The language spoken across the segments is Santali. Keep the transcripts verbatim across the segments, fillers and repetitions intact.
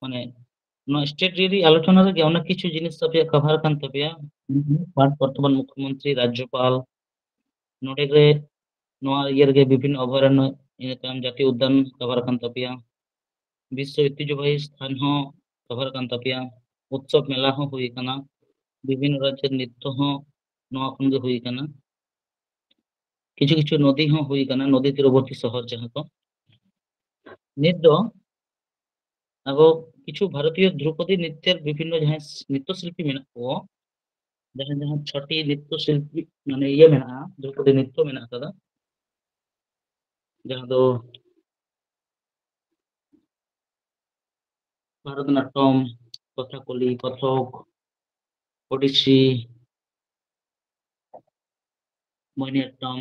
ᱢᱟᱱᱮ ᱱᱚᱣᱟ ᱥᱴᱮᱴ ᱨᱮ ᱟᱞᱳᱪᱚᱱᱟ ᱨᱮᱜᱮ ᱚᱱᱮᱠ ᱠᱤᱪᱷᱩ ᱡᱤᱱᱤᱥ ᱟᱯᱮᱭᱟᱜ ᱠᱟᱵᱷᱟᱨ ᱠᱟᱱ ᱛᱟᱯᱮᱭᱟ᱾ ᱯᱟᱴ ᱵᱚᱨᱛᱚᱢᱟᱱ ᱢᱩᱠᱷᱭᱚᱢᱚᱱᱛᱨᱤ, ᱨᱟᱡᱽᱡᱚᱯᱟᱞ, ᱱᱚᱰᱮ ᱜᱮ ᱱᱚᱣᱟ ᱤᱭᱟᱹ ᱨᱮᱜᱮ ᱵᱤᱵᱷᱤᱱᱱᱚ ᱚᱵᱷᱚᱭᱟᱨᱚᱱᱱᱚ, ᱤᱱᱟᱹ ᱛᱟᱭᱚᱢ ᱡᱟᱛᱤᱭᱚ ᱩᱫᱽᱫᱟᱱ ᱠᱟᱵᱷᱟᱨ ᱠᱟᱱ ᱛᱟᱯᱮᱭᱟ, ᱵᱤᱥᱥᱚ ᱳᱭᱛᱤᱦᱡᱚᱵᱟᱦᱤ ᱥᱛᱷᱟᱱ ᱦᱚᱸ ᱠᱟᱵᱷᱟᱨ ᱠᱟᱱ ᱛᱟᱯᱮᱭᱟ, ᱩᱛᱥᱚᱵ ᱢᱮᱞᱟ ᱦᱚᱸ ᱦᱩᱭ ᱟᱠᱟᱱᱟ, ᱵᱤᱵᱷᱤᱱᱱᱚ ᱨᱟᱡᱽᱡᱚ ᱱᱨᱤᱛᱛᱚ ᱦᱚᱸ ᱱᱚᱣᱟ ᱠᱷᱚᱱ ᱜᱮ ᱦᱩᱭ ᱟᱠᱟᱱᱟ, ᱠᱤᱪᱷᱩ ᱠᱤᱪᱷᱩ ᱱᱚᱫᱤ ᱦᱚᱸ ᱦᱩᱭ ᱟᱠᱟᱱᱟ, ᱱᱚᱫᱤ ᱛᱤᱨᱚᱵᱚᱨᱛᱤ ᱥᱚᱦᱚᱨ ᱡᱟᱦᱟᱸ ᱠᱚ᱾ ᱱᱤᱛ ᱫᱚ ᱟᱵᱚ ᱠᱤᱪᱷᱩ ᱵᱷᱟᱨᱚᱛᱤᱭᱚ ᱫᱷᱨᱩᱯᱚᱫᱤ ᱱᱨᱤᱛᱛᱚᱨ ᱵᱤᱵᱷᱤᱱᱱᱚ ᱡᱟᱦᱟᱸᱭ ᱱᱨᱤᱛᱛᱚ ᱥᱤᱞᱯᱤ ᱢᱮᱱᱟᱜ ᱠᱚ, ᱡᱟᱦᱟᱸ ᱡᱟᱦᱟᱸ ᱪᱷᱚᱴᱤ ᱱᱨᱤᱛᱛᱚ ᱥᱤᱞᱯᱤ ᱢᱟᱱᱮ ᱤᱭᱟᱹ ᱢᱮᱱᱟᱜᱼᱟ, ᱫᱷᱨᱩᱯᱚᱫᱤ ᱱᱨᱤᱛᱛᱚ ᱢᱮᱱᱟᱜ ᱟᱠᱟᱫᱟ, ᱡᱟᱦᱟᱸ ᱫᱚ ᱵᱷᱟᱨᱚᱛᱱᱟᱴᱴᱚᱢ, ᱠᱚᱛᱷᱟᱠᱚᱞᱤ, ᱠᱚᱛᱷᱚᱠ, ᱳᱰᱤᱥᱤ, ᱢᱳᱦᱤᱱᱤᱭᱟᱴᱴᱚᱢ,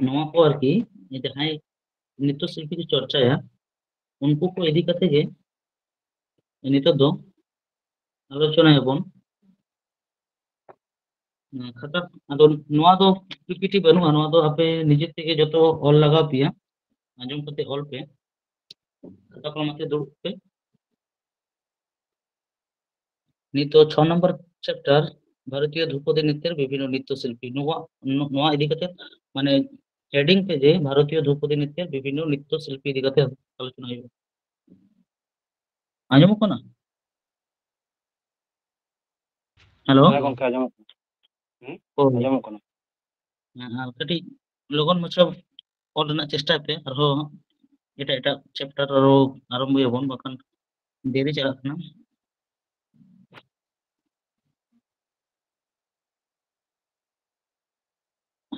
ᱱᱚᱣᱟ ᱠᱚ ᱟᱨᱠᱤ ᱡᱟᱦᱟᱸᱭ ᱱᱨᱤᱛᱛᱚ ᱥᱤᱞᱯᱤ ᱠᱚ ᱪᱚᱨᱪᱟᱭᱟ, ᱩᱱᱠᱩ ᱠᱚ ᱤᱫᱤ ᱠᱟᱛᱮ ᱜᱮ ᱱᱤᱛᱚᱜ ᱫᱚ ᱟᱞᱳᱪᱚᱱᱟᱭᱟᱵᱚᱱ᱾ ᱦᱩᱸ, ᱠᱷᱟᱛᱟ, ᱟᱫᱚ ᱱᱚᱣᱟ ᱫᱚ ᱯᱤ ᱯᱤ ᱴᱤ ᱵᱟᱹᱱᱩᱜᱼᱟ, ᱱᱚᱣᱟ ᱫᱚ ᱟᱯᱮ ᱱᱤᱡᱮ ᱛᱮᱜᱮ ᱡᱚᱛᱚ ᱚᱞ ᱞᱟᱜᱟᱣ ᱯᱮᱭᱟ, ᱟᱸᱡᱚᱢ ᱠᱟᱛᱮ ᱚᱞ ᱯᱮ, ᱠᱷᱟᱛᱟ ᱠᱚᱞᱚᱢ ᱟᱛᱮ ᱫᱩᱲᱩᱵ ᱯᱮ᱾ ᱱᱤᱛᱚᱜ ᱪᱷᱚ ᱱᱚᱢᱵᱚᱨ ᱪᱮᱯᱴᱟᱨ, ᱵᱷᱟᱨᱚᱛᱤᱭᱚ ᱫᱷᱨᱩᱯᱚᱫᱤ ᱱᱨᱤᱛᱛᱚᱨ ᱵᱤᱵᱷᱤᱱᱱᱚ ᱱᱨᱤᱛᱛᱚ ᱥᱤᱞᱯᱤ, ᱱᱚᱣᱟ, ᱱᱚᱣᱟ ᱤᱫᱤ ᱠᱟᱛᱮ ᱢᱟᱱᱮ ᱦᱮᱰᱤᱝ ᱯᱮ ᱡᱮ ᱵᱷᱟᱨᱚᱛᱤᱭᱚ ᱫᱷᱨᱩᱯᱚᱫᱤ ᱱᱨᱤᱛᱛᱚᱨ ᱵᱤᱵᱷᱤᱱᱱᱚ ᱱᱨᱤᱛᱛᱚ ᱥᱤᱞᱯᱤ ᱤᱫᱤ ᱠᱟᱛᱮ ᱟᱞᱳᱪᱚᱱᱟ ᱦᱩᱭᱩᱜᱼᱟ᱾ ᱟᱸᱡᱚᱢᱚᱜ ᱠᱟᱱᱟ? ᱦᱮᱞᱳ? ᱦᱮᱸ ᱜᱚᱝᱠᱮ, ᱟᱸᱡᱚᱢᱚᱜ ᱠᱟᱱᱟ᱾ ᱦᱩᱸ? ᱦᱳᱭ᱾ ᱟᱸᱡᱚᱢᱚᱜ ᱠᱟᱱᱟ᱾ ᱦᱮᱸ, ᱟᱨ ᱠᱟᱹᱴᱤᱡ ᱞᱚᱜᱚᱱ ᱢᱟᱪᱷᱟ ᱚᱞ ᱨᱮᱱᱟᱜ ᱪᱮᱥᱴᱟᱭ ᱯᱮ, ᱟᱨᱦᱚᱸ ᱮᱴᱟᱜ ᱮᱴᱟᱜ ᱪᱮᱯᱴᱟᱨ ᱟᱨᱚ ᱟᱨᱟᱢᱵᱚᱭᱟᱵᱚᱱ, ᱵᱟᱠᱷᱟᱱ ᱫᱮᱨᱤ ᱪᱟᱞᱟᱜ ᱠᱟᱱᱟ᱾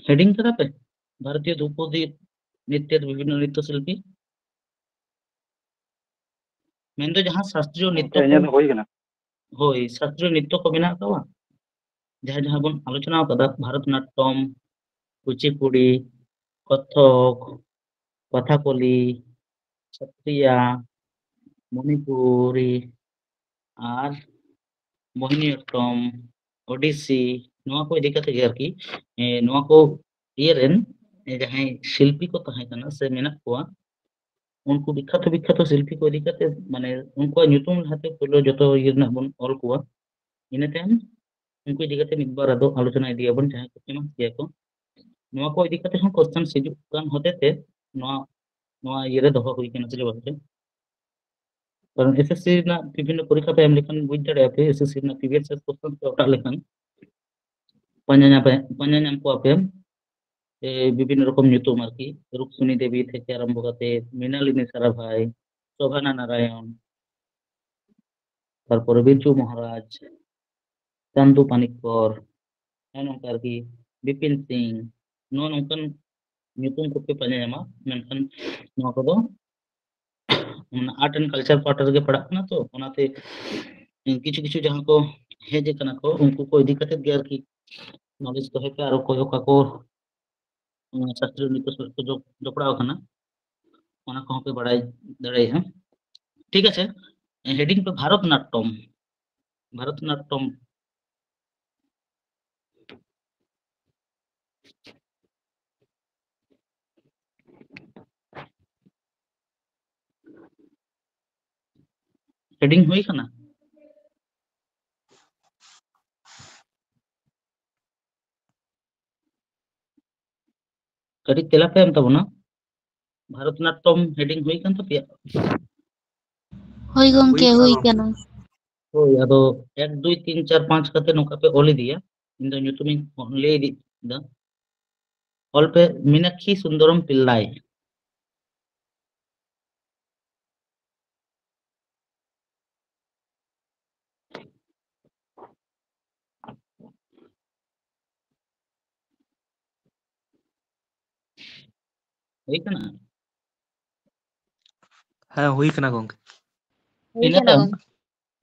ᱦᱮᱰᱤᱝ ᱠᱟᱫᱟ ᱯᱮ ᱵᱷᱟᱨᱚᱛᱤᱭᱚ ᱫᱷᱨᱩᱯᱚᱫᱤ ᱱᱨᱤᱛᱛᱚᱨ ᱵᱤᱵᱷᱤᱱᱱᱚ ᱱᱨᱤᱛᱛᱚ ᱥᱤᱞᱯᱤ? ᱢᱮᱱᱫᱚ ᱡᱟᱦᱟᱸ ᱥᱟᱥᱛᱨᱤᱭᱚ ᱱᱨᱤᱛᱛᱚ ᱜᱚᱝᱠᱮ, ᱤᱧᱟᱹᱜ ᱠᱚ, ᱫᱚ ᱦᱩᱭ ᱠᱟᱱᱟ᱾ ᱦᱳᱭ, ᱥᱟᱥᱛᱨᱤᱭᱚ ᱱᱨᱤᱛᱛᱚ ᱠᱚ ᱢᱮᱱᱟᱜ ᱟᱠᱟᱫᱟ, ᱡᱟᱦᱟᱸ ᱡᱟᱦᱟᱸ ᱵᱚᱱ ᱟᱞᱳᱪᱚᱱᱟ ᱟᱠᱟᱫᱟ, ᱵᱷᱟᱨᱚᱛᱱᱟᱴᱴᱚᱢ, ᱠᱩᱪᱤᱯᱩᱰᱤ, ᱠᱚᱛᱷᱚᱠ, ᱠᱚᱛᱷᱟᱠᱚᱞᱤ, ᱥᱚᱛᱨᱤᱭᱟ, ᱢᱚᱱᱤᱯᱩᱨᱤ ᱟᱨ ᱢᱳᱦᱤᱱᱤᱭᱚᱴᱴᱚᱢ, ᱳᱰᱤᱥᱤ, ᱱᱚᱣᱟ ᱠᱚ ᱤᱫᱤ ᱠᱟᱛᱮ ᱜᱮ ᱟᱨᱠᱤ, ᱮ, ᱱᱚᱣᱟ ᱠᱚ ᱤᱭᱟᱹ ᱨᱮᱱ, ᱮ, ᱡᱟᱦᱟᱸᱭ ᱥᱤᱞᱯᱤ ᱠᱚ ᱛᱟᱦᱮᱸ ᱠᱟᱱᱟ ᱥᱮ ᱢᱮᱱᱟᱜ ᱠᱚᱣᱟ, ᱩᱱᱠᱩ ᱵᱤᱠᱠᱷᱟᱛᱚ ᱵᱤᱠᱠᱷᱟᱛᱚ ᱥᱤᱞᱯᱤ ᱠᱚ ᱤᱫᱤ ᱠᱟᱛᱮ, ᱢᱟᱱᱮ, ᱩᱱᱠᱩᱣᱟᱜ ᱧᱩᱛᱩᱢ ᱞᱟᱦᱟᱛᱮ ᱯᱳᱭᱞᱳ ᱡᱚᱛᱚ ᱤᱭᱟᱹ ᱨᱮᱱᱟᱜ ᱵᱚᱱ ᱚᱞ ᱠᱚᱣᱟ᱾ ᱤᱱᱟᱹ ᱛᱟᱭᱚᱢ ᱩᱱᱠᱩ ᱤᱫᱤ ᱠᱟᱛᱮ ᱢᱤᱫ ᱵᱟᱨ ᱟᱫᱚ ᱟᱞᱳᱪᱚᱱᱟ ᱤᱫᱤᱭᱟᱵᱚᱱ, ᱡᱟᱦᱟᱸᱭ ᱠᱚ famous ᱜᱮᱭᱟ ᱠᱚ᱾ ᱱᱚᱣᱟ ᱠᱚ ᱤᱫᱤ ᱠᱟᱛᱮ ᱦᱚᱸ questions ᱦᱤᱡᱩᱜ ᱠᱟᱱ ᱦᱚᱛᱮ ᱛᱮ ᱱᱚᱣᱟ, ᱱᱚᱣᱟ ᱤᱭᱟᱹ ᱨᱮ ᱫᱚᱦᱚ ᱦᱩᱭ ᱠᱟᱱᱟ syllabus ᱨᱮ᱾ ᱠᱟᱨᱚᱱ S S C ᱨᱮᱱᱟᱜ ᱵᱤᱵᱷᱤᱱᱱᱚ ᱯᱚᱨᱤᱠᱠᱷᱟ ᱯᱮ ᱮᱢ ᱞᱮᱠᱷᱟᱱ ᱵᱩᱡᱽ ᱫᱟᱲᱮᱭᱟᱜᱼᱟ ᱯᱮ, S S C ᱨᱮᱱᱟᱜ previous year question paper ᱚᱠᱟ ᱞᱮᱠᱟᱱ ᱯᱟᱸᱡᱟ ᱧᱟᱢ ᱯᱮ, ᱯᱟᱸᱡᱟ ᱧᱟᱢ ᱠᱚᱣᱟ ᱯᱮ᱾ ᱮ, ᱵᱤᱵᱷᱤᱱᱱᱚ ᱨᱚᱠᱚᱢ ᱧᱩᱛᱩᱢ ᱟᱨᱠᱤ, ᱨᱩᱠᱥᱩᱱᱤ ᱫᱮᱵᱤ ᱛᱷᱮᱠᱮ ᱟᱨᱟᱢᱵᱷᱚ ᱠᱟᱛᱮ ᱢᱨᱤᱱᱟᱞᱤᱱᱤ ᱥᱟᱨᱟᱵᱷᱟᱭ, ᱥᱳᱵᱷᱟᱱᱟ ᱱᱟᱨᱟᱭᱚᱱ, ᱛᱟᱨᱯᱚᱨᱮ ᱵᱤᱨᱡᱩ ᱢᱚᱦᱟᱨᱟᱡᱽ, ᱪᱟᱱᱫᱩ ᱯᱟᱱᱤᱠᱠᱚᱨ, ᱦᱮᱸ, ᱱᱚᱝᱠᱟ ᱟᱨᱠᱤ, ᱵᱤᱯᱤᱱ ᱥᱤᱝ, ᱱᱚᱜᱼᱚ ᱱᱚᱝᱠᱟᱱ ᱧᱩᱛᱩᱢ ᱠᱚᱯᱮ ᱯᱟᱸᱡᱟ ᱧᱟᱢᱟ᱾ ᱢᱮᱱᱠᱷᱟᱱ ᱱᱚᱣᱟ ᱠᱚᱫᱚ ᱚᱱᱟ art and culture part ᱨᱮᱜᱮ ᱯᱟᱲᱟᱜ ᱠᱟᱱᱟ, ᱛᱚ ᱚᱱᱟᱛᱮ ᱠᱤᱪᱷᱩ ᱠᱤᱪᱷᱩ ᱡᱟᱦᱟᱸ ᱠᱚ ᱦᱮᱡ ᱟᱠᱟᱱᱟ ᱠᱚ, ᱩᱱᱠᱩ ᱠᱚ ᱤᱫᱤ ᱠᱟᱛᱮ ᱜᱮ ᱟᱨᱠᱤ knowledge ᱫᱚᱦᱚᱭ ᱯᱮ᱾ ᱟᱨ ᱚᱠᱚᱭ ᱚᱠᱟ ᱠᱚ, ᱩᱸ, ᱥᱟᱥᱛᱨᱤᱭᱚ ᱱᱨᱤᱛᱛᱚ ᱥᱟᱞᱟᱜ ᱠᱚ ᱡᱚᱯ-, ᱡᱚᱯᱲᱟᱣ ᱟᱠᱟᱱᱟ, ᱚᱱᱟ ᱠᱚᱦᱚᱸ ᱯᱮ ᱵᱟᱲᱟᱭ ᱫᱟᱲᱮᱭᱟᱜᱼᱟ᱾ ᱴᱷᱤᱠ ᱟᱪᱷᱮ, heading ᱯᱮ ᱵᱷᱟᱨᱚᱛ ᱱᱟᱴᱴᱚᱢ, ᱵᱷᱟᱨᱚᱛ ᱱᱟᱴᱴᱚᱢ᱾ Heading ᱦᱩᱭ ᱠᱟᱱᱟ? ᱠᱟᱹᱴᱤᱡ ᱛᱮᱞᱟ ᱯᱮ ᱮᱢ ᱛᱟᱵᱚᱱᱟ᱾ ᱵᱷᱟᱨᱚᱛ ᱱᱟᱴᱴᱚᱢ heading ᱦᱩᱭ ᱠᱟᱱ ᱛᱟᱯᱮᱭᱟ? ᱦᱳᱭ ᱜᱚᱢᱠᱮ, ᱦᱩᱭ ᱦᱩᱭ ᱠᱟᱱᱟ᱾ ᱠᱟᱱᱟ᱾ ᱦᱳᱭ, ᱟᱫᱚ ᱮᱠ, ᱫᱩᱭ, ᱛᱤᱱ, ᱪᱟᱨ, ᱯᱟᱸᱪ ᱠᱟᱛᱮ ᱱᱚᱝᱠᱟ ᱯᱮ ᱚᱞ ᱤᱫᱤᱭᱟ᱾ ᱤᱧ ᱫᱚ ᱧᱩᱛᱩᱢᱤᱧ ᱞᱟᱹᱭ ᱤᱫᱤ ᱫᱟ᱾ ᱚᱞ ᱯᱮ, ᱢᱤᱱᱟᱠᱠᱷᱤ ᱥᱩᱱᱫᱚᱨᱚᱢ ᱯᱤᱞᱞᱟᱭ᱾ ᱦᱩᱭ ᱠᱟᱱᱟ? ᱦᱮᱸ, ᱦᱩᱭ ᱠᱟᱱᱟ ᱜᱚᱝᱠᱮ᱾ ᱦᱩᱭ ᱤᱱᱟᱹ ᱠᱟᱱᱟ ᱛᱟᱭᱚᱢ, ᱜᱚᱝᱠᱮ᱾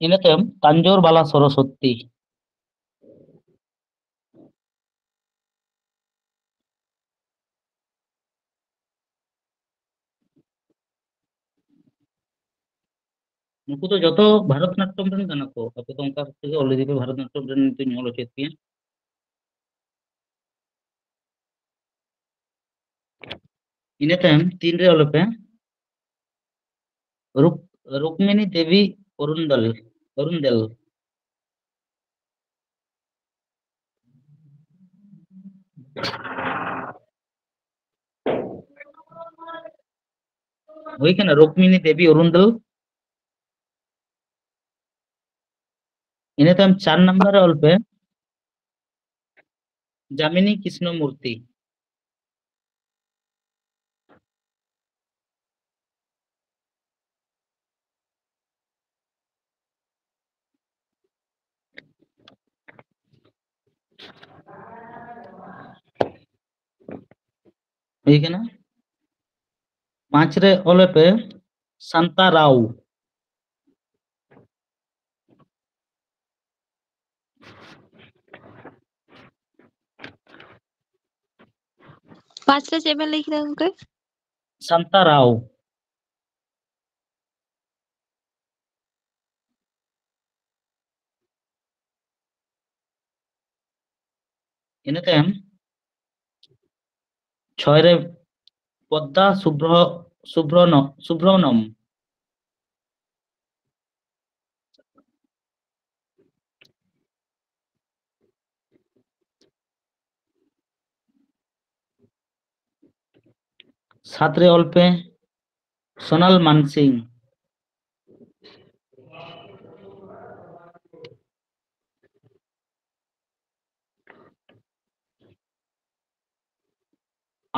ᱤᱱᱟᱹ ᱛᱟᱭᱚᱢ ᱠᱟᱧᱡᱚᱨ ᱵᱟᱞᱟ ᱥᱚᱨᱚᱥᱚᱛᱤ᱾ ᱱᱩᱠᱩ ᱫᱚ ᱡᱚᱛᱚ ᱵᱷᱟᱨᱚᱛ ᱱᱟᱴᱴᱚᱢ ᱨᱮᱱ ᱠᱟᱱᱟ ᱠᱚ᱾ ᱟᱯᱮ ᱫᱚ ᱚᱱᱠᱟ ᱠᱟᱛᱮ ᱜᱮ ᱚᱞ ᱤᱫᱤ ᱯᱮ, ᱵᱷᱟᱨᱚᱛ ᱱᱟᱴᱴᱚᱢ ᱨᱮᱱ ᱱᱤᱛᱚᱜ ᱤᱧ ᱚᱞ ᱦᱚᱪᱚᱭᱮᱫ ᱯᱮᱭᱟ᱾ ᱤᱱᱟᱹ ᱛᱟᱭᱚᱢ ᱛᱤᱱ ᱨᱮ ᱚᱞ ᱯᱮ, ᱨᱩᱠ-, ᱨᱩᱠᱢᱤᱱᱤ ᱫᱮᱵᱤ ᱚᱨᱩᱱᱫᱚᱞ, ᱚᱨᱩᱱᱫᱮᱞ᱾ ᱦᱩᱭ ᱠᱟᱱᱟ, ᱨᱩᱠᱢᱤᱱᱤ ᱫᱮᱵᱤ ᱚᱨᱩᱱᱫᱚᱞ᱾ ᱤᱱᱟᱹ ᱛᱟᱭᱚᱢ ᱪᱟᱨ ᱱᱟᱢᱵᱟᱨ ᱨᱮ ᱚᱞ ᱯᱮ, ᱡᱟᱢᱤᱱᱤ ᱠᱨᱤᱥᱱᱚ ᱢᱩᱨᱛᱤ᱾ ᱦᱩᱭ ᱠᱟᱱᱟ᱾ ᱯᱟᱸᱪ ᱨᱮ ᱚᱞ ᱯᱮ ᱥᱟᱱᱛᱟ ᱨᱟᱣ᱾ ᱯᱟᱸᱪ ᱨᱮ ᱪᱮᱫ ᱵᱮᱱ ᱞᱟᱹᱭ ᱠᱮᱫᱟ ᱜᱚᱝᱠᱮ? ᱥᱟᱱᱛᱟ ᱨᱟᱣ᱾ ᱤᱱᱟᱹ ᱛᱟᱭᱚᱢ ᱪᱷᱚᱭ ᱨᱮ ᱯᱚᱫᱽᱫᱟ ᱥᱩᱵᱷᱨᱚ-, ᱥᱩᱵᱷᱨᱚᱱᱚ-, ᱥᱩᱵᱷᱨᱚᱱᱚᱢ᱾ ᱥᱟᱛ ᱨᱮ ᱚᱞ ᱯᱮ ᱥᱳᱱᱟᱞ ᱢᱟᱱᱥᱤᱝ᱾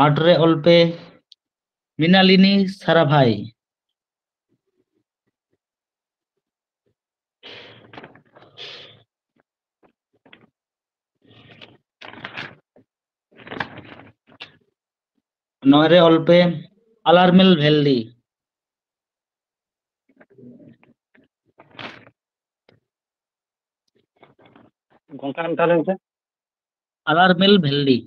ᱟᱴ ᱨᱮ ᱚᱞ ᱯᱮ ᱢᱤᱱᱟᱞᱤᱱᱤ ᱥᱟᱨᱟᱵᱷᱟᱭ᱾ ᱱᱚᱭ ᱨᱮ ᱚᱞ ᱯᱮ ᱟᱞᱟᱨᱢᱮᱞ ᱵᱷᱮᱞᱰᱤ᱾ ᱜᱚᱝᱠᱮ, ᱟᱢ ᱛᱟᱦᱞᱮ ᱜᱚᱝᱠᱮ? ᱟᱞᱟᱨᱢᱮᱞ ᱵᱷᱮᱞᱰᱤ᱾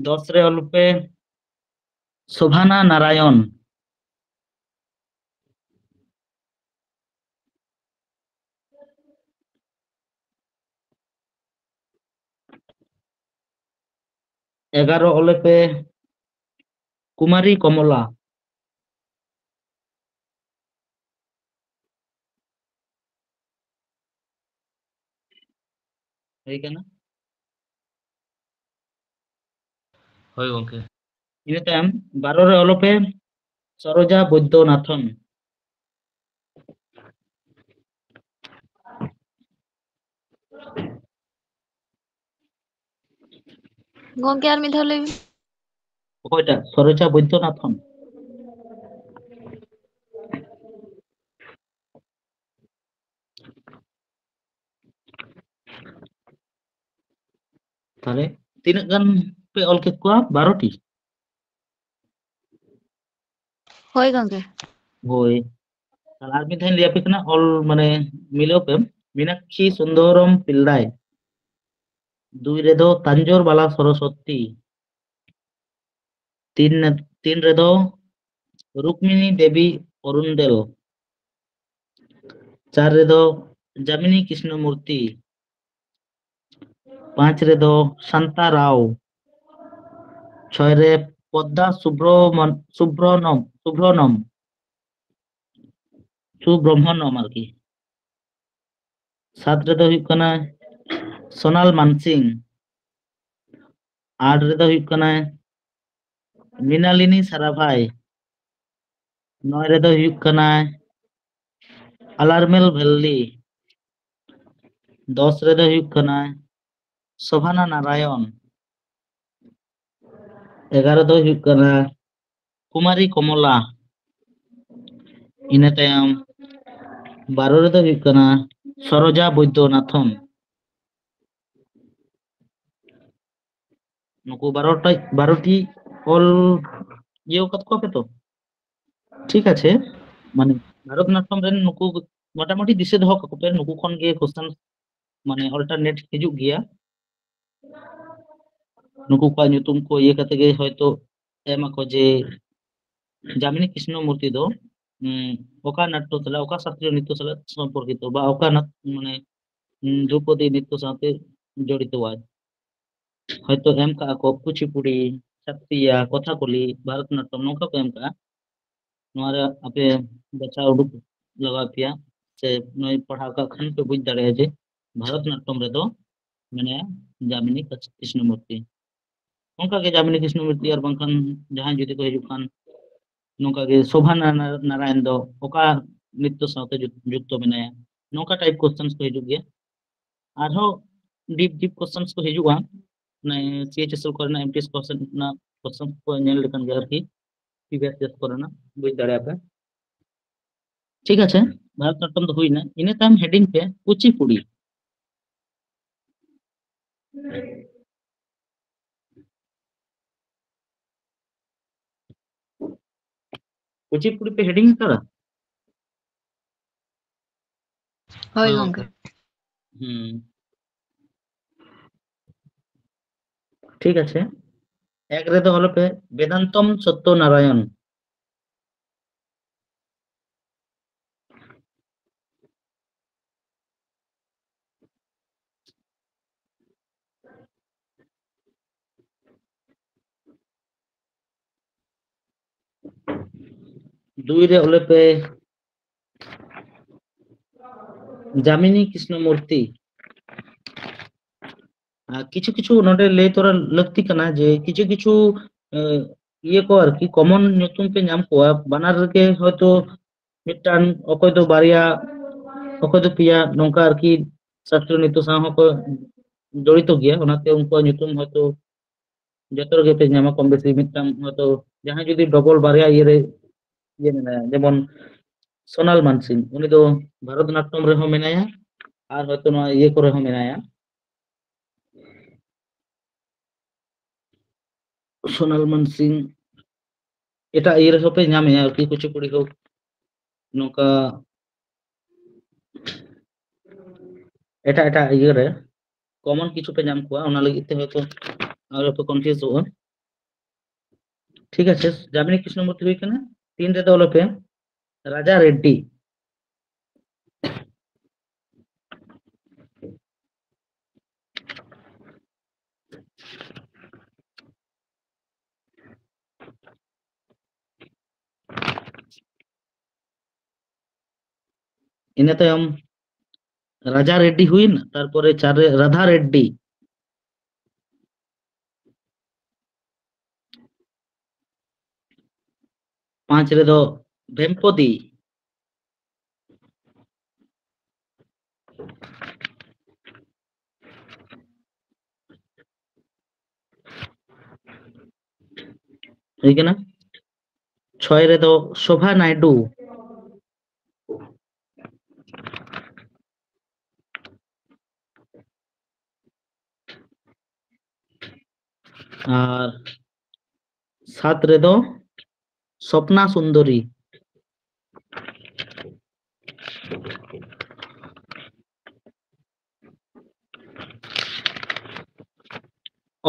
ᱫᱚᱥ ᱨᱮ ᱚᱞ ᱯᱮ ᱥᱳᱵᱷᱟᱱᱟ ᱱᱟᱨᱟᱭᱚᱱ᱾ ᱮᱜᱟᱨᱚ ᱚᱞᱮ ᱯᱮ ᱠᱩᱢᱟᱨᱤ ᱠᱚᱢᱚᱞᱟ᱾ ᱦᱩᱭ ᱠᱟᱱᱟ? ᱦᱳᱭ ᱜᱚᱝᱠᱮ᱾ ᱤᱱᱟᱹ ᱛᱟᱭᱚᱢ ᱵᱟᱨᱚ ᱨᱮ ᱚᱞᱚᱜ ᱯᱮ ᱥᱚᱨᱳᱡᱟ ᱵᱳᱭᱫᱚᱱᱟᱛᱷᱚᱱ᱾ ᱜᱚᱝᱠᱮ, ᱟᱨ ᱢᱤᱫ ᱫᱷᱟᱣ ᱞᱟᱹᱭ ᱵᱤᱱ᱾ ᱚᱠᱚᱭᱴᱟᱜ? ᱥᱚᱨᱳᱡᱟ ᱵᱳᱭᱫᱚᱱᱟᱛᱷᱚᱱ᱾ ᱛᱟᱦᱞᱮ ᱛᱤᱱᱟᱹᱜ ᱜᱟᱱ ᱯᱮ ᱚᱞ ᱠᱮᱫ ᱠᱚᱣᱟ? ᱵᱟᱨᱚ ᱴᱤ? ᱦᱳᱭ ᱜᱚᱝᱠᱮ᱾ ᱦᱳᱭ᱾ ᱛᱟᱦᱞᱮ ᱟᱨ ᱢᱤᱫ ᱫᱷᱟᱣ ᱤᱧ ᱞᱟᱹᱭ ᱟᱯᱮ ᱠᱟᱱᱟ, ᱚᱞ ᱢᱟᱱᱮ ᱢᱤᱞᱟᱹᱣ ᱯᱮ᱾ ᱢᱤᱱᱟᱠᱠᱷᱤ ᱥᱩᱱᱫᱚᱨᱚᱢ ᱯᱤᱞᱞᱟᱭ᱾ ᱫᱩᱭ ᱨᱮᱫᱚ ᱛᱟᱧᱡᱳᱨ ᱵᱟᱞᱟ ᱥᱚᱨᱚᱥᱚᱛᱤ᱾ ᱛᱤᱱ, ᱛᱤᱱ ᱨᱮᱫᱚ ᱨᱩᱠᱢᱤᱱᱤ ᱫᱮᱵᱤ ᱚᱨᱩᱱᱫᱮᱞ᱾ ᱪᱟᱨ ᱨᱮᱫᱚ ᱡᱟᱢᱤᱱᱤ ᱠᱨᱤᱥᱱᱚ ᱢᱩᱨᱛᱤ᱾ ᱯᱟᱸᱪ ᱨᱮᱫᱚ ᱥᱟᱱᱛᱟ ᱨᱟᱣ᱾ ᱪᱷᱚᱭ ᱨᱮ ᱯᱚᱫᱽᱫᱟ ᱥᱩᱵᱨᱚᱢᱚᱱ-, ᱥᱩᱵᱨᱚᱱᱚᱢ, ᱥᱩᱵᱨᱚᱱᱚᱢ᱾ ᱥᱩᱵᱨᱚᱢᱦᱚᱱᱚᱢ ᱟᱨᱠᱤ᱾ ᱥᱟᱛ ᱨᱮᱫᱚ ᱦᱩᱭᱩᱜ ᱠᱟᱱᱟ ᱥᱳᱱᱟᱞ ᱢᱟᱱᱥᱤᱝ᱾ ᱟᱴ ᱨᱮᱫᱚ ᱦᱩᱭᱩᱜ ᱠᱟᱱᱟᱭ ᱢᱤᱱᱟᱞᱤᱱᱤ ᱥᱟᱨᱟᱵᱷᱟᱭ᱾ ᱱᱚᱭ ᱨᱮᱫᱚ ᱦᱩᱭᱩᱜ ᱠᱟᱱᱟᱭ ᱟᱞᱟᱨᱢᱮᱞ ᱵᱷᱮᱞᱞᱤ᱾ ᱫᱚᱥ ᱨᱮᱫᱚ ᱦᱩᱭᱩᱜ ᱠᱟᱱᱟᱭ ᱥᱳᱵᱷᱟᱱᱟ ᱱᱟᱨᱟᱭᱚᱱ᱾ ᱮᱜᱟᱨᱚ ᱫᱚ ᱦᱩᱭᱩᱜ ᱠᱟᱱᱟ ᱠᱩᱢᱟᱨᱤ ᱠᱚᱢᱚᱞᱟ᱾ ᱤᱱᱟᱹ ᱛᱟᱭᱚᱢ ᱵᱟᱨᱚ ᱨᱮᱫᱚ ᱦᱩᱭᱩᱜ ᱠᱟᱱᱟ ᱥᱚᱨᱳᱡᱟ ᱵᱳᱭᱫᱚᱱᱟᱛᱷᱚᱱ᱾ ᱱᱩᱠᱩ ᱵᱟᱨᱚᱴᱟ, ᱵᱟᱨᱚ ᱴᱤ ᱚᱞ ᱤᱭᱟᱹ ᱟᱠᱟᱫ ᱠᱚᱣᱟ ᱯᱮ ᱛᱚ? ᱴᱷᱤᱠ ᱟᱪᱷᱮ, ᱢᱟᱱᱮ ᱵᱷᱟᱨᱚᱛᱱᱟᱴᱴᱚᱢ ᱨᱮᱱ ᱱᱩᱠᱩ ᱢᱚᱴᱟᱢᱩᱴᱤ ᱫᱤᱥᱟᱹ ᱫᱚᱦᱚ ᱠᱟᱠᱚ ᱯᱮ, ᱱᱩᱠᱩ ᱠᱷᱚᱱ ᱜᱮ ᱠᱚᱥᱪᱮᱱ ᱢᱟᱱᱮ ᱚᱞᱴᱟᱨᱱᱮᱴ ᱦᱤᱡᱩᱜ ᱜᱮᱭᱟ᱾ ᱱᱩᱠᱩ ᱠᱚᱣᱟᱜ ᱧᱩᱛᱩᱢ ᱠᱚ ᱤᱭᱟᱹ ᱠᱟᱛᱮ ᱜᱮ ᱦᱚᱭᱛᱳ ᱮᱢ ᱟᱠᱚ ᱡᱮ ᱡᱟᱢᱤᱱᱤ ᱠᱨᱤᱥᱱᱚ ᱢᱩᱨᱛᱤ ᱫᱚ, ᱩᱸ, ᱚᱠᱟ ᱱᱟᱴᱴᱚ ᱥᱟᱞᱟᱜ, ᱚᱠᱟ ᱥᱟᱥᱛᱨᱤᱭᱚ ᱱᱨᱤᱛᱛᱚ ᱥᱟᱞᱟᱜ ᱥᱚᱢᱯᱚᱨᱠᱤᱛᱚ ᱵᱟ ᱚᱠᱟ ᱱᱟᱴ-, ᱢᱟᱱᱮ, ᱩᱸ, ᱫᱷᱨᱩᱯᱚᱫᱤ ᱱᱨᱤᱛᱛᱚ ᱥᱟᱶᱛᱮ ᱡᱚᱲᱤᱛᱚᱣᱟᱭ᱾ ᱦᱚᱭᱛᱳ ᱮᱢ ᱠᱟᱜᱼᱟ ᱠᱚ ᱠᱩᱪᱤᱯᱩᱲᱤ, ᱥᱟᱛᱛᱨᱤᱭᱟ, ᱠᱚᱛᱷᱟᱠᱚᱞᱤ, ᱵᱷᱟᱨᱚᱛ ᱱᱟᱴᱴᱚᱢ, ᱱᱚᱝᱠᱟ ᱠᱚ ᱮᱢ ᱠᱟᱜᱼᱟ᱾ ᱱᱚᱣᱟ ᱨᱮ ᱟᱯᱮ ᱵᱟᱪᱷᱟᱣ ᱩᱰᱩᱠ ᱞᱟᱜᱟᱣ ᱯᱮᱭᱟ, ᱥᱮ ᱱᱩᱭ ᱯᱟᱲᱦᱟᱣ ᱠᱟᱜ ᱠᱷᱟᱱ ᱯᱮ ᱵᱩᱡᱽ ᱫᱟᱲᱮᱭᱟᱜᱼᱟ ᱡᱮ ᱵᱷᱟᱨᱚᱛ ᱱᱟᱴᱴᱚᱢ ᱨᱮᱫᱚ ᱢᱮᱱᱟᱭᱟ ᱡᱟᱢᱤᱱᱤ ᱠᱨᱤᱥᱱᱚᱢᱩᱨᱛᱤ᱾ ᱚᱱᱠᱟ ᱜᱮ ᱡᱟᱢᱤᱱᱤ ᱠᱨᱤᱥᱱᱚᱢᱩᱨᱛᱤ ᱟᱨ ᱵᱟᱝᱠᱷᱟᱱ ᱡᱟᱦᱟᱸᱭ ᱡᱩᱫᱤ ᱠᱚ ᱦᱤᱡᱩᱜ ᱠᱷᱟᱱ, ᱱᱚᱝᱠᱟ ᱜᱮ ᱥᱳᱵᱷᱟ ᱱᱟ-, ᱱᱟᱨᱟᱭᱚᱱ ᱫᱚ ᱚᱠᱟ ᱱᱨᱤᱛᱛᱚ ᱥᱟᱶᱛᱮ ᱡᱩᱠ-, ᱡᱩᱠᱛᱚ ᱢᱮᱱᱟᱭᱟ, ᱱᱚᱝᱠᱟ type questions ᱠᱚ ᱦᱤᱡᱩᱜ ᱜᱮᱭᱟ᱾ ᱟᱨᱦᱚᱸ deep deep questions ᱠᱚ ᱦᱤᱡᱩᱜᱼᱟ, ᱚᱱᱟ ᱥᱤ ᱮᱭᱤᱪ ᱮᱥ ᱮᱞ ᱠᱚᱨᱮᱱᱟᱜ ᱮᱢ ᱴᱤ ᱮᱥ ᱠᱚᱨᱮᱱᱟᱜ questions ᱠᱚ ᱧᱮᱞ ᱞᱮᱠᱷᱟᱱ ᱜᱮ ᱟᱨᱠᱤ, previous year ᱠᱚᱨᱮᱱᱟᱜ ᱵᱩᱡᱽ ᱫᱟᱲᱮᱭᱟᱜᱼᱟ ᱯᱮ᱾ ᱴᱷᱤᱠ ᱟᱪᱷᱮ, ᱵᱷᱟᱨᱚᱛ ᱱᱟᱴᱴᱚᱢ ᱫᱚ ᱦᱩᱭᱱᱟ, ᱤᱱᱟᱹ ᱛᱟᱭᱚᱢ heading ᱯᱮ ᱠᱩᱪᱤᱯᱩᱲᱤ᱾ ᱠᱩᱪᱤᱯᱩᱲᱤ ᱯᱮ heading ᱟᱠᱟᱫᱟ? ᱦᱳᱭ ᱜᱚᱝᱠᱮ᱾ ᱦᱩᱸ᱾ ᱴᱷᱤᱠ ᱟᱪᱷᱮ, ᱮᱠ ᱨᱮᱫᱚ ᱚᱞ ᱯᱮ ᱵᱮᱫᱟᱱᱛᱚᱢ ᱥᱚᱛᱛᱚ ᱱᱟᱨᱟᱭᱚᱱ᱾ ᱫᱩᱭ ᱨᱮ ᱚᱞ ᱯᱮ ᱡᱟᱢᱤᱱᱤ ᱠᱨᱤᱥᱱᱚᱢᱩᱨᱛᱤ᱾ ᱟᱨ ᱠᱤᱪᱷᱩ ᱠᱤᱪᱷᱩ ᱱᱚᱰᱮ ᱞᱟᱹᱭ ᱛᱚᱨᱟ ᱞᱟᱹᱠᱛᱤ ᱠᱟᱱᱟ ᱡᱮ ᱠᱤᱪᱷᱩ ᱠᱤᱪᱷᱩ, ᱮ, ᱤᱭᱟᱹ ᱠᱚ ᱟᱨᱠᱤ common ᱧᱩᱛᱩᱢ ᱯᱮ ᱧᱟᱢ ᱠᱚᱣᱟ, ᱵᱟᱱᱟᱨ ᱨᱮᱜᱮ ᱦᱚᱭᱛᱳ ᱢᱤᱫᱴᱟᱝ, ᱚᱠᱚᱭ ᱫᱚ ᱵᱟᱨᱭᱟ, ᱚᱠᱚᱭ ᱫᱚ ᱯᱮᱭᱟ, ᱱᱚᱝᱠᱟ ᱟᱨᱠᱤ ᱥᱟᱥᱛᱨᱚ ᱱᱨᱤᱛᱛᱚ ᱥᱟᱶ ᱦᱚᱸᱠᱚ ᱡᱚᱲᱤᱛᱚ ᱜᱮᱭᱟ, ᱚᱱᱟᱛᱮ ᱩᱱᱠᱩᱣᱟᱜ ᱧᱩᱛᱩᱢ ᱦᱚᱭᱛᱳ ᱡᱚᱛᱚ ᱨᱮᱜᱮ ᱯᱮ ᱧᱟᱢᱟ ᱠᱚᱢ ᱵᱮᱥᱤ ᱢᱤᱫᱴᱟᱝ, ᱦᱚᱭᱛᱳ ᱡᱟᱦᱟᱸᱭ ᱡᱩᱫᱤ double ᱵᱟᱨᱭᱟ ᱤᱭᱟᱹ ᱨᱮ ᱤᱭᱟᱹ ᱢᱮᱱᱟᱭᱟ, ᱡᱮᱢᱚᱱ ᱥᱳᱱᱟᱞ ᱢᱟᱱᱥᱤᱝ, ᱩᱱᱤ ᱫᱚ ᱵᱷᱟᱨᱚᱛ ᱱᱟᱴᱴᱚᱢ ᱨᱮᱦᱚᱸ ᱢᱮᱱᱟᱭᱟ ᱟᱨ ᱦᱚᱭᱛᱳ ᱱᱚᱣᱟ ᱤᱭᱟᱹ ᱠᱚᱨᱮ ᱦᱚᱸ ᱢᱮᱱᱟᱭᱟ᱾ ᱥᱳᱱᱟᱞ ᱢᱟᱱᱥᱤᱝ ᱮᱴᱟᱜ ᱤᱭᱟᱹ ᱨᱮᱦᱚᱸ ᱯᱮ ᱧᱟᱢᱮᱭᱟ ᱟᱨᱠᱤ, ᱠᱩᱪᱤᱯᱩᱲᱤ ᱦᱳᱠ, ᱱᱚᱝᱠᱟ ᱮᱴᱟᱜ ᱮᱴᱟᱜ ᱤᱭᱟᱹ ᱨᱮ common ᱠᱤᱪᱷᱩ ᱯᱮ ᱧᱟᱢ ᱠᱚᱣᱟ, ᱚᱱᱟ ᱞᱟᱹᱜᱤᱫ ᱛᱮ ᱦᱚᱭᱛᱳ ᱟᱨᱚ ᱯᱮ confuse ᱚᱜᱼᱟ᱾ ᱴᱷᱤᱠ ᱟᱪᱷᱮ, ᱡᱟᱢᱤᱱᱤ ᱠᱨᱤᱥᱱᱚᱢᱩᱨᱛᱤ ᱦᱩᱭ ᱠᱟᱱᱟ᱾ ᱛᱤᱱ ᱨᱮᱫᱚ ᱚᱞ ᱯᱮ ᱨᱟᱡᱟ ᱨᱮᱰᱰᱤ᱾ ᱤᱱᱟᱹ ᱛᱟᱭᱚᱢ ᱨᱟᱡᱟ ᱨᱮᱰᱰᱤ ᱦᱩᱭᱱᱟ, ᱛᱟᱨᱯᱚᱨᱮ ᱪᱟᱨ ᱨᱮ ᱨᱟᱫᱷᱟ ᱨᱮᱰᱰᱤ, ᱯᱟᱸᱪ ᱨᱮᱫᱚ ᱵᱷᱮᱢᱯᱚᱫᱤ, ᱦᱩᱭ ᱠᱟᱱᱟ᱾ ᱪᱷᱚᱭ ᱨᱮᱫᱚ ᱥᱳᱵᱷᱟ ᱱᱟᱭᱰᱩ, ᱟᱨ ᱥᱟᱛ ᱨᱮᱫᱚ ᱥᱚᱯᱱᱟ ᱥᱩᱱᱫᱚᱨᱤ᱾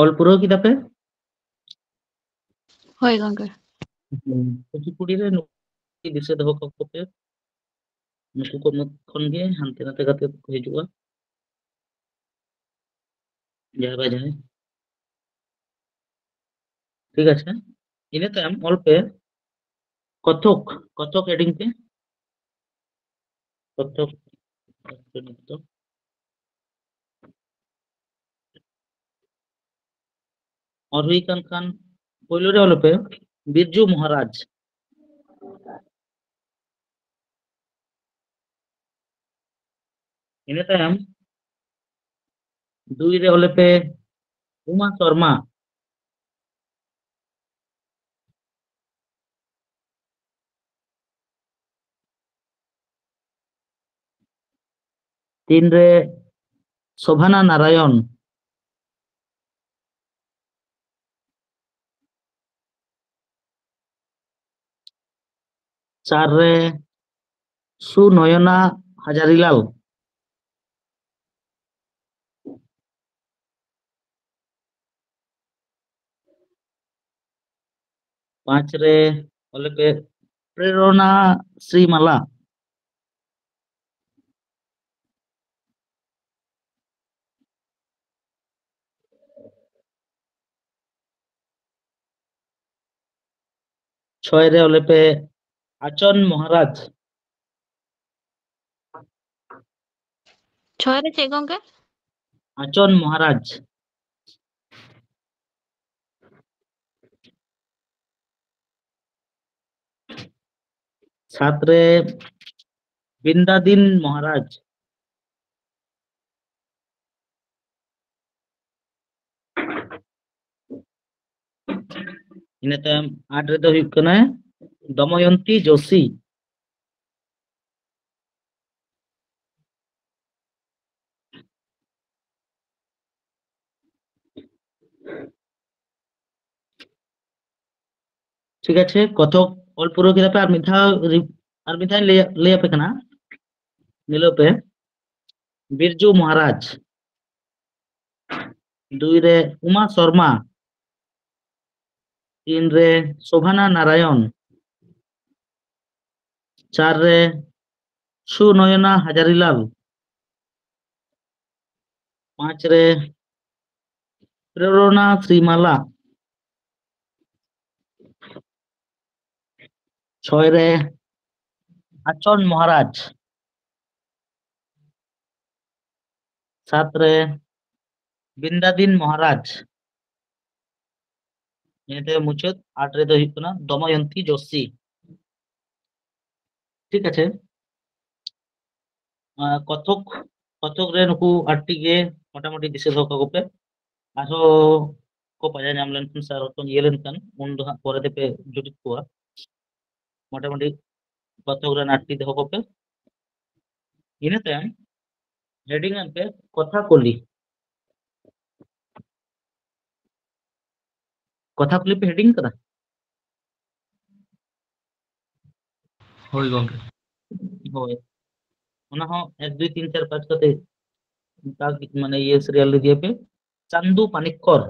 ᱚᱞ ᱯᱩᱨᱟᱹᱣ ᱠᱮᱫᱟ ᱯᱮ? ᱦᱳᱭ ᱜᱚᱝᱠᱮ᱾ ᱦᱩᱸ, ᱠᱩᱪᱤᱯᱩᱲᱤ ᱨᱮ ᱱᱩᱠᱩ ᱫᱤᱥᱟᱹ ᱫᱚᱦᱚ ᱠᱟᱠᱚ ᱯᱮ᱾ ᱱᱩᱠᱩ ᱠᱚ ᱢᱩᱫᱽ ᱠᱷᱚᱱ ᱜᱮ ᱦᱟᱱᱛᱮ ᱱᱟᱛᱮ ᱠᱟᱛᱮ ᱠᱚ ᱦᱤᱡᱩᱜᱼᱟ, ᱡᱟᱦᱟᱸᱭ ᱵᱟ ᱡᱟᱦᱟᱸᱭ᱾ ᱴᱷᱤᱠ ᱟᱪᱷᱮ, ᱤᱱᱟᱹ ᱛᱟᱭᱚᱢ ᱚᱞ ᱯᱮ ᱠᱚᱛᱷᱚᱠ, ᱠᱚᱛᱷᱚᱠ heading ᱛᱮ᱾ ᱠᱚᱛᱷᱚᱠ, ᱚᱞ ᱦᱩᱭ ᱠᱟᱱ ᱠᱷᱟᱱ ᱯᱳᱭᱞᱳ ᱨᱮ ᱚᱞ ᱯᱮ ᱵᱤᱨᱡᱩ ᱢᱚᱦᱟᱨᱟᱡᱽ᱾ ᱤᱱᱟᱹ ᱛᱟᱭᱚᱢ ᱫᱩᱭ ᱨᱮ ᱚᱞ ᱯᱮ ᱩᱢᱟ ᱥᱚᱨᱢᱟ᱾ ᱛᱤᱱ ᱨᱮ ᱥᱳᱵᱷᱟᱱᱟ ᱱᱟᱨᱟᱭᱚᱱ᱾ ᱪᱟᱨ ᱨᱮ ᱥᱩᱱᱚᱭᱚᱱᱟ ᱦᱟᱡᱟᱨᱤᱞᱟᱞ᱾ ᱯᱟᱸᱪ ᱨᱮ ᱚᱞ ᱯᱮ ᱯᱨᱮᱨᱚᱱᱟ ᱥᱨᱤᱢᱟᱞᱟ᱾ ᱪᱷᱚᱭ ᱨᱮ ᱚᱞ ᱯᱮ ᱟᱪᱚᱱ ᱢᱚᱦᱟᱨᱟᱡᱽ᱾ ᱪᱷᱚᱭ ᱨᱮ ᱪᱮᱫ ᱜᱚᱝᱠᱮ? ᱟᱪᱚᱱ ᱢᱚᱦᱟᱨᱟᱡᱽ᱾ ᱥᱟᱛ ᱨᱮ ᱵᱤᱱᱫᱟᱫᱤᱱ ᱢᱚᱦᱟᱨᱟᱡᱽ᱾ ᱤᱱᱟᱹ ᱛᱟᱭᱚᱢ ᱟᱴ ᱨᱮᱫᱚ ᱦᱩᱭᱩᱜ ᱠᱟᱱᱟ ᱫᱚᱢᱚᱭᱚᱱᱛᱤ ᱡᱳᱥᱤ᱾ ᱴᱷᱤᱠ ᱟᱪᱷᱮ, ᱠᱚᱛᱷᱚᱠ ᱚᱞ ᱯᱩᱨᱟᱹᱣ ᱠᱮᱫᱟ ᱯᱮ, ᱟᱨ ᱢᱤᱫ ᱫᱷᱟᱣ ᱨᱤ-, ᱟᱨ ᱢᱤᱫ ᱫᱷᱟᱣ ᱞᱟᱹᱭ, ᱞᱟᱹᱭ ᱟᱯᱮ ᱠᱟᱱᱟ, ᱢᱤᱞᱟᱹᱣ ᱯᱮ᱾ ᱵᱤᱨᱡᱩ ᱢᱚᱦᱟᱨᱟᱡᱽ, ᱫᱩᱭ ᱨᱮ ᱩᱢᱟ ᱥᱚᱨᱢᱟ, ᱛᱤᱱ ᱨᱮ ᱥᱳᱵᱷᱟᱱᱟ ᱱᱟᱨᱟᱭᱚᱱ, ᱪᱟᱨ ᱨᱮ ᱥᱩᱱᱚᱭᱚᱱᱟ ᱦᱟᱡᱟᱨᱤᱞᱟᱞ, ᱯᱟᱸᱪ ᱨᱮ ᱯᱨᱮᱨᱚᱱᱟ ᱥᱨᱤᱢᱟᱞᱟ, ᱪᱷᱚᱭ ᱨᱮ ᱟᱪᱚᱱ ᱢᱚᱦᱟᱨᱟᱡᱽ, ᱥᱟᱛ ᱨᱮ ᱵᱤᱱᱫᱟᱫᱤᱱ ᱢᱚᱦᱟᱨᱟᱡᱽ, ᱤᱱᱟᱹ ᱛᱟᱭᱚᱢ ᱢᱩᱪᱟᱹᱫ ᱟᱴ ᱨᱮᱫᱚ ᱦᱩᱭᱩᱜ ᱠᱟᱱᱟ ᱫᱚᱢᱚᱭᱚᱱᱛᱤ ᱡᱳᱥᱤ᱾ ᱴᱷᱤᱠ ᱟᱪᱷᱮ, ᱟᱸ, ᱠᱚᱛᱷᱚᱠ, ᱠᱚᱛᱷᱚᱠ ᱨᱮ ᱱᱩᱠᱩ ᱟᱴᱴᱤ ᱜᱮ ᱢᱚᱴᱟᱢᱩᱴᱤ ᱫᱤᱥᱟᱹ ᱫᱚᱦᱚ ᱠᱟᱠᱚ ᱯᱮ᱾ ᱟᱨᱦᱚᱸ ᱠᱚ ᱯᱟᱸᱡᱟ ᱧᱟᱢ ᱞᱮᱱᱠᱷᱟᱱ ᱥᱮ ᱟᱨᱦᱚᱸ ᱠᱚ ᱤᱭᱟᱹ ᱞᱮᱱᱠᱷᱟᱱ, ᱩᱱ ᱫᱚ ᱦᱟᱸᱜ ᱯᱚᱨᱮ ᱛᱮᱯᱮ ᱡᱩᱴᱤᱡ ᱠᱚᱣᱟ᱾ ᱢᱚᱴᱟᱢᱩᱴᱤ ᱠᱚᱛᱷᱚᱠ ᱨᱮᱱ ᱟᱴᱴᱤ ᱫᱚᱦᱚ ᱠᱚᱯᱮ᱾ ᱤᱱᱟᱹ ᱛᱟᱭᱚᱢ heading ᱮᱢ ᱯᱮ ᱠᱚᱛᱷᱟ ᱠᱚᱞᱤ᱾ ᱠᱚᱛᱷᱟ ᱠᱚᱞᱤ ᱯᱮ heading ᱠᱟᱫᱟ? ᱦᱳᱭ ᱜᱚᱝᱠᱮ᱾ ᱦᱳᱭ, ᱚᱱᱟ ᱦᱚᱸ ᱮᱠ, ᱫᱩᱭ, ᱛᱤᱱ, ᱪᱟᱨ, ᱯᱟᱸᱪ ᱠᱟᱛᱮ ᱚᱱᱠᱟ ᱜᱮ, ᱢᱟᱱᱮ, ᱤᱭᱟᱹ serial ᱤᱫᱤᱭᱟᱯᱮ᱾ ᱪᱟᱱᱫᱩ ᱯᱟᱱᱤᱠᱠᱚᱨ᱾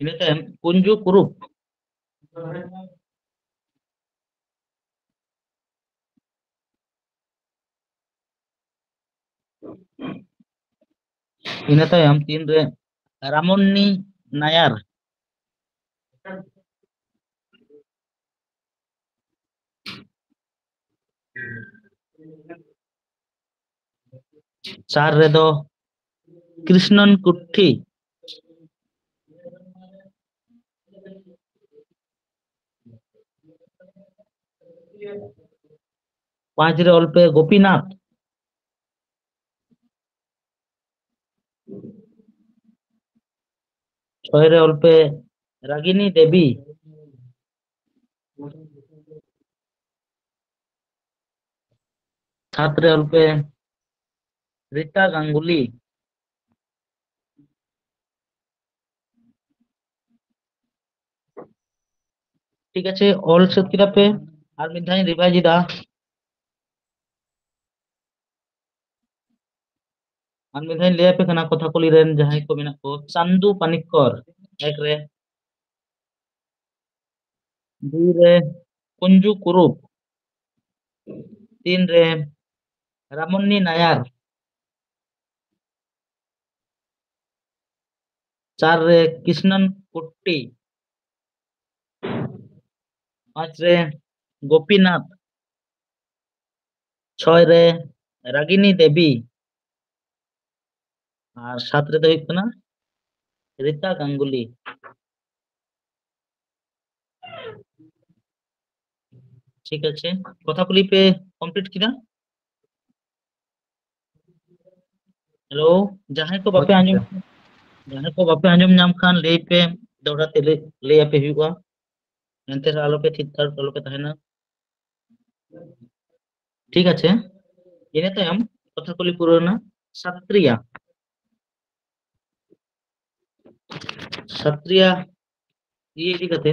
ᱤᱱᱟᱹ ᱛᱟᱭᱚᱢ ᱠᱩᱧᱡᱩ ᱠᱩᱨᱩᱯ᱾ ᱤᱱᱟᱹ ᱛᱟᱭᱚᱢ ᱛᱤᱱ ᱨᱮ ᱨᱟᱢᱚᱱᱱᱤ ᱱᱟᱭᱟᱨ, ᱪᱟᱨ ᱨᱮᱫᱚ ᱠᱨᱤᱥᱱᱚᱱ ᱠᱩᱴᱴᱷᱤ, ᱯᱟᱸᱪ ᱨᱮ ᱚᱞ ᱯᱮ ᱜᱳᱯᱤᱱᱟᱛᱷ, ᱪᱷᱚᱭ ᱨᱮ ᱚᱞ ᱯᱮ ᱨᱟᱜᱤᱱᱤ ᱫᱮᱵᱤ, ᱥᱟᱛ ᱨᱮ ᱚᱞ ᱯᱮ ᱨᱤᱛᱟ ᱜᱟᱝᱜᱩᱞᱤ᱾ ᱴᱷᱤᱠ ᱟᱪᱷᱮ, ᱚᱞ ᱥᱟᱹᱛ ᱠᱮᱫᱟ ᱯᱮ᱾ ᱟᱨ ᱢᱤᱫ ᱫᱷᱟᱣ ᱤᱧ ᱨᱤᱵᱷᱟᱭᱤᱡᱽ ᱮᱫᱟ᱾ ᱟᱨ ᱢᱤᱫ ᱫᱷᱟᱣ ᱤᱧ ᱞᱟᱹᱭ ᱟᱯᱮ ᱠᱟᱱᱟ ᱠᱚᱛᱷᱟ ᱠᱩᱞᱤ ᱨᱮᱱ ᱡᱟᱦᱟᱸᱭ ᱠᱚ ᱢᱮᱱᱟᱜ ᱠᱚ, ᱪᱟᱱᱫᱩ ᱯᱟᱱᱤᱠᱠᱚᱨ ᱮᱠ ᱨᱮ, ᱫᱩᱭ ᱨᱮ ᱠᱩᱧᱡᱩ ᱠᱩᱨᱩᱯ, ᱛᱤᱱ ᱨᱮ ᱨᱟᱢᱚᱱᱱᱤ ᱱᱟᱭᱟᱨ, ᱪᱟᱨ ᱨᱮ ᱠᱨᱤᱥᱱᱚᱱ ᱠᱩᱴᱴᱤ, ᱯᱟᱸᱪ ᱨᱮ ᱜᱳᱯᱤᱱᱟᱛᱷ, ᱪᱷᱚᱭ ᱨᱮ ᱨᱟᱜᱤᱱᱤ ᱫᱮᱵᱤ, ᱟᱨ ᱥᱟᱛ ᱨᱮᱫᱚ ᱦᱩᱭᱩᱜ ᱠᱟᱱᱟ ᱨᱤᱛᱟ ᱜᱟᱝᱜᱩᱞᱤ᱾ ᱴᱷᱤᱠ ᱟᱪᱷᱮ, ᱠᱚᱛᱷᱟ ᱠᱩᱞᱤ ᱯᱮ ᱠᱚᱢᱯᱞᱤᱴ ᱠᱮᱫᱟ? ᱦᱮᱞᱳ, ᱡᱟᱦᱟᱸᱭ ᱠᱚ ᱵᱟᱯᱮ ᱟᱸᱡᱚᱢ, ᱡᱟᱦᱟᱸᱭ ᱠᱚ ᱵᱟᱯᱮ ᱟᱸᱡᱚᱢ ᱧᱟᱢ ᱠᱷᱟᱱ ᱞᱟᱹᱭ ᱯᱮ, ᱫᱚᱦᱲᱟ ᱛᱮ ᱞᱟᱹᱭ, ᱞᱟᱹᱭ ᱟᱯᱮ ᱦᱩᱭᱩᱜᱼᱟ, ᱮᱱᱛᱮ ᱨᱮᱦᱚᱸ ᱟᱞᱚᱯᱮ ᱛᱷᱤᱨ ᱛᱷᱟᱨ ᱟᱞᱚᱯᱮ ᱛᱟᱦᱮᱱᱟ᱾ ᱴᱷᱤᱠ ᱟᱪᱷᱮ, ᱤᱱᱟᱹ ᱛᱟᱭᱚᱢ ᱠᱚᱛᱷᱟ ᱠᱩᱞᱤ ᱯᱩᱨᱟᱹᱣ ᱮᱱᱟ᱾ ᱥᱟᱛᱨᱤᱭᱟ, ᱥᱟᱛᱨᱤᱭᱟ ᱤᱭᱟᱹ ᱤᱫᱤ ᱠᱟᱛᱮ,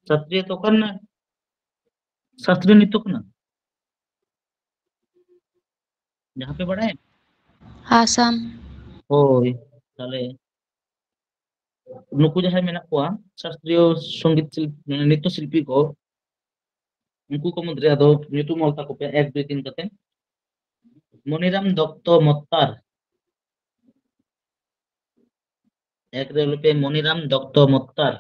ᱥᱟᱛᱨᱤᱭᱟ ᱛᱚ ᱚᱠᱟ ᱨᱮᱱᱟᱜ ᱥᱟᱥᱛᱨᱤᱭᱚ ᱱᱨᱤᱛᱛᱚ ᱠᱟᱱᱟ? ᱡᱟᱦᱟᱸ ᱯᱮ ᱵᱟᱲᱟᱭᱟ? ᱟᱥᱟᱢ᱾ ᱦᱳᱭ, ᱛᱟᱦᱞᱮ ᱱᱩᱠᱩ ᱡᱟᱦᱟᱸᱭ ᱢᱮᱱᱟᱜ ᱠᱚᱣᱟ ᱥᱟᱥᱛᱨᱤᱭᱚ ᱥᱚᱝᱜᱤᱛ ᱥᱤᱞ-, ᱱᱨᱤᱛᱛᱚ ᱥᱤᱞᱯᱤ ᱠᱚ, ᱩᱱᱠᱩ ᱠᱚ ᱢᱩᱫᱽᱨᱮ ᱟᱫᱚ ᱧᱩᱛᱩᱢ ᱚᱞ ᱛᱟᱠᱚ ᱯᱮ ᱮᱠ, ᱫᱩᱭ, ᱛᱤᱱ ᱠᱟᱛᱮ᱾ ᱢᱚᱱᱤᱨᱟᱢ ᱫᱚᱛᱛᱚ ᱢᱚᱛᱛᱟᱨ᱾ ᱮᱠ ᱨᱮ ᱚᱞ ᱯᱮ ᱢᱚᱱᱤᱨᱟᱢ ᱫᱚᱛᱛᱚ ᱢᱚᱛᱛᱟᱨ᱾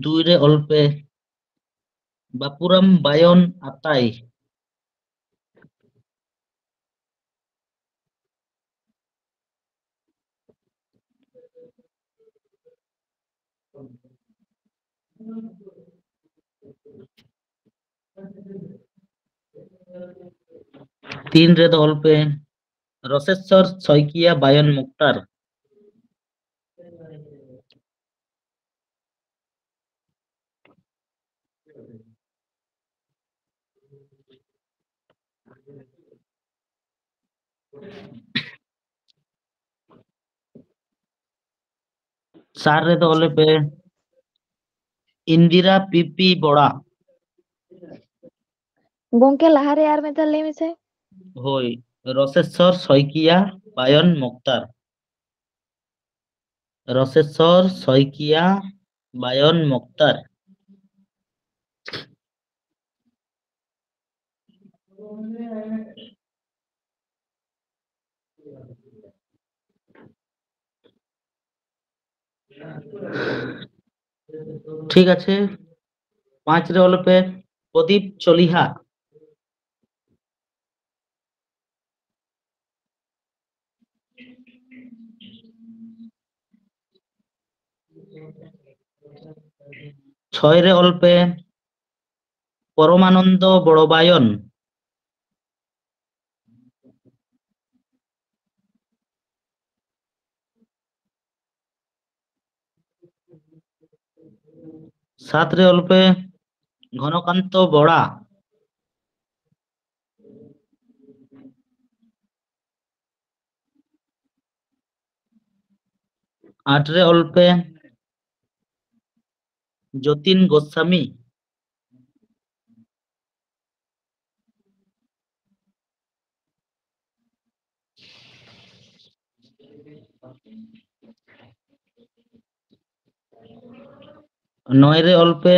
ᱫᱩᱭ ᱨᱮ ᱚᱞ ᱯᱮ ᱵᱟᱯᱩᱨᱟᱢ ᱵᱟᱭᱚᱱ ᱟᱛᱟᱭ᱾ ᱛᱤᱱ ᱨᱮᱫᱚ ᱚᱞ ᱯᱮ ᱨᱚᱥᱮᱥᱥᱚᱨ ᱥᱚᱭᱠᱤᱭᱟ ᱵᱟᱭᱚᱱ ᱢᱩᱠᱛᱟᱨ᱾ ᱪᱟᱨ ᱨᱮᱫᱚ ᱚᱞ ᱯᱮ ᱤᱱᱫᱤᱨᱟ ᱯᱤᱯᱤ ᱵᱚᱲᱟ᱾ ᱜᱚᱝᱠᱮ, ᱞᱟᱦᱟᱨᱮ ᱟᱨ ᱢᱤᱫ ᱫᱷᱟᱣ ᱞᱟᱹᱭ ᱢᱮᱥᱮ᱾ ᱦᱳᱭ, ᱨᱚᱥᱮᱥᱥᱚᱨ ᱥᱚᱭᱠᱤᱭᱟ ᱵᱟᱭᱚᱱ ᱢᱚᱠᱛᱟᱨ᱾ ᱨᱚᱥᱮᱥᱥᱚᱨ ᱥᱚᱭᱠᱤᱭᱟ ᱵᱟᱭᱚᱱ ᱢᱚᱠᱛᱟᱨ᱾ ᱴᱷᱤᱠ ᱟᱪᱷᱮ, ᱯᱟᱸᱪ ᱨᱮ ᱚᱞ ᱯᱮ ᱯᱨᱚᱫᱤᱯ ᱪᱚᱞᱤᱦᱟ᱾ ᱪᱷᱚᱭ ᱨᱮ ᱚᱞ ᱯᱮ ᱯᱚᱨᱚᱢᱟᱱᱚᱱᱫᱚ ᱵᱚᱲᱚᱵᱟᱭᱚᱱ᱾ ᱥᱟᱛ ᱨᱮ ᱚᱞ ᱯᱮ ᱜᱷᱚᱱᱚᱠᱟᱱᱛᱚ ᱵᱚᱲᱟ᱾ ᱟᱴ ᱨᱮ ᱚᱞ ᱯᱮ ᱡᱚᱛᱤᱱ ᱜᱳᱥᱟᱢᱤ᱾ ᱱᱚᱭ ᱨᱮ ᱚᱞ ᱯᱮ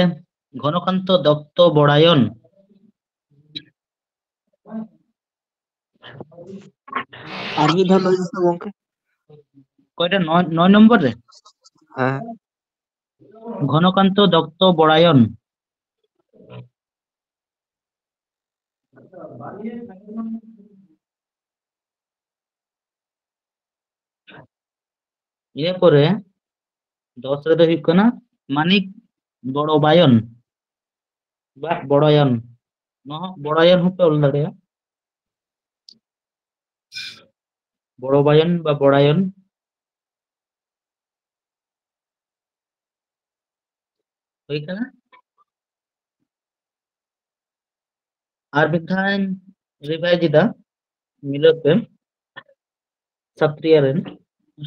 ᱜᱷᱚᱱᱚᱠᱟᱱᱛᱚ ᱫᱚᱛᱛᱚ ᱵᱚᱲᱟᱭᱚᱱ᱾ ᱟᱨ ᱢᱤᱫ ᱫᱷᱟᱣ ᱞᱟᱹᱭ ᱢᱮᱥᱮ ᱜᱚᱝᱠᱮ᱾ ᱚᱠᱚᱭᱴᱟ ᱱᱚᱭ, ᱱᱚᱭ ᱱᱚᱢᱵᱚᱨ ᱨᱮ? ᱦᱮᱸ᱾ ᱜᱷᱚᱱᱚᱠᱟᱱᱛᱚ ᱫᱚᱛᱛᱚ ᱵᱚᱲᱟᱭᱚᱱ᱾ ᱤᱱᱟᱹ ᱯᱚᱨᱮ ᱫᱚᱥ ᱨᱮᱫᱚ ᱦᱩᱭᱩᱜ ᱠᱟᱱᱟ ᱢᱟᱱᱤᱠ ᱵᱚᱲᱚᱵᱟᱭᱚᱱ ᱵᱟ ᱵᱚᱲᱚᱭᱚᱱ᱾ ᱱᱚᱣᱟ ᱦᱚᱸ ᱵᱚᱲᱟᱭᱚᱱ ᱦᱚᱸᱯᱮ ᱚᱞ ᱫᱟᱲᱮᱭᱟᱜᱼᱟ᱾ ᱵᱚᱲᱚᱵᱟᱭᱚᱱ ᱵᱟ ᱵᱚᱲᱟᱭᱚᱱ᱾ ᱦᱩᱭ ᱠᱟᱱᱟ᱾ ᱟᱨ ᱢᱤᱫ ᱫᱷᱟᱣ ᱨᱤᱵᱷᱟᱭᱤᱡᱽ ᱮᱫᱟ, ᱢᱤᱞᱟᱹᱣ ᱯᱮ᱾ ᱥᱟᱛᱨᱤᱭᱟ ᱨᱮᱱ,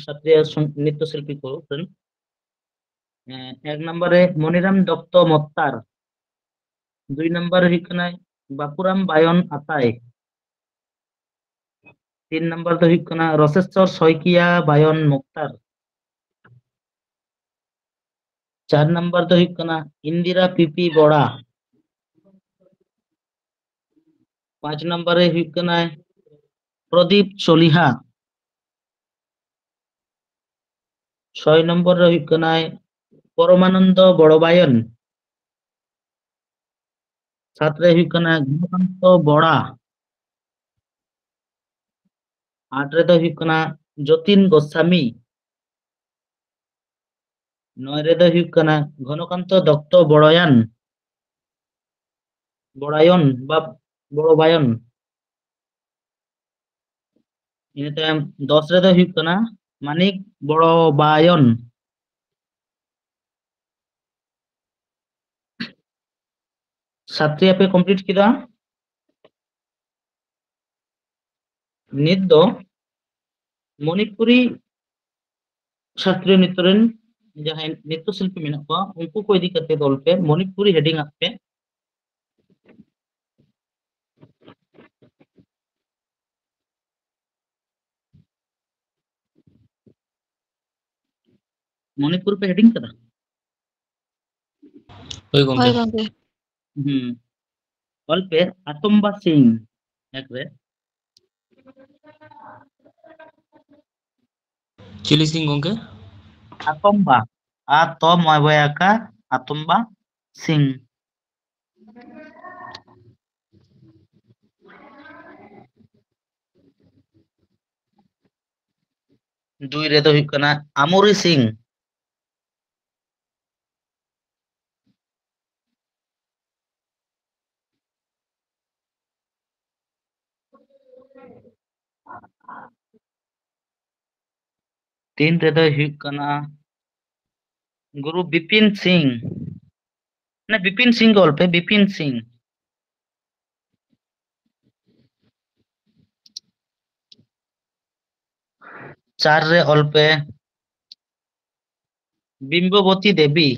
ᱥᱟᱛᱨᱤᱭᱟ ᱥᱚᱝ-, ᱱᱨᱤᱛᱛᱚ ᱥᱤᱞᱯᱤ ᱠᱚ ᱨᱮᱱ᱾ ᱮᱸ, ᱮᱠ ᱱᱚᱢᱵᱚᱨ ᱨᱮ ᱢᱚᱱᱤᱨᱟᱢ ᱫᱚᱛᱛᱚ ᱢᱚᱛᱛᱟᱨ᱾ ᱫᱩᱭ ᱱᱚᱢᱵᱚᱨ ᱨᱮ ᱦᱩᱭᱩᱜ ᱠᱟᱱᱟᱭ ᱵᱟᱯᱩᱨᱟᱢ ᱵᱟᱭᱚᱱ ᱟᱛᱟᱭ᱾ ᱛᱤᱱ ᱱᱚᱢᱵᱚᱨ ᱫᱚ ᱦᱩᱭᱩᱜ ᱠᱟᱱᱟ ᱨᱚᱥᱮᱥᱥᱚᱨ ᱥᱚᱭᱠᱤᱭᱟ ᱵᱟᱭᱚᱱ ᱢᱚᱠᱛᱟᱨ᱾ ᱪᱟᱨ ᱱᱚᱢᱵᱚᱨ ᱫᱚ ᱦᱩᱭᱩᱜ ᱠᱟᱱᱟ ᱤᱱᱫᱤᱨᱟ ᱯᱤᱯᱤ ᱵᱚᱲᱟ᱾ ᱯᱟᱸᱪ ᱱᱚᱢᱵᱚᱨ ᱨᱮ ᱦᱩᱭᱩᱜ ᱠᱟᱱᱟᱭ ᱯᱨᱚᱫᱤᱯ ᱪᱚᱞᱤᱦᱟ᱾ ᱪᱷᱚᱭ ᱱᱚᱢᱵᱚᱨ ᱨᱮ ᱦᱩᱭᱩᱜ ᱠᱟᱱᱟᱭ ᱯᱚᱨᱚᱢᱟᱱᱚᱱᱫᱚ ᱵᱚᱲᱚᱵᱟᱭᱚᱱ᱾ ᱥᱟᱛ ᱨᱮ ᱦᱩᱭᱩᱜ ᱠᱟᱱᱟ ᱜᱷᱚᱱᱚᱠᱟᱱᱛᱚ ᱵᱚᱲᱟ᱾ ᱟᱴ ᱨᱮᱫᱚ ᱦᱩᱭᱩᱜ ᱠᱟᱱᱟ ᱡᱚᱛᱤᱱ ᱜᱳᱥᱟᱢᱤ᱾ ᱱᱚᱭ ᱨᱮᱫᱚ ᱦᱩᱭᱩᱜ ᱠᱟᱱᱟ ᱜᱷᱚᱱᱚᱠᱟᱱᱛᱚ ᱫᱚᱛᱛᱚ ᱵᱚᱲᱚᱭᱟᱱ, ᱵᱚᱲᱟᱭᱚᱱ ᱵᱟ ᱵᱚᱲᱚᱵᱟᱭᱚᱱ᱾ ᱤᱱᱟᱹ ᱛᱟᱭᱚᱢ ᱫᱚᱥ ᱨᱮᱫᱚ ᱦᱩᱭᱩᱜ ᱠᱟᱱᱟ ᱢᱟᱱᱤᱠ ᱵᱚᱲᱚᱵᱟᱭᱚᱱ᱾ ᱥᱟᱛᱴᱤ ᱟᱯᱮ ᱠᱚᱢᱯᱞᱤᱴ ᱠᱮᱫᱟ᱾ ᱱᱤᱛ ᱫᱚ ᱢᱚᱱᱤᱯᱩᱨᱤ ᱥᱟᱥᱛᱨᱤᱭᱚ ᱱᱨᱤᱛᱛᱚ ᱨᱮᱱ ᱡᱟᱦᱟᱸᱭ ᱱᱨᱤᱛᱛᱚ ᱥᱤᱞᱯᱤ ᱢᱮᱱᱟᱜ ᱠᱚᱣᱟ, ᱩᱱᱠᱩ ᱠᱚ ᱤᱫᱤ ᱠᱟᱛᱮ ᱚᱞ ᱯᱮ, ᱢᱚᱱᱤᱯᱩᱨᱤ ᱦᱮᱰᱤᱝ ᱟᱜ ᱯᱮ᱾ ᱢᱚᱱᱤᱯᱩᱨ ᱯᱮ ᱦᱮᱰᱤᱝ ᱠᱟᱫᱟ? ᱦᱳᱭ ᱜᱚᱝᱠᱮ᱾ ᱦᱳᱭ ᱜᱚᱝᱠᱮ᱾ ᱦᱩᱸ᱾ ᱚᱞ ᱯᱮ ᱟᱛᱚᱢᱵᱟ ᱥᱤᱝ᱾ ᱮᱠ ᱨᱮ᱾ ᱪᱤᱞᱤ ᱥᱤᱝ ᱜᱚᱝᱠᱮ? ᱟᱛᱚᱢᱵᱟ᱾ ᱟ ᱛᱚ ᱢᱚᱭ ᱵᱚᱭ ᱟᱠᱟ, ᱟᱛᱚᱢᱵᱟ ᱥᱤᱝ᱾ ᱫᱩᱭ ᱨᱮᱫᱚ ᱦᱩᱭᱩᱜ ᱠᱟᱱᱟ ᱟᱢᱩᱨᱤ ᱥᱤᱝ᱾ ᱛᱤᱱ ᱨᱮᱫᱚᱭ ᱦᱩᱭᱩᱜ ᱠᱟᱱᱟ ᱜᱩᱨᱩ ᱵᱤᱯᱤᱱ ᱥᱤᱝ᱾ ᱢᱟᱱᱮ ᱵᱤᱯᱤᱱ ᱥᱤᱝ ᱜᱮ ᱚᱞ ᱯᱮ, ᱵᱤᱯᱤᱱ ᱥᱤᱝ᱾ ᱪᱟᱨ ᱨᱮ ᱚᱞ ᱯᱮ ᱵᱤᱢᱵᱚᱵᱚᱛᱤ ᱫᱮᱵᱤ᱾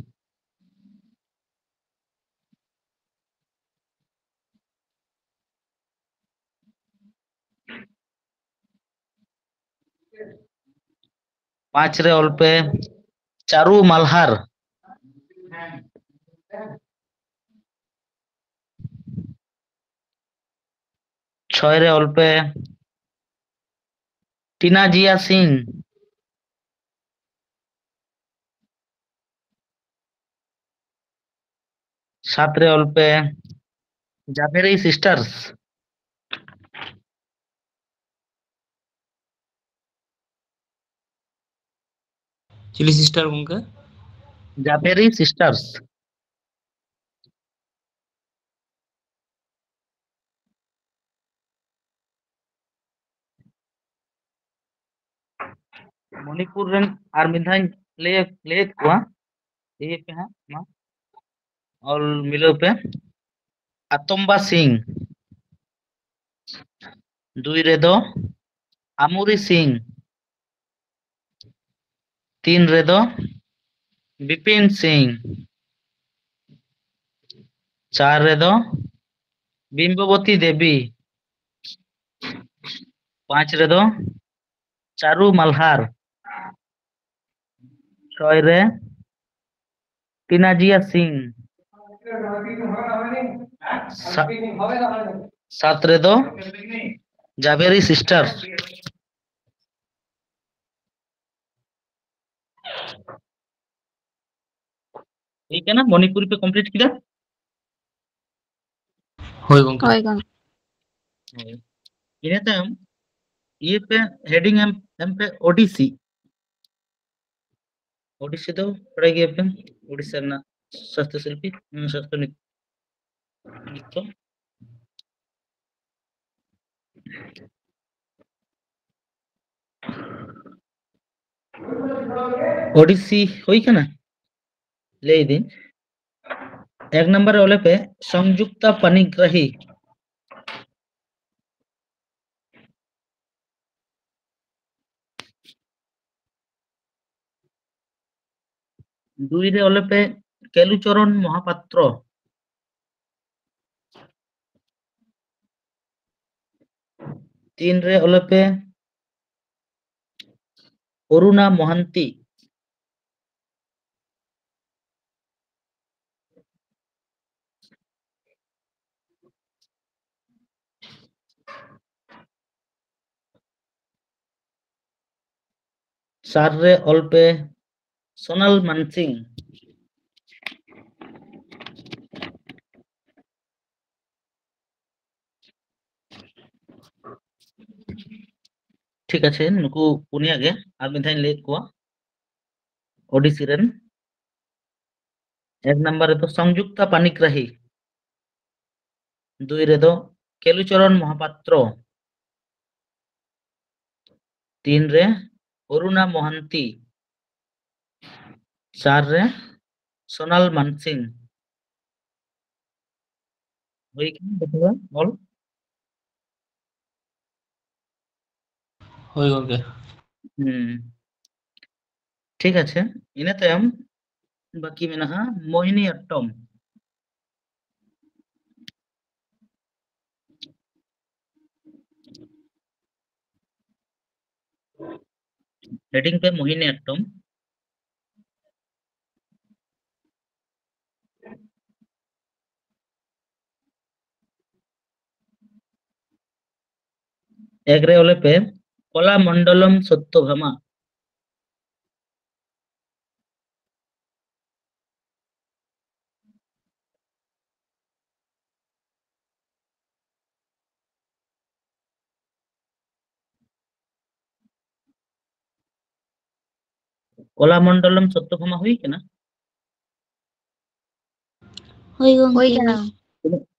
ᱯᱟᱸᱪ ᱨᱮ ᱚᱞ ᱯᱮ ᱪᱟᱨᱩ ᱢᱟᱞᱦᱟᱨ᱾ ᱪᱷᱚᱭ ᱨᱮ ᱚᱞ ᱯᱮ ᱴᱤᱱᱟ ᱡᱤᱭᱟ ᱥᱤᱝ᱾ ᱥᱟᱛ ᱨᱮ ᱚᱞ ᱯᱮ ᱡᱟᱵᱷᱮᱨᱤ ᱥᱤᱥᱴᱟᱨᱥ᱾ ᱪᱤᱞᱤ ᱥᱤᱥᱴᱟᱨ ᱜᱚᱝᱠᱮ? ᱡᱟᱵᱷᱮᱨᱤ ᱥᱤᱥᱴᱟᱨᱥ᱾ ᱢᱚᱱᱤᱯᱩᱨ ᱨᱮᱱ ᱟᱨ ᱢᱤᱫ ᱫᱷᱟᱣ ᱤᱧ ᱞᱟᱹᱭ, ᱞᱟᱹᱭᱮᱫ ᱠᱚᱣᱟ, ᱤᱭᱟᱹ ᱯᱮ ᱦᱟᱸᱜ, ᱢᱟ᱾ ᱚᱞ ᱢᱤᱞᱟᱹᱣ ᱯᱮ᱾ ᱟᱛᱚᱢᱵᱟ ᱥᱤᱝ᱾ ᱫᱩᱭ ᱨᱮᱫᱚ ᱟᱢᱩᱨᱤ ᱥᱤᱝ᱾ ᱛᱤᱱ ᱨᱮᱫᱚ ᱵᱤᱯᱤᱱ ᱥᱤᱝ᱾ ᱪᱟᱨ ᱨᱮᱫᱚ ᱵᱤᱢᱵᱚᱵᱚᱛᱤ ᱫᱮᱵᱤ᱾ ᱯᱟᱸᱪ ᱨᱮᱫᱚ ᱪᱟᱨᱩ ᱢᱟᱞᱦᱟᱨ᱾ ᱪᱷᱚᱭ ᱨᱮ ᱴᱤᱱᱟᱡᱤᱭᱟ ᱥᱤᱝ᱾ ᱥᱟ-, ᱥᱟᱛ ᱨᱮᱫᱚ ᱡᱟᱵᱮᱨᱤ ᱥᱤᱥᱴᱟᱨ᱾ ᱴᱷᱤᱠ ᱠᱟᱱᱟ, ᱢᱚᱱᱤᱯᱩᱨᱤ ᱯᱮ ᱠᱚᱢᱯᱞᱤᱴ ᱠᱮᱫᱟ? ᱦᱳᱭ ᱜᱚᱝᱠᱮ᱾ ᱦᱳᱭ ᱜᱚᱝᱠᱮ᱾ ᱦᱳᱭ᱾ ᱤᱱᱟᱹ ᱛᱟᱭᱚᱢ ᱤᱭᱟᱹ ᱯᱮ, ᱦᱮᱰᱤᱝ ᱮᱢ, ᱮᱢ ᱯᱮ ᱳᱰᱤᱥᱤ᱾ ᱳᱰᱤᱥᱤ ᱫᱚ ᱵᱟᱲᱟᱭ ᱜᱮᱭᱟᱯᱮ, ᱳᱰᱤᱥᱟ ᱨᱮᱱᱟᱜ ᱥᱟᱥᱛᱨᱤᱭᱚ ᱥᱤᱞᱯᱤ, ᱩᱸ, ᱥᱟᱥᱛᱨᱤᱭᱚ ᱱᱤᱛ-, ᱱᱤᱛᱛᱚ᱾ ᱳᱰᱤᱥᱤ ᱦᱩᱭ ᱠᱟᱱᱟ? ᱞᱟᱹᱭ ᱫᱟᱹᱧ, ᱮᱠ ᱱᱟᱢᱵᱟᱨ ᱨᱮ ᱚᱞᱮ ᱯᱮ ᱥᱚᱝᱡᱩᱠᱛᱟ ᱯᱟᱱᱤᱜᱽᱨᱟᱦᱤ᱾ ᱫᱩᱭ ᱨᱮ ᱚᱞᱮ ᱯᱮ ᱠᱮᱞᱩᱪᱚᱨᱚᱱ ᱢᱚᱦᱟᱯᱟᱛᱨᱚ᱾ ᱛᱤᱱ ᱨᱮ ᱚᱞᱮ ᱯᱮ ᱚᱨᱩᱬᱟ ᱢᱚᱦᱟᱱᱛᱤ᱾ ᱪᱟᱨ ᱨᱮ ᱚᱞ ᱯᱮ ᱥᱳᱱᱟᱞ ᱢᱟᱱᱥᱤᱝ᱾ ᱴᱷᱤᱠ ᱟᱪᱷᱮ, ᱱᱩᱠᱩ ᱯᱩᱱᱭᱟ ᱜᱮ ᱟᱨ ᱢᱤᱫ ᱫᱷᱟᱣ ᱤᱧ ᱞᱟᱹᱭᱮᱫ ᱠᱚᱣᱟ, ᱳᱰᱤᱥᱤ ᱨᱮᱱ᱾ ᱮᱠ ᱱᱟᱢᱵᱟᱨ ᱨᱮᱫᱚ ᱥᱚᱝᱡᱩᱠᱛᱟ ᱯᱟᱱᱤᱜᱽᱨᱟᱦᱤ, ᱫᱩᱭ ᱨᱮᱫᱚ ᱠᱮᱞᱩᱪᱚᱨᱚᱱ ᱢᱚᱦᱟᱯᱟᱛᱨᱚ, ᱛᱤᱱ ᱨᱮ ᱚᱨᱩᱬᱟ ᱢᱚᱦᱟᱱᱛᱤ, ᱪᱟᱨ ᱨᱮ ᱥᱳᱱᱟᱞ ᱢᱟᱱᱥᱤᱝ᱾ ᱦᱩᱭ ᱠᱟᱱᱟ ᱡᱚᱛᱚ ᱦᱚᱲ ᱚᱞ? ᱦᱳᱭ ᱜᱚᱝᱠᱮ᱾ ᱦᱩᱸ᱾ ᱴᱷᱤᱠ ᱟᱪᱷᱮ, ᱤᱱᱟᱹ ᱛᱟᱭᱚᱢ ᱵᱟᱹᱠᱤ ᱢᱮᱱᱟᱜᱼᱟ ᱢᱳᱦᱤᱱᱤ ᱟᱴᱴᱚᱢ᱾ ᱦᱮᱰᱤᱝ ᱯᱮ ᱢᱳᱦᱤᱱᱤ ᱟᱴᱴᱚᱢ᱾ ᱮᱠ ᱨᱮ ᱚᱞᱮ ᱯᱮ ᱠᱚᱞᱟ ᱢᱚᱱᱰᱚᱞᱚᱢ ᱥᱚᱛᱛᱚᱵᱷᱟᱢᱟ᱾ ᱠᱚᱞᱟ ᱢᱚᱱᱰᱚᱞᱚᱢ ᱥᱚᱛᱛᱚᱵᱷᱟᱢᱟ ᱦᱩᱭ ᱠᱟᱱᱟ? ᱦᱳᱭ ᱜᱚᱝᱠᱮ᱾ ᱦᱩᱭ ᱠᱟᱱᱟ᱾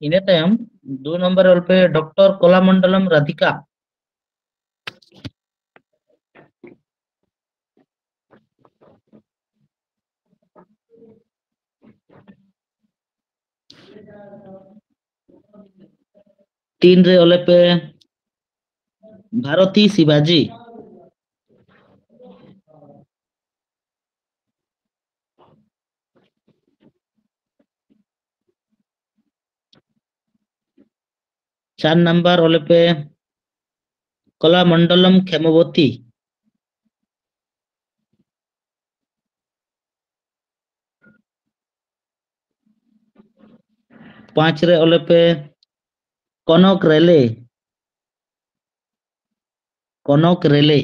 ᱤᱱᱟᱹ ᱛᱟᱭᱚᱢ ᱫᱩ ᱱᱚᱢᱵᱚᱨ ᱚᱞ ᱯᱮ ᱰᱚᱠᱴᱚᱨ ᱠᱚᱞᱟ ᱢᱚᱱᱰᱚᱞᱚᱢ ᱨᱟᱫᱷᱤᱠᱟ᱾ ᱛᱤᱱ ᱨᱮ ᱚᱞᱮ ᱯᱮ ᱵᱷᱟᱨᱚᱛᱤ ᱥᱤᱵᱟᱡᱤ᱾ ᱪᱟᱨ ᱱᱟᱢᱵᱟᱨ ᱚᱞᱮ ᱯᱮ ᱠᱚᱞᱟ ᱢᱚᱱᱰᱚᱞᱚᱢ ᱠᱷᱮᱢᱚᱵᱚᱛᱤ᱾ ᱯᱟᱸᱪ ᱨᱮ ᱚᱞᱮ ᱯᱮ ᱠᱚᱱᱚᱠ ᱨᱮᱞᱮ᱾ ᱠᱚᱱᱚᱠ ᱨᱮᱞᱮ᱾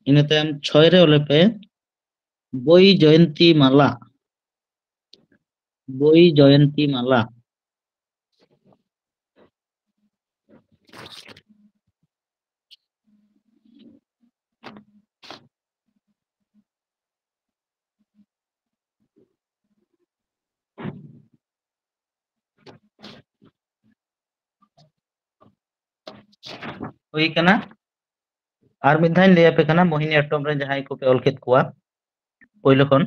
ᱤᱱᱟᱹ ᱛᱟᱭᱚᱢ ᱪᱷᱚᱭ ᱨᱮ ᱚᱞᱮ ᱯᱮ ᱵᱳᱭ ᱡᱚᱭᱚᱱᱛᱤ ᱢᱟᱞᱟ᱾ ᱵᱳᱭ ᱡᱚᱭᱚᱱᱛᱤ ᱢᱟᱞᱟ᱾ ᱦᱩᱭ ᱠᱟᱱᱟ᱾ ᱟᱨ ᱢᱤᱫ ᱫᱷᱟᱣ ᱤᱧ ᱞᱟᱹᱭ ᱟᱯᱮ ᱠᱟᱱᱟ, ᱢᱳᱦᱤᱱᱤ ᱟᱴᱴᱚᱢ ᱨᱮ ᱡᱟᱦᱟᱸᱭ ᱠᱚᱯᱮ ᱚᱞ ᱠᱮᱫ ᱠᱚᱣᱟ, ᱯᱳᱭᱞᱳ ᱠᱷᱚᱱ᱾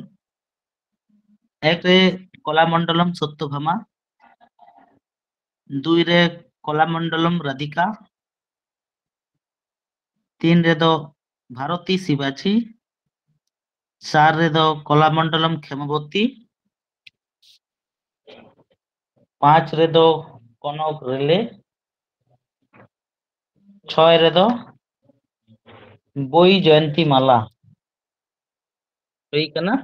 ᱮᱠ ᱨᱮ ᱠᱚᱞᱟᱢᱚᱱᱰᱚᱞᱚᱢ ᱥᱚᱛᱛᱚᱵᱷᱟᱢᱟ, ᱫᱩᱭ ᱨᱮ ᱠᱚᱞᱟᱢᱚᱱᱰᱚᱞᱚᱢ ᱨᱟᱫᱷᱤᱠᱟ, ᱛᱤᱱ ᱨᱮᱫᱚ ᱵᱷᱟᱨᱚᱛᱤ ᱥᱤᱵᱟᱡᱤ, ᱪᱟᱨ ᱨᱮᱫᱚ ᱠᱚᱞᱟᱢᱚᱱᱰᱚᱞᱚᱢ ᱠᱷᱮᱢᱚᱵᱚᱛᱤ, ᱯᱟᱸᱪ ᱨᱮᱫᱚ ᱠᱚᱱᱚᱠ ᱨᱮᱞᱮ, ᱪᱷᱚᱭ ᱨᱮᱫᱚ ᱵᱳᱭ ᱡᱚᱭᱚᱱᱛᱤ ᱢᱟᱞᱟ᱾ ᱦᱩᱭ ᱠᱟᱱᱟ᱾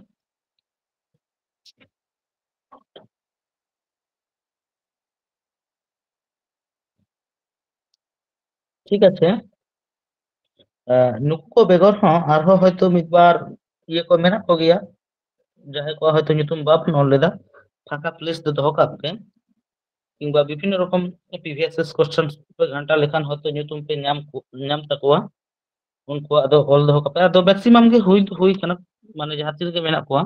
ᱴᱷᱤᱠ ᱟᱪᱷᱮ᱾ ᱱᱩᱠᱩ ᱠᱚ ᱵᱮᱜᱚᱨ ᱦᱚᱸ ᱟᱨᱦᱚᱸ ᱦᱚᱭᱛᱳ ᱢᱤᱫ ᱵᱟᱨ ᱤᱭᱟᱹ ᱠᱚ ᱢᱮᱱᱟᱜ ᱠᱚᱜᱮᱭᱟ, ᱡᱟᱦᱟᱸᱭ ᱠᱚᱣᱟᱜ ᱦᱚᱭᱛᱳ ᱧᱩᱛᱩᱢ ᱵᱟᱵᱚᱱ ᱚᱞ ᱞᱮᱫᱟ, ᱯᱷᱟᱸᱠᱟ ᱯᱞᱮᱥ ᱫᱚ ᱫᱚᱦᱚ ᱠᱟᱜ ᱯᱮ᱾ ᱠᱤᱝᱵᱟ ᱵᱤᱵᱷᱤᱱᱱᱚ ᱨᱚᱠᱚᱢ ᱯᱨᱤᱵᱷᱤᱭᱟᱥ ᱠᱚᱥᱪᱮᱱ ᱯᱮ ᱜᱷᱟᱱᱴᱟ ᱞᱮᱠᱷᱟᱱ ᱦᱚᱭᱛᱳ ᱧᱩᱛᱩᱢ ᱯᱮ ᱧᱟᱢ ᱠᱚ, ᱧᱟᱢ ᱛᱟᱠᱚᱣᱟ᱾ ᱩᱱᱠᱩᱣᱟᱜ ᱫᱚ ᱚᱞ ᱫᱚᱦᱚ ᱠᱟᱜ ᱯᱮ᱾ ᱟᱫᱚ ᱢᱮᱠᱥᱤᱢᱟᱢ ᱜᱮ ᱦᱩᱭ, ᱦᱩᱭ ᱠᱟᱱᱟ, ᱢᱟᱱᱮ ᱡᱟᱦᱟᱸ ᱛᱤᱱᱟᱹᱜ ᱜᱮ ᱢᱮᱱᱟᱜ ᱠᱚᱣᱟ,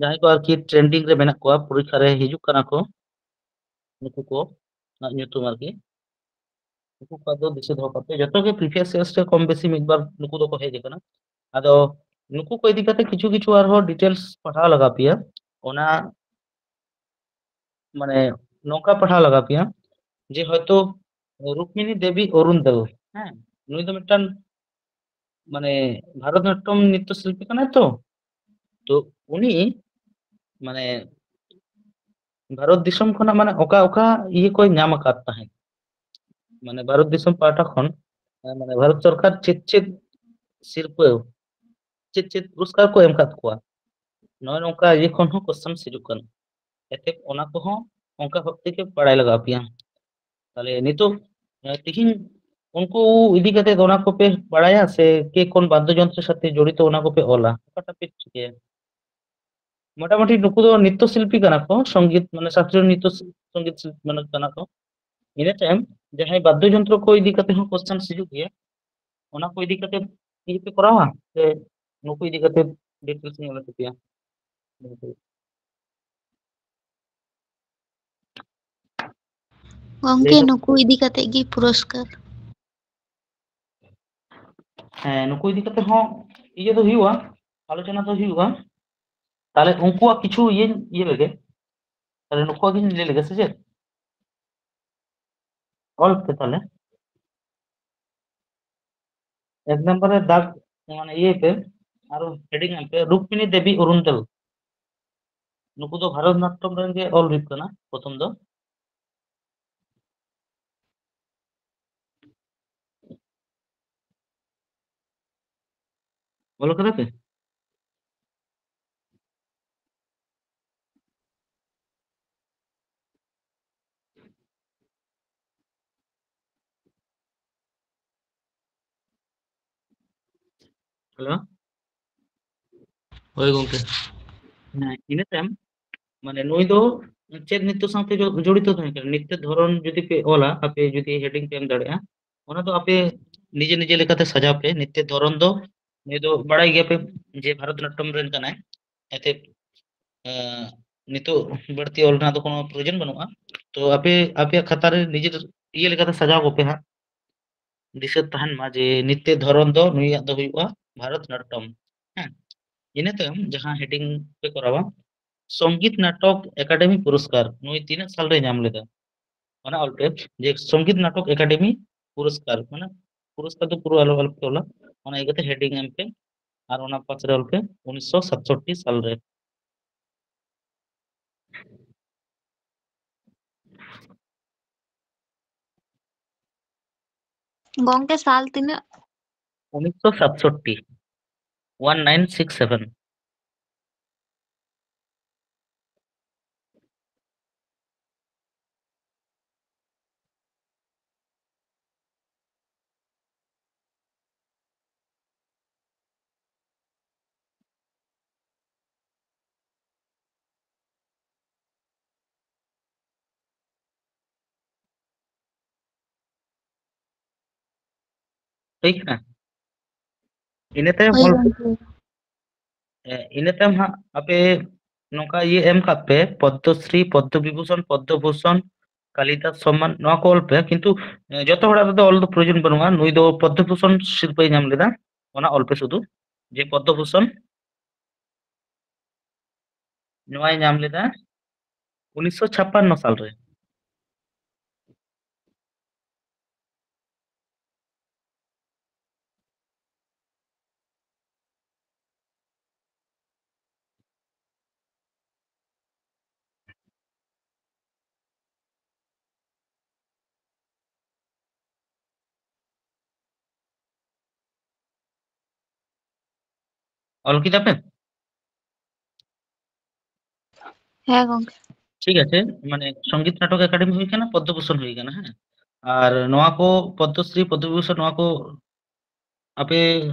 ᱡᱟᱦᱟᱸᱭ ᱠᱚ ᱟᱨᱠᱤ ᱴᱨᱮᱱᱰᱤᱝ ᱨᱮ ᱢᱮᱱᱟᱜ ᱠᱚᱣᱟ, ᱯᱚᱨᱤᱠᱠᱷᱟ ᱨᱮ ᱦᱤᱡᱩᱜ ᱠᱟᱱᱟ ᱠᱚ, ᱱᱩᱠᱩ ᱠᱚ ᱧᱩᱛᱩᱢ ᱟᱨᱠᱤ, ᱱᱩᱠᱩ ᱠᱚᱣᱟᱜ ᱫᱚ ᱫᱤᱥᱟᱹ ᱫᱚᱦᱚ ᱠᱟᱜ ᱯᱮ᱾ ᱡᱚᱛᱚ ᱜᱮ ᱯᱨᱤᱵᱷᱤᱭᱟᱥ ᱤᱭᱟᱨᱥ ᱨᱮ ᱠᱚᱢ ᱵᱮᱥᱤ ᱢᱤᱫ ᱵᱟᱨ ᱱᱩᱠᱩ ᱫᱚᱠᱚ ᱦᱮᱡ ᱟᱠᱟᱱᱟ᱾ ᱟᱫᱚ ᱱᱩᱠᱩ ᱠᱚ ᱤᱫᱤ ᱠᱟᱛᱮ ᱠᱤᱪᱷᱩ ᱠᱤᱪᱷᱩ ᱟᱨᱦᱚᱸ ᱰᱤᱴᱮᱞᱥ ᱯᱟᱲᱦᱟᱣ ᱞᱟᱜᱟᱣ ᱯᱮᱭᱟ᱾ ᱚᱱᱟ ᱢᱟᱱᱮ ᱱᱚᱝᱠᱟ ᱯᱟᱲᱦᱟᱣ ᱞᱟᱜᱟᱣ ᱯᱮᱭᱟ ᱡᱮ ᱦᱚᱭᱛᱳ ᱨᱩᱠᱢᱤᱱᱤ ᱫᱮᱵᱤ ᱚᱨᱩᱱᱫᱚᱞ, ᱦᱮᱸ, ᱱᱩᱭ ᱫᱚ ᱢᱤᱫᱴᱟᱝ ᱢᱟᱱᱮ ᱵᱷᱟᱨᱚᱛᱱᱟᱴᱴᱚᱢ ᱱᱨᱤᱛᱛᱚ ᱥᱤᱞᱯᱤ ᱠᱟᱱᱟᱭ ᱛᱚ᱾ ᱛᱚ ᱩᱱᱤ ᱢᱟᱱᱮ ᱵᱷᱟᱨᱚᱛ ᱫᱤᱥᱚᱢ ᱠᱷᱚᱱᱟᱜ ᱢᱟᱱᱮ ᱚᱠᱟ ᱚᱠᱟ ᱤᱭᱟᱹ ᱠᱚᱭ ᱧᱟᱢ ᱟᱠᱟᱫ ᱛᱟᱦᱮᱸᱫ, ᱢᱟᱱᱮ ᱵᱷᱟᱨᱚᱛ ᱫᱤᱥᱚᱢ ᱯᱟᱦᱴᱟ ᱠᱷᱚᱱ, ᱢᱟᱱᱮ ᱵᱷᱟᱨᱚᱛ ᱥᱚᱨᱠᱟᱨ ᱪᱮᱫ ᱪᱮᱫ ᱥᱤᱨᱯᱟᱹ, ᱪᱮᱫ ᱪᱮᱫ ᱯᱩᱨᱚᱥᱠᱟᱨ ᱠᱚ ᱮᱢ ᱠᱟᱫ ᱠᱚᱣᱟ, ᱱᱚᱜᱼᱚᱭ ᱱᱚᱝᱠᱟ ᱤᱭᱟᱹ ᱠᱷᱚᱱ ᱦᱚᱸ ᱠᱚᱥᱪᱮᱱ ᱦᱤᱡᱩᱜ ᱠᱟᱱᱟ᱾ ᱮᱛᱮ ᱚᱱᱟ ᱠᱚᱦᱚᱸ ᱚᱱᱠᱟ ᱵᱷᱟᱵ ᱛᱮᱜᱮ ᱵᱟᱲᱟᱭ ᱞᱟᱜᱟᱣ ᱯᱮᱭᱟ᱾ ᱛᱟᱦᱞᱮ ᱱᱤᱛᱚᱜ, ᱟᱸ, ᱛᱤᱦᱤᱧ ᱩᱱᱠᱩ ᱤᱫᱤ ᱠᱟᱛᱮ ᱫᱚ ᱚᱱᱟ ᱠᱚᱯᱮ ᱵᱟᱲᱟᱭᱟ ᱥᱮ ᱠᱮ ᱠᱳᱱ ᱵᱟᱫᱽᱫᱚ ᱡᱚᱱᱛᱨᱚ ᱥᱟᱛᱮ ᱡᱚᱲᱤᱛᱚ ᱚᱱᱟ ᱠᱚᱯᱮ ᱚᱞᱟ? ᱚᱠᱟᱴᱟᱜ ᱯᱮ ᱪᱤᱠᱟᱹᱭᱟ? ᱢᱚᱴᱟᱢᱩᱴᱤ ᱱᱩᱠᱩ ᱫᱚ ᱱᱨᱤᱛᱛᱚ ᱥᱤᱞᱯᱤ ᱠᱟᱱᱟ ᱠᱚ, ᱥᱚᱝᱜᱤᱛ ᱢᱟᱱᱮ ᱥᱟᱥᱛᱨᱤᱭᱚ ᱱᱨᱤᱛᱛᱚ ᱥᱤ-, ᱥᱚᱝᱜᱤᱛ ᱥᱤᱞᱯᱤ ᱢᱟᱱᱮ ᱠᱟᱱᱟ ᱠᱚ᱾ ᱤᱱᱟᱹ ᱛᱟᱭᱚᱢ ᱡᱟᱦᱟᱸᱭ ᱵᱟᱫᱽᱫᱚ ᱡᱚᱱᱛᱨᱚ ᱠᱚ ᱤᱫᱤ ᱠᱟᱛᱮ ᱦᱚᱸ ᱠᱚᱥᱪᱮᱱ ᱦᱤᱡᱩᱜ ᱜᱮᱭᱟ, ᱚᱱᱟ ᱠᱚ ᱤᱫᱤ ᱠᱟᱛᱮ ᱤᱭᱟᱹ ᱯᱮ ᱠᱚᱨᱟᱣᱟ ᱥᱮ ᱱᱩᱠᱩ ᱤᱫᱤ ᱠᱟᱛᱮ ᱰᱤᱴᱮᱞᱥ ᱧᱮᱞ ᱛᱟᱯᱮᱭᱟ? ᱜᱚᱝᱠᱮ, ᱞᱟᱹᱭ ᱫᱚ ᱱᱩᱠᱩ ᱤᱫᱤ ᱠᱟᱛᱮ ᱜᱮ ᱯᱩᱨᱚᱥᱠᱟᱨ᱾ ᱦᱮᱸ, ᱱᱩᱠᱩ ᱤᱫᱤ ᱠᱟᱛᱮ ᱦᱚᱸ ᱤᱭᱟᱹ ᱫᱚ ᱦᱩᱭᱩᱜᱼᱟ, ᱟᱞᱳᱪᱚᱱᱟ ᱫᱚ ᱦᱩᱭᱩᱜᱼᱟ᱾ ᱛᱟᱦᱞᱮ ᱩᱱᱠᱩᱣᱟᱜ ᱠᱤᱪᱷᱩ ᱤᱭᱟᱹᱧ ᱤᱭᱟᱹ ᱞᱮᱜᱮ, ᱛᱟᱦᱞᱮ ᱱᱩᱠᱩᱣᱟᱜ ᱜᱤᱧ ᱞᱟᱹᱭ ᱞᱮᱜᱮ, ᱥᱮ ᱪᱮᱫ? ᱚᱞ ᱯᱮ ᱛᱟᱦᱞᱮ, ᱮᱠ ᱱᱟᱢᱵᱟᱨ ᱨᱮ ᱫᱟᱜᱽ, ᱢᱟᱱᱮ ᱤᱭᱟᱹᱭ ᱯᱮ, ᱟᱨᱚ ᱦᱮᱰᱤᱝ ᱮᱢ ᱯᱮ, ᱨᱩᱠᱢᱤᱱᱤ ᱫᱮᱵᱤ ᱚᱨᱩᱱᱫᱚᱞ᱾ ᱱᱩᱠᱩ ᱫᱚ ᱵᱷᱟᱨᱚᱛ ᱱᱟᱴᱴᱚᱢ ᱨᱮᱱ ᱜᱮ ᱚᱞ ᱦᱩᱭᱩᱜ ᱠᱟᱱᱟ ᱯᱨᱚᱛᱷᱚᱢ ᱫᱚ᱾ ᱚᱞ ᱠᱟᱫᱟ ᱯᱮ? ᱦᱮᱞᱳ᱾ ᱦᱳᱭ ᱜᱚᱝᱠᱮ᱾ ᱦᱮᱸ, ᱤᱱᱟᱹ ᱛᱟᱭᱚᱢ ᱢᱟᱱᱮ ᱱᱩᱭ ᱫᱚ ᱪᱮᱫ ᱱᱨᱤᱛᱛᱚ ᱥᱟᱶᱛᱮ ᱡᱚ-, ᱡᱚᱲᱤᱛᱚ ᱛᱟᱦᱮᱸ ᱠᱟᱱᱟ? ᱱᱨᱤᱛᱛᱚ ᱫᱷᱚᱨᱚᱱ ᱡᱩᱫᱤ ᱯᱮ ᱚᱞᱟ, ᱟᱯᱮ ᱡᱩᱫᱤ heading ᱯᱮ ᱮᱢ ᱫᱟᱲᱮᱭᱟᱜᱼᱟ, ᱚᱱᱟ ᱫᱚ ᱟᱯᱮ ᱱᱤᱡᱮ ᱱᱤᱡᱮ ᱞᱮᱠᱟᱛᱮ ᱥᱟᱡᱟᱣ ᱯᱮ᱾ ᱱᱨᱤᱛᱛᱚ ᱫᱷᱚᱨᱚᱱ ᱫᱚ ᱱᱩᱭ ᱫᱚ ᱵᱟᱲᱟᱭ ᱜᱮᱭᱟᱯᱮ ᱡᱮ ᱵᱷᱟᱨᱚᱛ ᱱᱟᱴᱴᱚᱢ ᱨᱮᱱ ᱠᱟᱱᱟᱭ᱾ ᱮᱱᱛᱮᱫ, ᱮᱸ, ᱱᱤᱛᱚᱜ ᱵᱟᱹᱲᱛᱤ ᱚᱞ ᱨᱮᱱᱟᱜ ᱫᱚ ᱠᱳᱱᱳ ᱯᱨᱚᱭᱳᱡᱚᱱ ᱵᱟᱹᱱᱩᱜᱼᱟ᱾ ᱛᱚ ᱟᱯᱮ ᱟᱯᱮᱭᱟᱜ ᱠᱷᱟᱛᱟ ᱨᱮ ᱱᱤᱡᱮᱨ ᱤᱭᱟᱹ ᱞᱮᱠᱟᱛᱮ ᱥᱟᱡᱟᱣ ᱠᱚᱯᱮ ᱦᱟᱸᱜ᱾ ᱫᱤᱥᱟᱹ ᱛᱟᱦᱮᱱ ᱢᱟ ᱡᱮ ᱱᱨᱤᱛᱛᱚ ᱫᱷᱚᱨᱚᱱ ᱫᱚ ᱱᱩᱭᱟᱜ ᱫᱚ ᱦᱩᱭᱩᱜᱼᱟ ᱵᱷᱟᱨᱚᱛ ᱱᱟᱴᱴᱚᱢ᱾ ᱦᱮᱸ, ᱤᱱᱟᱹ ᱛᱟᱭᱚᱢ ᱡᱟᱦᱟᱸ heading ᱯᱮ ᱠᱚᱨᱟᱣᱟ, ᱥᱚᱝᱜᱤᱛ ᱱᱟᱴᱚᱠ ᱮᱠᱟᱰᱮᱢᱤ ᱯᱩᱨᱚᱥᱠᱟᱨ ᱱᱩᱭ ᱛᱤᱱᱟᱹᱜ ᱥᱟᱞ ᱨᱮ ᱧᱟᱢ ᱞᱮᱫᱟ? ᱚᱱᱟ ᱚᱞ ᱯᱮ ᱡᱮ ᱥᱚᱝᱜᱤᱛ ᱱᱟᱴᱚᱠ ᱮᱠᱟᱰᱮᱢᱤ ᱯᱩᱨᱚᱥᱠᱟᱨ, ᱢᱟᱱᱮ ᱯᱩᱨᱚᱥᱠᱟᱨ ᱫᱚ ᱯᱩᱨᱟᱹ ᱟᱞᱚ, ᱟᱞᱚ ᱯᱮ ᱚᱞᱟ, ᱚᱱᱟ ᱤᱭᱟᱹ ᱠᱟᱛᱮ heading ᱮᱢ ᱯᱮ ᱟᱨ ᱚᱱᱟ ᱯᱟᱥ ᱨᱮ ᱚᱞ ᱯᱮ ᱩᱱᱤᱥᱥᱚ ᱥᱟᱛᱥᱚᱴᱴᱤ ᱥᱟᱞ ᱨᱮ᱾ ᱜᱚᱝᱠᱮ, ᱥᱟᱞ ᱛᱤᱱᱟᱹᱜ? ᱩᱱᱤᱥᱥᱚ ᱥᱟᱛᱥᱚᱴᱴᱤ, one nine six seven᱾ ᱴᱷᱤᱠ ᱠᱟᱱᱟ? ᱤᱱᱟᱹ ᱛᱟᱭᱚᱢ ᱦᱳᱭ ᱚᱞ ᱜᱚᱝᱠᱮ᱾ ᱮ, ᱤᱱᱟᱹ ᱛᱟᱭᱚᱢ ᱦᱟᱸᱜ ᱟᱯᱮ ᱱᱚᱝᱠᱟ ᱤᱭᱟᱹ ᱮᱢ ᱠᱟᱜ ᱯᱮ, ᱯᱚᱫᱽᱫᱚᱥᱨᱤ, ᱯᱚᱫᱽᱫᱚ ᱵᱤᱵᱷᱩᱥᱚᱱ, ᱯᱚᱫᱽᱫᱚ ᱵᱷᱩᱥᱚᱱ, ᱠᱟᱞᱤᱫᱟᱥ ᱥᱚᱢᱢᱟᱱ, ᱱᱚᱣᱟ ᱠᱚ ᱚᱞ ᱯᱮ᱾ ᱠᱤᱱᱛᱩ, ᱮ, ᱡᱚᱛᱚ ᱦᱚᱲᱟᱜ ᱨᱮᱫᱚ ᱚᱞ ᱫᱚ ᱯᱨᱚᱭᱳᱡᱚᱱ ᱵᱟᱹᱱᱩᱜᱼᱟ᱾ ᱱᱩᱭ ᱫᱚ ᱯᱚᱫᱽᱫᱚ ᱵᱷᱩᱥᱚᱱ ᱥᱤᱨᱯᱟᱹᱭ ᱧᱟᱢ ᱞᱮᱫᱟ, ᱚᱱᱟ ᱚᱞ ᱯᱮ ᱥᱩᱫᱷᱩ, ᱡᱮ ᱯᱚᱫᱽᱫᱚ ᱵᱷᱩᱥᱚᱱ ᱱᱚᱣᱟᱭ ᱧᱟᱢ ᱞᱮᱫᱟ ᱩᱱᱤᱥᱥᱚ ᱪᱷᱟᱯᱯᱟᱱᱱᱚ ᱥᱟᱞ ᱨᱮ᱾ ᱚᱞ ᱠᱮᱫᱟ ᱯᱮ? ᱦᱮᱸ ᱜᱚᱝᱠᱮ᱾ ᱴᱷᱤᱠ ᱟᱪᱷᱮ, ᱢᱟᱱᱮ ᱥᱚᱝᱜᱤᱛ ᱱᱟᱴᱚᱠ ᱮᱠᱟᱰᱮᱢᱤ ᱦᱩᱭ ᱠᱟᱱᱟ, ᱯᱚᱫᱽᱢᱚ ᱵᱷᱩᱥᱚᱱ ᱦᱩᱭ ᱠᱟᱱᱟ, ᱦᱮᱸ? ᱟᱨ ᱱᱚᱣᱟ ᱠᱚ ᱯᱚᱫᱽᱢᱚᱥᱨᱤ, ᱯᱚᱫᱽᱢᱚ ᱵᱷᱩᱥᱚᱱ, ᱱᱚᱣᱟ ᱠᱚ ᱟᱯᱮ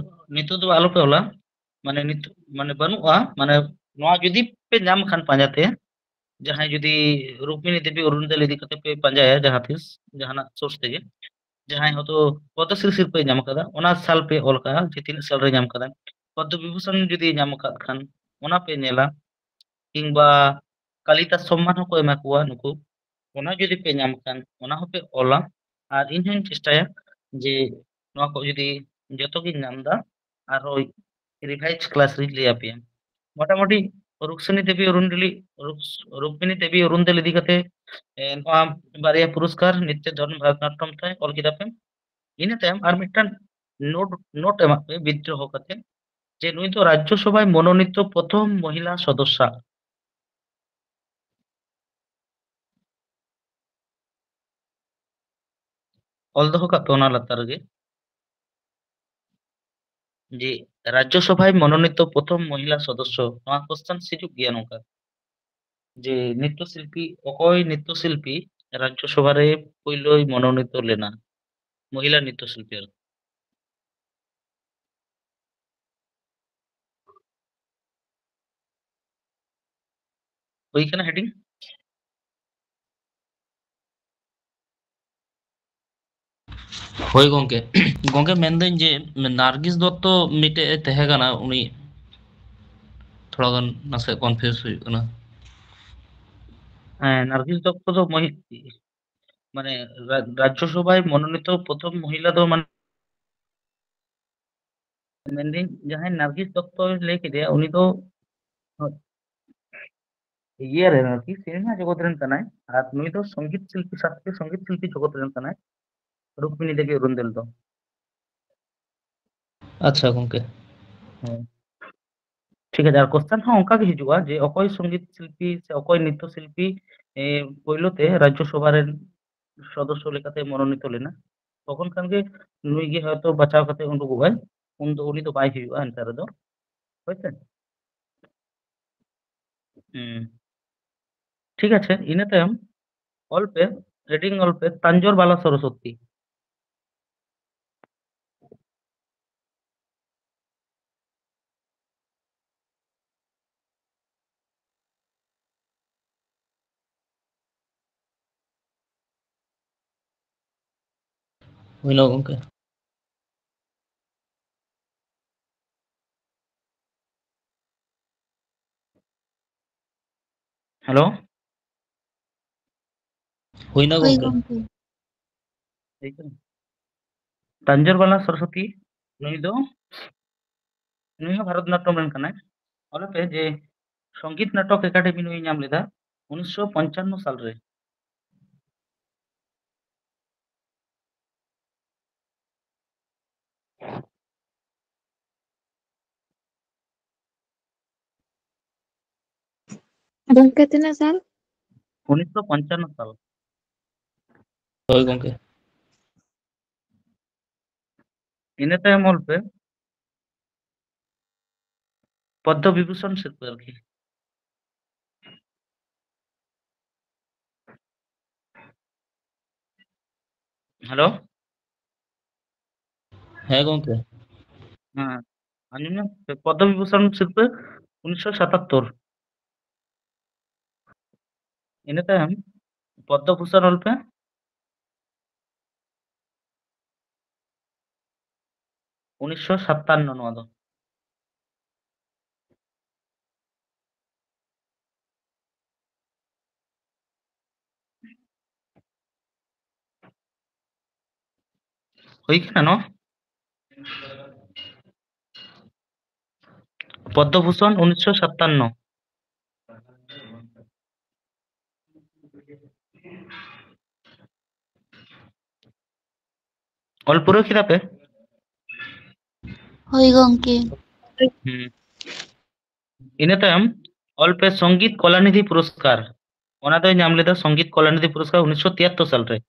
ᱱᱤᱛᱚᱜ ᱫᱚ ᱟᱞᱚᱯᱮ ᱚᱞᱟ, ᱢᱟᱱᱮ ᱱᱤᱛᱚᱜ ᱢᱟᱱᱮ ᱵᱟᱹᱱᱩᱜᱼᱟ, ᱢᱟᱱᱮ ᱱᱚᱣᱟ ᱡᱩᱫᱤ ᱯᱮ ᱧᱟᱢ ᱠᱷᱟᱱ ᱯᱟᱸᱡᱟ ᱛᱮ, ᱡᱟᱦᱟᱸᱭ ᱡᱩᱫᱤ ᱨᱩᱠᱢᱤᱱᱤ ᱫᱮᱵᱤ ᱚᱨᱩᱱᱫᱮᱞ ᱤᱫᱤ ᱠᱟᱛᱮ ᱯᱮ ᱯᱟᱸᱡᱟᱭᱟ ᱡᱟᱦᱟᱸ ᱛᱤᱥ ᱡᱟᱦᱟᱱᱟᱜ ᱥᱳᱨᱥ ᱛᱮᱜᱮ, ᱡᱟᱦᱟᱸᱭ ᱦᱚᱭᱛᱳ ᱯᱚᱫᱽᱢᱚᱥᱨᱤ ᱥᱤᱨᱯᱟᱹᱭ ᱧᱟᱢ ᱟᱠᱟᱫᱟ, ᱚᱱᱟ ᱥᱟᱞ ᱯᱮ ᱚᱞ ᱠᱟᱜᱼᱟ ᱡᱮ ᱛᱤᱱᱟᱹᱜ ᱥᱟᱞ ᱨᱮ ᱧᱟᱢ ᱟᱠᱟᱫᱟ᱾ ᱯᱚᱫᱽᱢᱚ ᱵᱤᱵᱷᱩᱥᱚᱱ ᱡᱩᱫᱤ ᱧᱟᱢ ᱟᱠᱟᱫ ᱠᱷᱟᱱ ᱚᱱᱟ ᱯᱮ ᱧᱮᱞᱟ, ᱠᱤᱝᱵᱟ ᱠᱟᱞᱤᱫᱟᱥ ᱥᱚᱢᱢᱟᱱ ᱦᱚᱸᱠᱚ ᱮᱢᱟ ᱠᱚᱣᱟ ᱱᱩᱠᱩ, ᱚᱱᱟ ᱡᱩᱫᱤ ᱯᱮ ᱧᱟᱢ ᱠᱷᱟᱱ ᱚᱱᱟ ᱦᱚᱸᱯᱮ ᱚᱞᱟ᱾ ᱟᱨ ᱤᱧ ᱦᱚᱸᱧ ᱪᱮᱥᱴᱟᱭᱟ ᱡᱮ ᱱᱚᱣᱟ ᱠᱚ ᱡᱩᱫᱤ ᱡᱚᱛᱚ ᱜᱤᱧ ᱧᱟᱢ ᱮᱫᱟ, ᱟᱨᱦᱚᱸ ᱨᱤᱵᱷᱟᱭᱤᱡᱽ ᱠᱞᱟᱥ ᱨᱤᱧ ᱞᱟᱹᱭ ᱟᱯᱮᱭᱟ᱾ ᱢᱚᱴᱟᱢᱩᱴᱤ ᱨᱩᱠᱥᱤᱱᱤ ᱫᱮᱵᱤ ᱚᱨᱩᱱᱰᱮᱞᱤ, ᱨᱩᱠᱥ-, ᱨᱩᱠᱢᱤᱱᱤ ᱫᱮᱵᱤ ᱚᱨᱩᱱᱫᱮᱞ ᱤᱫᱤ ᱠᱟᱛᱮ, ᱮ, ᱱᱚᱣᱟ ᱵᱟᱨᱭᱟ ᱯᱩᱨᱚᱥᱠᱟᱨ ᱱᱤᱛᱛᱚ ᱫᱷᱚᱨᱚᱱ ᱵᱷᱟᱨᱚᱛᱱᱟᱴᱴᱚᱢ ᱛᱮ ᱚᱞ ᱠᱮᱫᱟ ᱯᱮ᱾ ᱤᱱᱟᱹ ᱛᱟᱭᱚᱢ ᱟᱨ ᱢᱤᱫᱴᱟᱝ ᱱᱳᱴ, ᱱᱳᱴ ᱮᱢᱟᱜ ᱯᱮ ᱵᱤᱫᱽᱫᱨᱳᱦᱚ ᱠᱟᱛᱮ, ᱡᱮ ᱱᱩᱭ ᱫᱚ ᱨᱟᱡᱽᱡᱚ ᱥᱚᱵᱷᱟᱭ ᱢᱚᱱᱳᱱᱤᱛᱚ ᱯᱨᱚᱛᱷᱚᱢ ᱢᱚᱦᱤᱞᱟ ᱥᱚᱫᱚᱥᱥᱟ᱾ ᱚᱞ ᱫᱚᱦᱚ ᱠᱟᱜ ᱯᱮ ᱚᱱᱟ ᱞᱟᱛᱟᱨ ᱨᱮᱜᱮ, ᱡᱮ ᱨᱟᱡᱽᱡᱚ ᱥᱚᱵᱷᱟᱭ ᱢᱚᱱᱳᱱᱤᱛᱚ ᱯᱨᱚᱛᱷᱚᱢ ᱢᱚᱦᱤᱞᱟ ᱥᱚᱫᱚᱥᱥᱚ᱾ ᱱᱚᱣᱟ ᱠᱚᱥᱪᱮᱱ ᱦᱤᱡᱩᱜ ᱜᱮᱭᱟ ᱱᱚᱝᱠᱟ, ᱡᱮ ᱱᱨᱤᱛᱛᱚ ᱥᱤᱞᱯᱤ, ᱚᱠᱚᱭ ᱱᱨᱤᱛᱛᱚ ᱥᱤᱞᱯᱤ ᱨᱟᱡᱽᱡᱚ ᱥᱚᱵᱷᱟ ᱨᱮ ᱯᱳᱭᱞᱳᱭ ᱢᱚᱱᱳᱱᱤᱛᱚ ᱞᱮᱱᱟ, ᱢᱚᱦᱤᱞᱟ ᱱᱨᱤᱛᱛᱚ ᱥᱤᱞᱯᱤ ᱟᱨᱠᱤ᱾ ᱦᱩᱭ ᱠᱟᱱᱟ ᱦᱮᱰᱤᱝ? ᱦᱳᱭ ᱜᱚᱝᱠᱮ᱾ ᱜᱚᱝᱠᱮ, ᱢᱮᱱᱫᱟᱹᱧ ᱡᱮ ᱱᱟᱨᱜᱤᱥ ᱫᱚᱛᱛᱚ ᱢᱤᱫᱴᱮᱡ ᱮ ᱛᱟᱦᱮᱸ ᱠᱟᱱᱟ, ᱩᱱᱤ ᱛᱷᱚᱲᱟ ᱜᱟᱱ ᱱᱟᱥᱮ ᱠᱚᱱᱯᱷᱤᱭᱩᱡᱽ ᱦᱩᱭᱩᱜ ᱠᱟᱱᱟ᱾ ᱦᱮᱸ, ᱱᱟᱨᱜᱤᱥ ᱫᱚᱛᱛᱚ ᱫᱚ ᱢᱚᱦᱤ-, ᱢᱟᱱᱮ ᱨᱟ-, ᱨᱟᱡᱽᱡᱚ ᱥᱚᱵᱷᱟᱭ ᱢᱚᱱᱳᱱᱤᱛᱚ ᱯᱨᱚᱛᱷᱚᱢ ᱢᱚᱦᱤᱞᱟ ᱫᱚ ᱢᱟᱱᱮ ᱢᱮᱱᱫᱟᱹᱧ, ᱡᱟᱦᱟᱸᱭ ᱱᱟᱨᱜᱤᱥ ᱫᱚᱛᱛᱚᱭ ᱞᱟᱹᱭ ᱠᱮᱫᱮᱭᱟ, ᱩᱱᱤ ᱫᱚ ᱤᱭᱟᱹ ᱨᱮᱱ ᱟᱨᱠᱤ, ᱥᱤᱱᱮᱢᱟ ᱡᱚᱜᱚᱛ ᱨᱮᱱ ᱠᱟᱱᱟᱭ, ᱟᱨ ᱱᱩᱭ ᱫᱚ ᱥᱚᱝᱜᱤᱛ ᱥᱤᱞᱯᱤ, ᱥᱟᱥᱛᱨᱤᱭᱚ ᱥᱚᱝᱜᱤᱛ ᱥᱤᱞᱯᱤ ᱡᱚᱜᱚᱛ ᱨᱮᱱ ᱠᱟᱱᱟᱭ, ᱨᱩᱠᱢᱤᱱᱤ ᱫᱮᱵᱤ ᱚᱨᱩᱱᱫᱮᱞ ᱫᱚ᱾ ᱟᱪᱪᱷᱟ ᱜᱚᱝᱠᱮ᱾ ᱦᱮᱸ᱾ ᱴᱷᱤᱠ ᱟᱪᱷᱮ, ᱟᱨ ᱠᱚᱥᱪᱮᱱ ᱦᱚᱸ ᱚᱱᱠᱟ ᱜᱮ ᱦᱤᱡᱩᱜᱼᱟ ᱡᱮ ᱚᱠᱚᱭ ᱥᱚᱝᱜᱤᱛ ᱥᱤᱞᱯᱤ ᱥᱮ ᱚᱠᱚᱭ ᱱᱨᱤᱛᱛᱚ ᱥᱤᱞᱯᱤ, ᱮ, ᱯᱳᱭᱞᱳ ᱛᱮ ᱨᱟᱡᱽᱡᱚ ᱥᱚᱵᱷᱟ ᱨᱮᱱ ᱥᱚᱫᱚᱥᱥᱚ ᱞᱮᱠᱟᱛᱮ ᱢᱚᱱᱳᱱᱤᱛᱚ ᱞᱮᱱᱟ, ᱛᱚᱠᱷᱚᱱ ᱠᱷᱟᱱ ᱜᱮ ᱱᱩᱭ ᱜᱮ ᱦᱚᱭᱛᱚ ᱵᱟᱪᱷᱟᱣ ᱠᱟᱛᱮ ᱩᱰᱩᱠᱚᱜᱼᱟᱭ, ᱩᱱ ᱫᱚ ᱩᱱᱤ ᱫᱚ ᱵᱟᱭ ᱦᱩᱭᱩᱜᱼᱟ ᱮᱱᱛᱮ ᱨᱮᱫᱚ᱾ ᱦᱳᱭ ᱥᱮ? ᱦᱩᱸ᱾ ᱴᱷᱤᱠ ᱟᱪᱷᱮ, ᱤᱱᱟᱹ ᱛᱟᱭᱚᱢ ᱚᱞ ᱯᱮ, ᱦᱮᱰᱤᱝ ᱚᱞ ᱯᱮ, ᱛᱟᱧᱡᱳᱨ ᱵᱟᱞᱟ ᱥᱚᱨᱚᱥᱚᱛᱤ᱾ ᱦᱩᱭᱱᱟ ᱜᱚᱝᱠᱮ᱾ ᱦᱮᱞᱳ᱾ ᱦᱩᱭᱱᱟ ᱦᱳᱭ ᱜᱚᱝᱠᱮ᱾ ᱜᱚᱝᱠᱮ᱾ ᱴᱷᱤᱠ ᱜᱮᱭᱟ᱾ ᱛᱟᱧᱡᱚᱨ ᱵᱟᱞᱟ ᱥᱚᱨᱚᱥᱚᱛᱤ, ᱱᱩᱭ ᱫᱚ, ᱱᱩᱭ ᱦᱚᱸ ᱵᱷᱟᱨᱚᱛ ᱱᱟᱴᱴᱚᱢ ᱨᱮᱱ ᱠᱟᱱᱟᱭ᱾ ᱚᱞ ᱯᱮ ᱡᱮ ᱥᱚᱝᱜᱤᱛ ᱱᱟᱴᱚᱠ ᱮᱠᱟᱰᱮᱢᱤ ᱱᱩᱭ ᱧᱟᱢ ᱞᱮᱫᱟ ᱩᱱᱤᱥᱥᱚ ᱯᱚᱧᱪᱟᱱᱱᱚ ᱥᱟᱞ ᱨᱮ᱾ ᱜᱚᱝᱠᱮ, ᱛᱤᱱᱟᱹᱜ ᱥᱟᱞ? ᱩᱱᱤᱥᱥᱚ ᱯᱚᱧᱪᱟᱱᱱᱚ ᱥᱟᱞ᱾ ᱦᱳᱭ ᱜᱚᱝᱠᱮ᱾ ᱤᱱᱟᱹ ᱛᱟᱭᱚᱢ ᱚᱞ ᱯᱮ ᱯᱚᱫᱽᱫᱚ ᱵᱤᱵᱷᱩᱥᱚᱱ ᱥᱤᱨᱯᱟᱹ ᱟᱨᱠᱤ᱾ ᱦᱮᱞᱳ? ᱦᱮᱸ ᱜᱚᱝᱠᱮ᱾ ᱦᱮᱸ, ᱟᱸᱡᱚᱢ ᱧᱟᱢ ᱯᱮ, ᱯᱚᱫᱽᱫᱚ ᱵᱤᱵᱷᱩᱥᱚᱱ ᱥᱤᱨᱯᱟᱹ ᱩᱱᱤᱥᱥᱚ ᱥᱟᱛᱟᱛᱛᱳᱨ᱾ ᱤᱱᱟᱹ ᱛᱟᱭᱚᱢ ᱯᱚᱫᱽᱫᱚ ᱵᱷᱩᱥᱚᱱ ᱚᱞ ᱯᱮ᱾ ᱩᱱᱤᱥᱥᱚ ᱥᱟᱛᱟᱱᱱᱚ ᱱᱚᱣᱟ ᱫᱚ᱾ ᱦᱩᱭ ᱠᱟᱱᱟ ᱱᱚᱣᱟ? ᱯᱚᱫᱽᱫᱚ ᱵᱷᱩᱥᱚᱱ ᱩᱱᱤᱥᱥᱚ ᱥᱟᱛᱟᱱᱱᱚ᱾ ᱚᱞ ᱯᱩᱨᱟᱹᱣ ᱠᱮᱫᱟ ᱯᱮ? ᱦᱳᱭ ᱜᱚᱝᱠᱮ᱾ ᱦᱩᱸ᱾ ᱤᱱᱟᱹ ᱛᱟᱭᱚᱢ ᱚᱞ ᱯᱮ ᱥᱚᱝᱜᱤᱛ ᱠᱚᱞᱟᱱᱤᱫᱷᱤ ᱯᱩᱨᱚᱥᱠᱟᱨ᱾ ᱚᱱᱟ ᱫᱚᱭ ᱧᱟᱢ ᱞᱮᱫᱟ ᱥᱚᱝᱜᱤᱛ ᱠᱚᱞᱟᱱᱤᱫᱷᱤ ᱯᱩᱨᱚᱥᱠᱟᱨ ᱩᱱᱤᱥᱥᱚ ᱛᱤᱭᱟᱛᱛᱳᱨ ᱥᱟᱞ ᱨᱮ᱾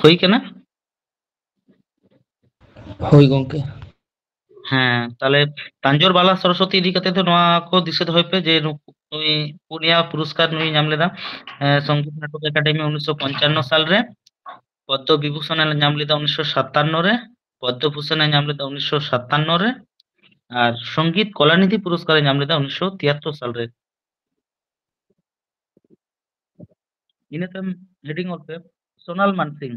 ᱦᱩᱭ ᱠᱟᱱᱟ? ᱦᱳᱭ ᱜᱚᱝᱠᱮ᱾ ᱦᱮᱸ, ᱛᱟᱦᱞᱮ ᱛᱟᱧᱡᱳᱨ ᱵᱟᱞᱟ ᱥᱚᱨᱚᱥᱚᱛᱤ ᱤᱫᱤ ᱠᱟᱛᱮ ᱫᱚ ᱱᱚᱣᱟ ᱠᱚ ᱫᱤᱥᱟᱹ ᱫᱚᱦᱚᱭ ᱯᱮ ᱡᱮ ᱱᱩᱠᱩ, ᱱᱩᱭ ᱯᱩᱱᱭᱟ ᱯᱩᱨᱚᱥᱠᱟᱨ ᱱᱩᱭ ᱧᱟᱢ ᱞᱮᱫᱟ᱾ ᱮ, ᱥᱚᱝᱜᱤᱛ ᱱᱟᱴᱚᱠ ᱮᱠᱟᱰᱮᱢᱤ ᱩᱱᱤᱥᱥᱚ ᱯᱚᱧᱪᱟᱱᱱᱚ ᱥᱟᱞ ᱨᱮ, ᱯᱚᱫᱽᱢᱚ ᱵᱤᱵᱷᱩᱥᱚᱱ ᱮ ᱧᱟᱢ ᱞᱮᱫᱟ ᱩᱱᱤᱥᱥᱚ ᱥᱟᱛᱟᱱᱱᱚ ᱨᱮ, ᱯᱚᱫᱽᱢᱚ ᱵᱷᱩᱥᱚᱱ ᱮ ᱧᱟᱢ ᱞᱮᱫᱟ ᱩᱱᱤᱥᱥᱚ ᱥᱟᱛᱟᱱᱱᱚ ᱨᱮ, ᱟᱨ ᱥᱚᱝᱜᱤᱛ ᱠᱚᱞᱟᱱᱤᱫᱷᱤ ᱯᱩᱨᱚᱥᱠᱟᱨ ᱮ ᱧᱟᱢ ᱞᱮᱫᱟ ᱩᱱᱤᱥᱥᱚ ᱛᱤᱭᱟᱛᱛᱳᱨ ᱥᱟᱞ ᱨᱮ᱾ ᱤᱱᱟᱹ ᱛᱟᱭᱚᱢ heading ᱚᱞ ᱯᱮ, ᱥᱳᱱᱟᱞ ᱢᱟᱱᱥᱤᱝ᱾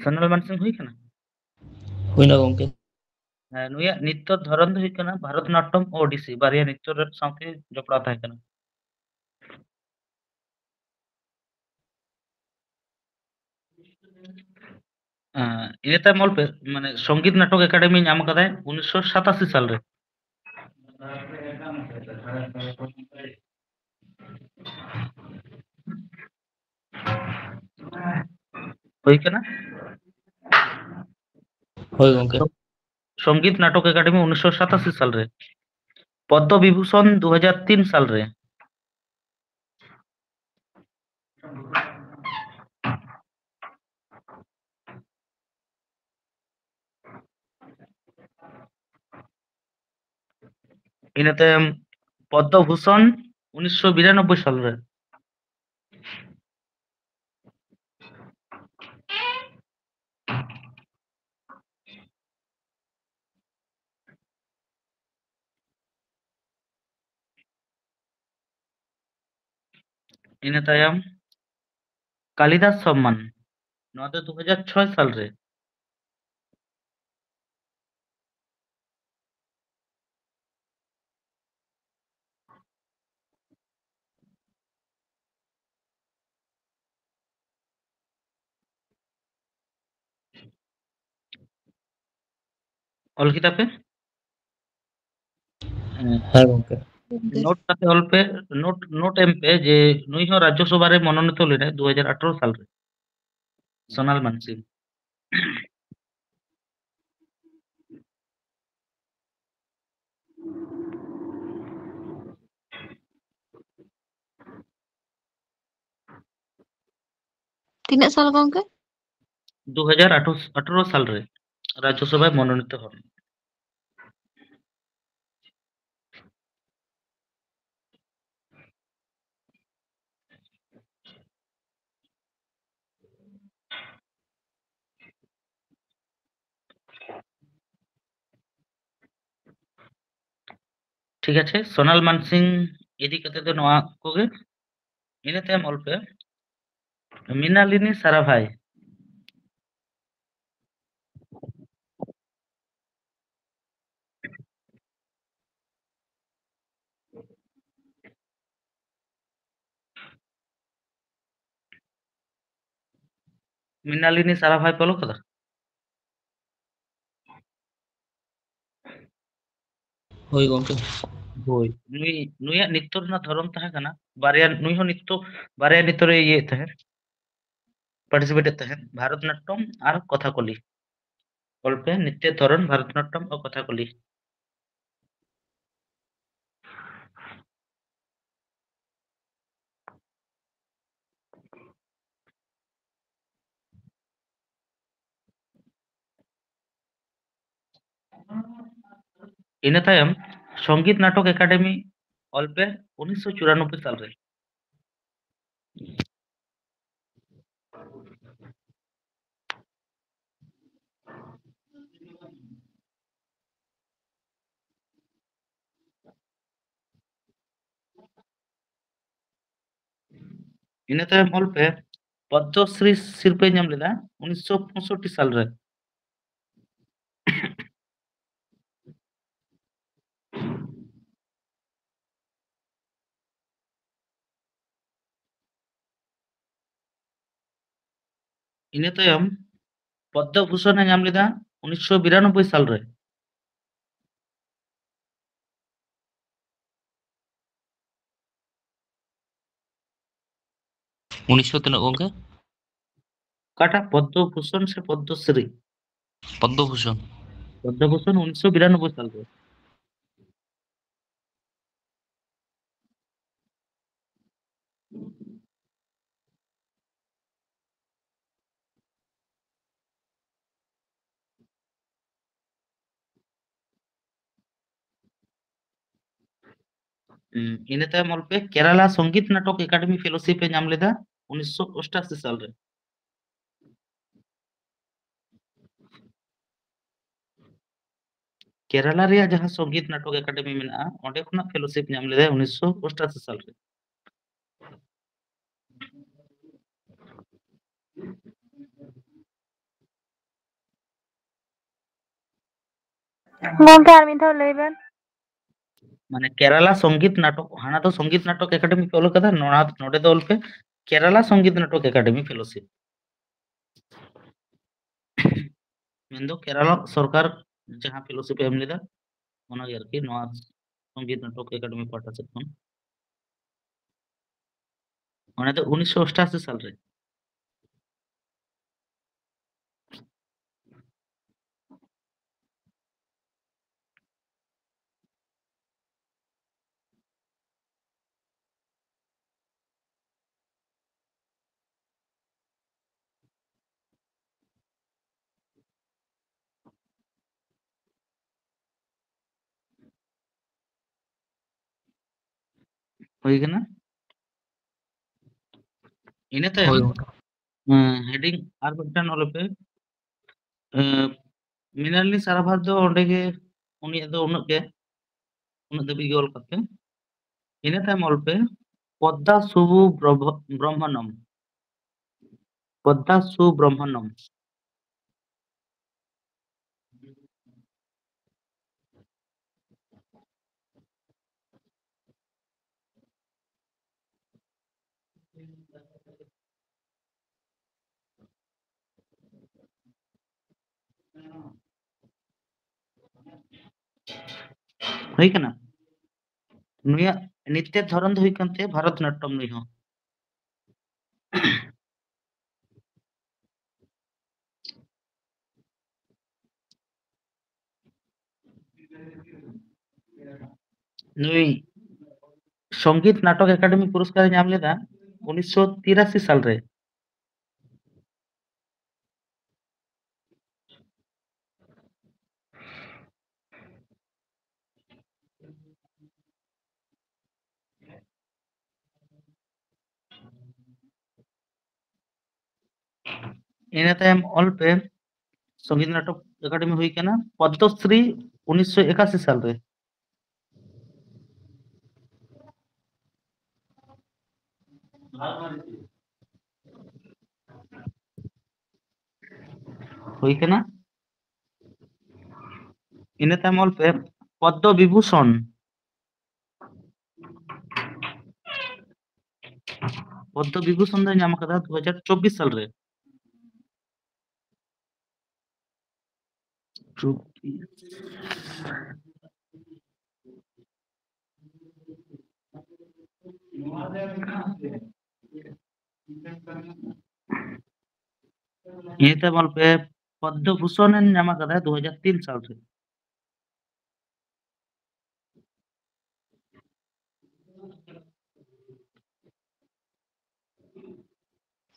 ᱥᱳᱱᱟᱞ ᱢᱟᱱᱥᱤᱝ ᱦᱩᱭ ᱠᱟᱱᱟ? ᱦᱩᱭᱱᱟ ᱜᱚᱝᱠᱮ᱾ ᱦᱮᱸ, ᱱᱩᱭᱟᱜ ᱱᱤᱛᱚᱜ ᱫᱷᱚᱨᱚᱱ ᱫᱚ ᱦᱩᱭᱩᱜ ᱠᱟᱱᱟ ᱵᱷᱟᱨᱚᱛ ᱱᱟᱴᱴᱚᱢ ᱳᱰᱤᱥᱤ, ᱵᱟᱨᱭᱟ ᱱᱤᱛᱚᱜ ᱨᱮ ᱥᱟᱶᱛᱮ ᱡᱚᱯᱲᱟᱣ ᱛᱟᱦᱮᱸ ᱠᱟᱱᱟ᱾ ᱟᱸ, ᱤᱱᱟᱹ ᱛᱟᱭᱚᱢ ᱚᱞ ᱯᱮ, ᱢᱟᱱᱮ, ᱥᱚᱝᱜᱤᱛ ᱱᱟᱴᱚᱠ ᱮᱠᱟᱰᱮᱢᱤ ᱧᱟᱢ ᱠᱟᱫᱟᱭ ᱩᱱᱤᱥᱥᱚ ᱥᱟᱛᱟᱥᱤ ᱥᱟᱞ ᱨᱮ᱾ ᱦᱩᱭ ᱠᱟᱱᱟ? ᱦᱳᱭ ᱜᱚᱝᱠᱮ᱾ ᱥᱚᱝᱜᱤᱛ ᱱᱟᱴᱚᱠ ᱮᱠᱟᱰᱮᱢᱤ ᱩᱱᱤᱥᱥᱚ ᱥᱟᱛᱟᱥᱤ ᱥᱟᱞ ᱨᱮ᱾ ᱯᱚᱫᱽᱢᱚ ᱵᱤᱵᱷᱩᱥᱚᱱ ᱫᱩ ᱦᱟᱡᱟᱨ ᱛᱤᱱ ᱥᱟᱞ ᱨᱮ᱾ ᱤᱱᱟᱹ ᱛᱟᱭᱚᱢ ᱯᱚᱫᱽᱢᱚ ᱵᱷᱩᱥᱚᱱ ᱩᱱᱤᱥᱥᱚ ᱵᱤᱨᱟᱱᱚᱵᱵᱳᱭ ᱥᱟᱞ ᱨᱮ᱾ ᱤᱱᱟᱹ ᱛᱟᱭᱚᱢ ᱠᱟᱞᱤᱫᱟᱥ ᱥᱚᱢᱢᱟᱱ, ᱱᱚᱣᱟ ᱫᱚ ᱫᱩ ᱦᱟᱡᱟᱨ ᱪᱷᱚᱭ ᱥᱟᱞ ᱨᱮ᱾ ᱚᱞ ᱠᱮᱫᱟ ᱯᱮ? ᱦᱮᱸ᱾ ᱦᱮᱸ ᱜᱚᱝᱠᱮ᱾ ᱜᱚᱝᱠᱮ᱾ ᱱᱳᱴ ᱠᱟᱛᱮ ᱚᱞ ᱯᱮ, ᱱᱳᱴ, ᱱᱳᱴ ᱮᱢ ᱯᱮ ᱡᱮ ᱱᱩᱭ ᱦᱚᱸ ᱨᱟᱡᱽᱡᱚ ᱥᱚᱵᱷᱟ ᱨᱮ ᱢᱚᱱᱳᱱᱤᱛᱚ ᱞᱮᱱᱟᱭ ᱫᱩ ᱦᱟᱡᱟᱨ ᱟᱴᱷᱨᱚ ᱥᱟᱞ ᱨᱮ᱾ ᱥᱳᱱᱟᱞ ᱢᱟᱱᱥᱤᱝ᱾ ᱛᱤᱱᱟᱹᱜ ᱥᱟᱞ ᱜᱚᱝᱠᱮ? ᱫᱩ ᱦᱟᱡᱟᱨ ᱟᱴᱷᱟᱨᱚ ᱥᱟᱞ ᱨᱮ ᱨᱟᱡᱽᱡᱚᱥᱚᱵᱷᱟᱭ ᱢᱚᱱᱳᱱᱤᱛᱚ ᱦᱚᱲ᱾ ᱴᱷᱤᱠ ᱟᱪᱷᱮ, ᱥᱳᱱᱟᱞ ᱢᱟᱱᱥᱤᱝ ᱤᱫᱤ ᱠᱟᱛᱮ ᱫᱚ ᱱᱚᱣᱟ ᱠᱚᱜᱮ᱾ ᱤᱱᱟᱹ ᱛᱟᱭᱚᱢ ᱚᱞ ᱯᱮ ᱢᱤᱱᱟᱞᱤᱱᱤ ᱥᱟᱨᱟᱵᱷᱟᱭ᱾ ᱢᱤᱱᱟᱞᱤᱱᱤ ᱥᱟᱨᱟᱵᱷᱟᱭ ᱯᱮ ᱚᱞ ᱠᱟᱫᱟ? ᱦᱳᱭ ᱜᱚᱝᱠᱮ᱾ ᱦᱳᱭ, ᱱᱩᱭ, ᱱᱩᱭᱟᱜ ᱱᱤᱛᱚᱜ ᱨᱮᱱᱟᱜ ᱫᱷᱚᱨᱚᱢ ᱛᱟᱦᱮᱸ ᱠᱟᱱᱟ ᱵᱟᱨᱭᱟ, ᱱᱩᱭ ᱦᱚᱸ ᱱᱤᱛᱚᱜ ᱵᱟᱨᱭᱟ ᱱᱤᱛᱚᱜ ᱨᱮ ᱤᱭᱟᱹᱭᱮᱫ ᱛᱟᱦᱮᱸᱫ, ᱯᱟᱨᱴᱤᱥᱤᱯᱮᱴ ᱮᱫ ᱛᱟᱦᱮᱸᱫ, ᱵᱷᱟᱨᱚᱛᱱᱟᱴᱴᱚᱢ ᱟᱨ ᱠᱚᱛᱷᱟᱠᱚᱞᱤ᱾ ᱚᱞ ᱯᱮ ᱱᱤᱛᱭᱚ ᱫᱷᱚᱨᱚᱱ ᱵᱷᱟᱨᱚᱛᱱᱟᱴᱴᱚᱢ ᱟᱨ ᱠᱚᱛᱷᱟᱠᱚᱞᱤ᱾ ᱤᱱᱟᱹ ᱛᱟᱭᱚᱢ ᱥᱚᱝᱜᱤᱛ ᱱᱟᱴᱚᱠ ᱮᱠᱟᱰᱮᱢᱤ ᱚᱞ ᱯᱮ ᱩᱱᱤᱥᱥᱚ ᱪᱩᱨᱟᱱᱚᱵᱵᱳᱭ ᱥᱟᱞ ᱨᱮ᱾ ᱤᱱᱟᱹ ᱛᱟᱭᱚᱢ ᱚᱞ ᱯᱮ ᱯᱚᱫᱽᱢᱚᱥᱨᱤ ᱥᱤᱨᱯᱟᱹᱭ ᱧᱟᱢ ᱞᱮᱫᱟ ᱩᱱᱤᱥᱥᱚ ᱯᱚᱸᱭᱥᱚᱴᱴᱤ ᱥᱟᱞ ᱨᱮ᱾ ᱤᱱᱟᱹ ᱛᱟᱭᱚᱢ ᱯᱚᱫᱽᱢᱚ ᱵᱷᱩᱥᱚᱱ ᱮ ᱧᱟᱢ ᱞᱮᱫᱟ ᱩᱱᱤᱥᱥᱚ ᱵᱤᱨᱟᱱᱚᱵᱵᱳᱭ ᱥᱟᱞ ᱨᱮ᱾ ᱩᱱᱤᱥᱥᱚ ᱛᱤᱱᱟᱹᱜ ᱜᱚᱝᱠᱮ? ᱚᱠᱟᱴᱟᱜ, ᱯᱚᱫᱽᱫᱚ ᱵᱷᱩᱥᱚᱱ ᱥᱮ ᱯᱚᱫᱽᱫᱚ ᱥᱨᱤ? ᱯᱚᱫᱽᱫᱚ ᱵᱷᱩᱥᱚᱱ᱾ ᱯᱚᱫᱽᱫᱚ ᱵᱷᱩᱥᱚᱱ ᱩᱱᱤᱥᱥᱚ ᱵᱤᱨᱟᱱᱚᱵᱵᱳᱭ ᱥᱟᱞ ᱨᱮ᱾ ᱦᱩᱸ, ᱤᱱᱟᱹ ᱛᱟᱭᱚᱢ ᱚᱞ ᱯᱮ, ᱠᱮᱨᱟᱞᱟ ᱥᱚᱝᱜᱤᱛ ᱱᱟᱴᱚᱠ ᱮᱠᱟᱰᱮᱢᱤ ᱯᱷᱮᱞᱳᱥᱤᱯ ᱮ ᱧᱟᱢ ᱞᱮᱫᱟ ᱩᱱᱤᱥᱥᱚ ᱚᱥᱴᱟᱥᱤ ᱥᱟᱞ ᱨᱮ᱾ ᱠᱮᱨᱟᱞᱟ ᱨᱮᱭᱟᱜ ᱡᱟᱦᱟᱸ ᱥᱚᱝᱜᱤᱛ ᱱᱟᱴᱚᱠ ᱮᱠᱟᱰᱮᱢᱤ ᱢᱮᱱᱟᱜᱼᱟ, ᱚᱸᱰᱮ ᱠᱷᱚᱱᱟᱜ ᱯᱷᱮᱞᱳᱥᱤᱯ ᱧᱟᱢ ᱞᱮᱫᱟᱭ ᱩᱱᱤᱥᱥᱚ ᱚᱥᱴᱟᱥᱤ ᱥᱟᱞ ᱨᱮ᱾ ᱜᱚᱝᱠᱮ, ᱟᱨ ᱢᱤᱫ ᱫᱷᱟᱣ ᱞᱟᱹᱭ ᱵᱮᱱ᱾ ᱢᱟᱱᱮ ᱠᱮᱨᱟᱞᱟ ᱥᱚᱝᱜᱤᱛ ᱱᱟᱴᱚᱠ, ᱦᱟᱱᱟ ᱫᱚ ᱥᱚᱝᱜᱤᱛ ᱱᱟᱴᱚᱠ ᱮᱠᱟᱰᱮᱢᱤ ᱯᱮ ᱚᱞ ᱠᱟᱫᱟ, ᱱᱚᱣᱟ, ᱱᱚᱰᱮ ᱫᱚ ᱚᱞ ᱯᱮ ᱠᱮᱨᱟᱞᱟ ᱥᱚᱝᱜᱤᱛ ᱱᱟᱴᱚᱠ ᱮᱠᱟᱰᱮᱢᱤ ᱯᱷᱮᱞᱳᱥᱤᱯ᱾ ᱢᱮᱱᱫᱚ ᱠᱮᱨᱟᱞᱟ ᱥᱚᱨᱠᱟᱨ ᱡᱟᱦᱟᱸ ᱯᱷᱮᱞᱳᱥᱤᱯ ᱮ ᱮᱢ ᱞᱮᱫᱟ, ᱚᱱᱟᱜᱮ ᱟᱨᱠᱤ ᱱᱚᱣᱟ ᱥᱚᱝᱜᱤᱛ ᱱᱟᱴᱚᱠ ᱮᱠᱟᱰᱮᱢᱤ ᱯᱟᱦᱴᱟ ᱥᱮᱫ ᱠᱷᱚᱱ᱾ ᱚᱱᱟ ᱫᱚ ᱩᱱᱤᱥᱥᱚ ᱚᱥᱴᱟᱥᱤ ᱥᱟᱞ ᱨᱮ᱾ ᱦᱩᱭ ᱠᱟᱱᱟ᱾ ᱤᱱᱟᱹ ᱛᱟᱭᱚᱢ, ᱦᱳᱭ ᱜᱚᱝᱠᱮ᱾ ᱦᱮᱸ, ᱦᱮᱰᱤᱝ ᱟᱨ ᱢᱤᱫᱴᱟᱝ ᱚᱞ ᱯᱮ᱾ ᱮᱸ, ᱢᱨᱤᱱᱟᱞᱤᱱᱤ ᱥᱟᱨᱟᱵᱷᱟᱨ ᱫᱚ ᱚᱸᱰᱮ ᱜᱮ, ᱩᱱᱤᱭᱟᱜ ᱫᱚ ᱩᱱᱟᱹᱜ ᱜᱮ, ᱩᱱᱟᱹᱜ ᱫᱷᱟᱹᱵᱤᱡ ᱜᱮ ᱚᱞ ᱠᱟᱛᱮ᱾ ᱤᱱᱟᱹ ᱛᱟᱭᱚᱢ ᱚᱞ ᱯᱮ, ᱯᱚᱫᱽᱫᱟ ᱥᱩᱵᱷᱩ ᱵᱨᱚᱵᱷ-, ᱵᱨᱚᱦᱢᱚᱱᱚᱢ᱾ ᱯᱚᱫᱽᱫᱟ ᱥᱩᱵᱨᱚᱦᱢᱚᱱᱚᱢ᱾ ᱦᱩᱭ ᱠᱟᱱᱟ᱾ ᱱᱩᱭᱟᱜ ᱱᱤᱛᱛᱮ ᱫᱷᱚᱨᱚᱱ ᱫᱚ ᱦᱩᱭᱩᱜ ᱠᱟᱱ ᱛᱟᱭᱟ ᱵᱷᱟᱨᱚᱛ ᱱᱟᱴᱴᱚᱢ ᱱᱩᱭ ᱦᱚᱸ᱾ ᱱᱩᱭ ᱥᱚᱝᱜᱤᱛ ᱱᱟᱴᱚᱠ ᱮᱠᱟᱰᱮᱢᱤ ᱯᱩᱨᱚᱥᱠᱟᱨ ᱮ ᱧᱟᱢ ᱞᱮᱫᱟ ᱩᱱᱤᱥᱥᱚ ᱛᱤᱨᱟᱥᱤ ᱥᱟᱞ ᱨᱮ᱾ ᱤᱱᱟᱹ ᱛᱟᱭᱚᱢ ᱚᱞ ᱯᱮ, ᱥᱚᱝᱜᱤᱛ ᱱᱟᱴᱚᱠ ᱮᱠᱟᱰᱮᱢᱤ ᱦᱩᱭ ᱠᱟᱱᱟ ᱯᱚᱫᱽᱢᱚᱥᱨᱤ ᱩᱱᱤᱥᱥᱚ ᱮᱠᱟᱥᱤ ᱥᱟᱞ ᱨᱮ᱾ ᱦᱩᱭ ᱠᱟᱱᱟ᱾ ᱤᱱᱟᱹ ᱛᱟᱭᱚᱢ ᱚᱞ ᱯᱮ ᱯᱚᱫᱽᱢᱚ ᱵᱤᱵᱷᱩᱥᱚᱱ᱾ ᱯᱚᱫᱽᱢᱚ ᱵᱤᱵᱷᱩᱥᱚᱱ ᱫᱚᱭ ᱧᱟᱢ ᱟᱠᱟᱫᱟ ᱫᱩ ᱦᱟᱡᱟᱨ ᱪᱚᱵᱵᱤᱥ ᱥᱟᱞ ᱨᱮ᱾ ᱪᱚᱵᱵᱤᱥ᱾ ᱤᱱᱟᱹ ᱛᱟᱭᱚᱢ ᱚᱞ ᱯᱮ ᱯᱚᱫᱽᱢᱚ ᱵᱷᱩᱥᱚᱱ ᱮ ᱧᱟᱢ ᱟᱠᱟᱫᱟ ᱫᱩ ᱦᱟᱡᱟᱨ ᱛᱤᱱ ᱥᱟᱞ ᱨᱮ᱾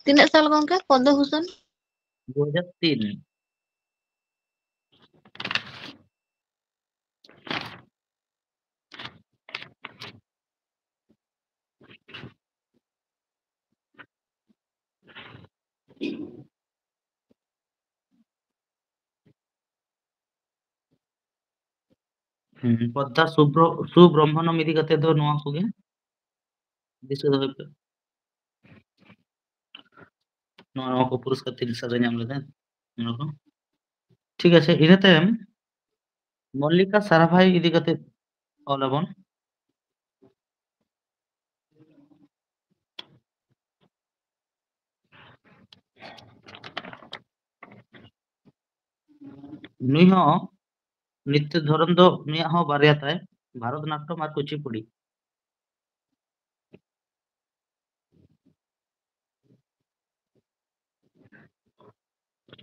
ᱛᱤᱱᱟᱹᱜ ᱥᱟᱞ ᱜᱚᱝᱠᱮ ᱯᱚᱫᱽᱢᱚ ᱵᱷᱩᱥᱚᱱ? ᱫᱩ ᱦᱟᱡᱟᱨ ᱛᱤᱱ᱾ ᱦᱩᱸ, ᱯᱚᱫᱽᱫᱟ ᱥᱩᱵᱨᱚ-, ᱥᱩᱵᱨᱚᱢᱵᱷᱚᱱᱚᱢ ᱤᱫᱤ ᱠᱟᱛᱮ ᱫᱚ ᱱᱚᱣᱟ ᱠᱚᱜᱮ ᱫᱤᱥᱟᱹ ᱫᱚᱦᱚᱭ ᱯᱮ᱾ ᱱᱚᱣᱟ, ᱱᱚᱣᱟ ᱠᱚ ᱯᱩᱨᱚᱥᱠᱟᱨ ᱛᱤᱱ ᱥᱟᱞ ᱨᱮ ᱧᱟᱢ ᱞᱮᱫᱟ, ᱱᱚᱣᱟ ᱠᱚ᱾ ᱴᱷᱤᱠ ᱟᱪᱷᱮ, ᱤᱱᱟᱹ ᱛᱟᱭᱚᱢ ᱢᱚᱞᱞᱤᱠᱟ ᱥᱟᱨᱟᱵᱷᱟᱭ ᱤᱫᱤ ᱠᱟᱛᱮ ᱚᱞ ᱟᱵᱚᱱ᱾ ᱱᱩᱭ ᱦᱚᱸ ᱱᱨᱤᱛᱛᱚ ᱫᱷᱚᱨᱚᱱ ᱫᱚ ᱱᱩᱭᱟᱜ ᱦᱚᱸ ᱵᱟᱨᱭᱟ ᱛᱟᱭ, ᱵᱷᱟᱨᱚᱛ ᱱᱟᱴᱴᱚᱢ ᱟᱨ ᱠᱩᱪᱤᱯᱩᱰᱤ᱾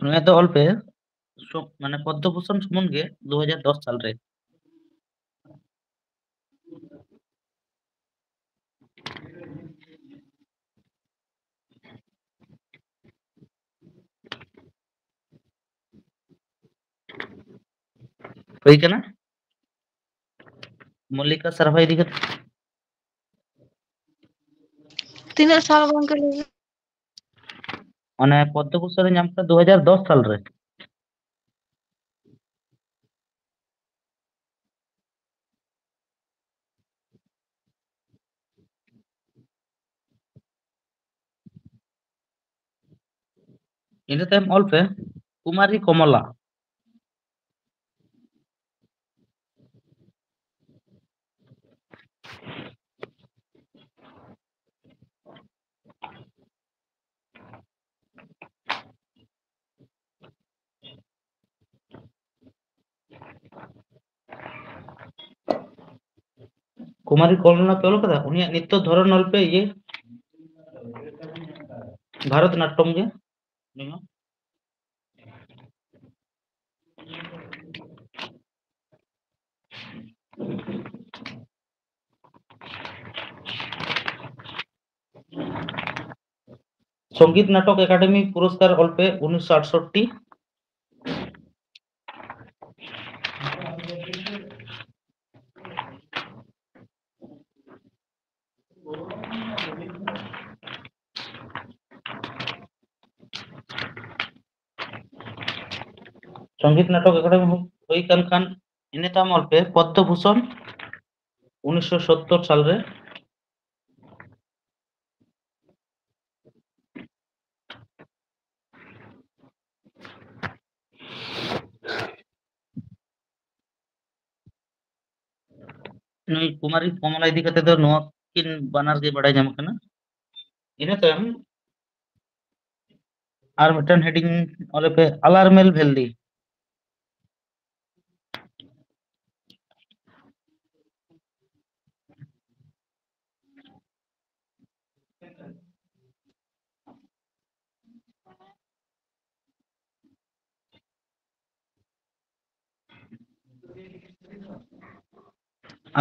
ᱱᱩᱭᱟᱜ ᱫᱚ ᱚᱞ ᱯᱮ, ᱥᱩ-, ᱢᱟᱱᱮ ᱯᱚᱫᱽᱢᱚ ᱵᱷᱩᱥᱚᱱ ᱥᱩᱢᱩᱝ ᱜᱮ ᱫᱩ ᱦᱟᱡᱟᱨ ᱫᱚᱥ ᱥᱟᱞ ᱨᱮ᱾ ᱦᱩᱭ ᱠᱟᱱᱟ? ᱢᱚᱞᱞᱤᱠᱟ ᱥᱟᱨᱵᱷᱟᱭ ᱤᱫᱤ ᱠᱟᱛᱮ᱾ ᱛᱤᱱᱟᱹᱜ ᱥᱟᱞ ᱜᱚᱝᱠᱮ ᱞᱟᱹᱭ ᱵᱤᱱ? ᱚᱱᱮ ᱯᱚᱫᱽᱢᱚ ᱵᱷᱩᱥᱚᱱ ᱮ ᱧᱟᱢ ᱠᱮᱫᱟ ᱫᱩ ᱦᱟᱡᱟᱨ ᱫᱚᱥ ᱥᱟᱞ ᱨᱮ᱾ ᱤᱱᱟᱹ ᱛᱟᱭᱚᱢ ᱚᱞ ᱯᱮ ᱠᱩᱢᱟᱨᱤ ᱠᱚᱢᱚᱞᱟ᱾ ᱠᱩᱢᱟᱨᱤ ᱠᱚᱢᱚᱞᱟ ᱯᱮ ᱚᱞ ᱠᱟᱫᱟ? ᱩᱱᱤᱭᱟᱜ ᱱᱤᱛᱚᱜ ᱫᱷᱚᱨᱚᱱ ᱚᱞ ᱯᱮ ᱤᱭᱟᱹ ᱵᱷᱟᱨᱚᱛ ᱱᱟᱴᱴᱚᱢ ᱜᱮ᱾ ᱱᱤᱭᱟᱹ ᱥᱚᱝᱜᱤᱛ ᱱᱟᱴᱚᱠ ᱮᱠᱟᱰᱮᱢᱤ ᱯᱩᱨᱚᱥᱠᱟᱨ ᱚᱞ ᱯᱮ ᱩᱱᱤᱥᱥᱚ ᱟᱴᱥᱚᱴᱴᱤ᱾ ᱥᱚᱝᱜᱤᱛ ᱱᱟᱴᱚᱠ ᱮᱠᱟᱰᱮᱢᱤ ᱦᱩᱭ ᱠᱟᱱ ᱠᱷᱟᱱ ᱤᱱᱟᱹ ᱛᱟᱭᱚᱢ ᱚᱞ ᱯᱮ ᱯᱚᱫᱽᱢᱚ ᱵᱷᱩᱥᱚᱱ ᱩᱱᱤᱥᱥᱚ ᱥᱚᱛᱛᱚᱨ ᱥᱟᱞ ᱨᱮ᱾ ᱱᱩᱭ ᱠᱩᱢᱟᱨᱤ ᱠᱚᱢᱚᱞᱟ ᱤᱫᱤ ᱠᱟᱛᱮ ᱫᱚ ᱱᱚᱣᱟ ᱠᱤᱱ ᱵᱟᱱᱟᱨ ᱜᱮ ᱵᱟᱲᱟᱭ ᱧᱟᱢ ᱠᱟᱱᱟ᱾ ᱤᱱᱟᱹ ᱛᱟᱭᱚᱢ ᱟᱨ ᱢᱤᱫᱴᱟᱝ heading ᱚᱞ ᱯᱮ, ᱟᱞᱟᱨᱢᱮᱞ ᱵᱷᱮᱞᱞᱤ᱾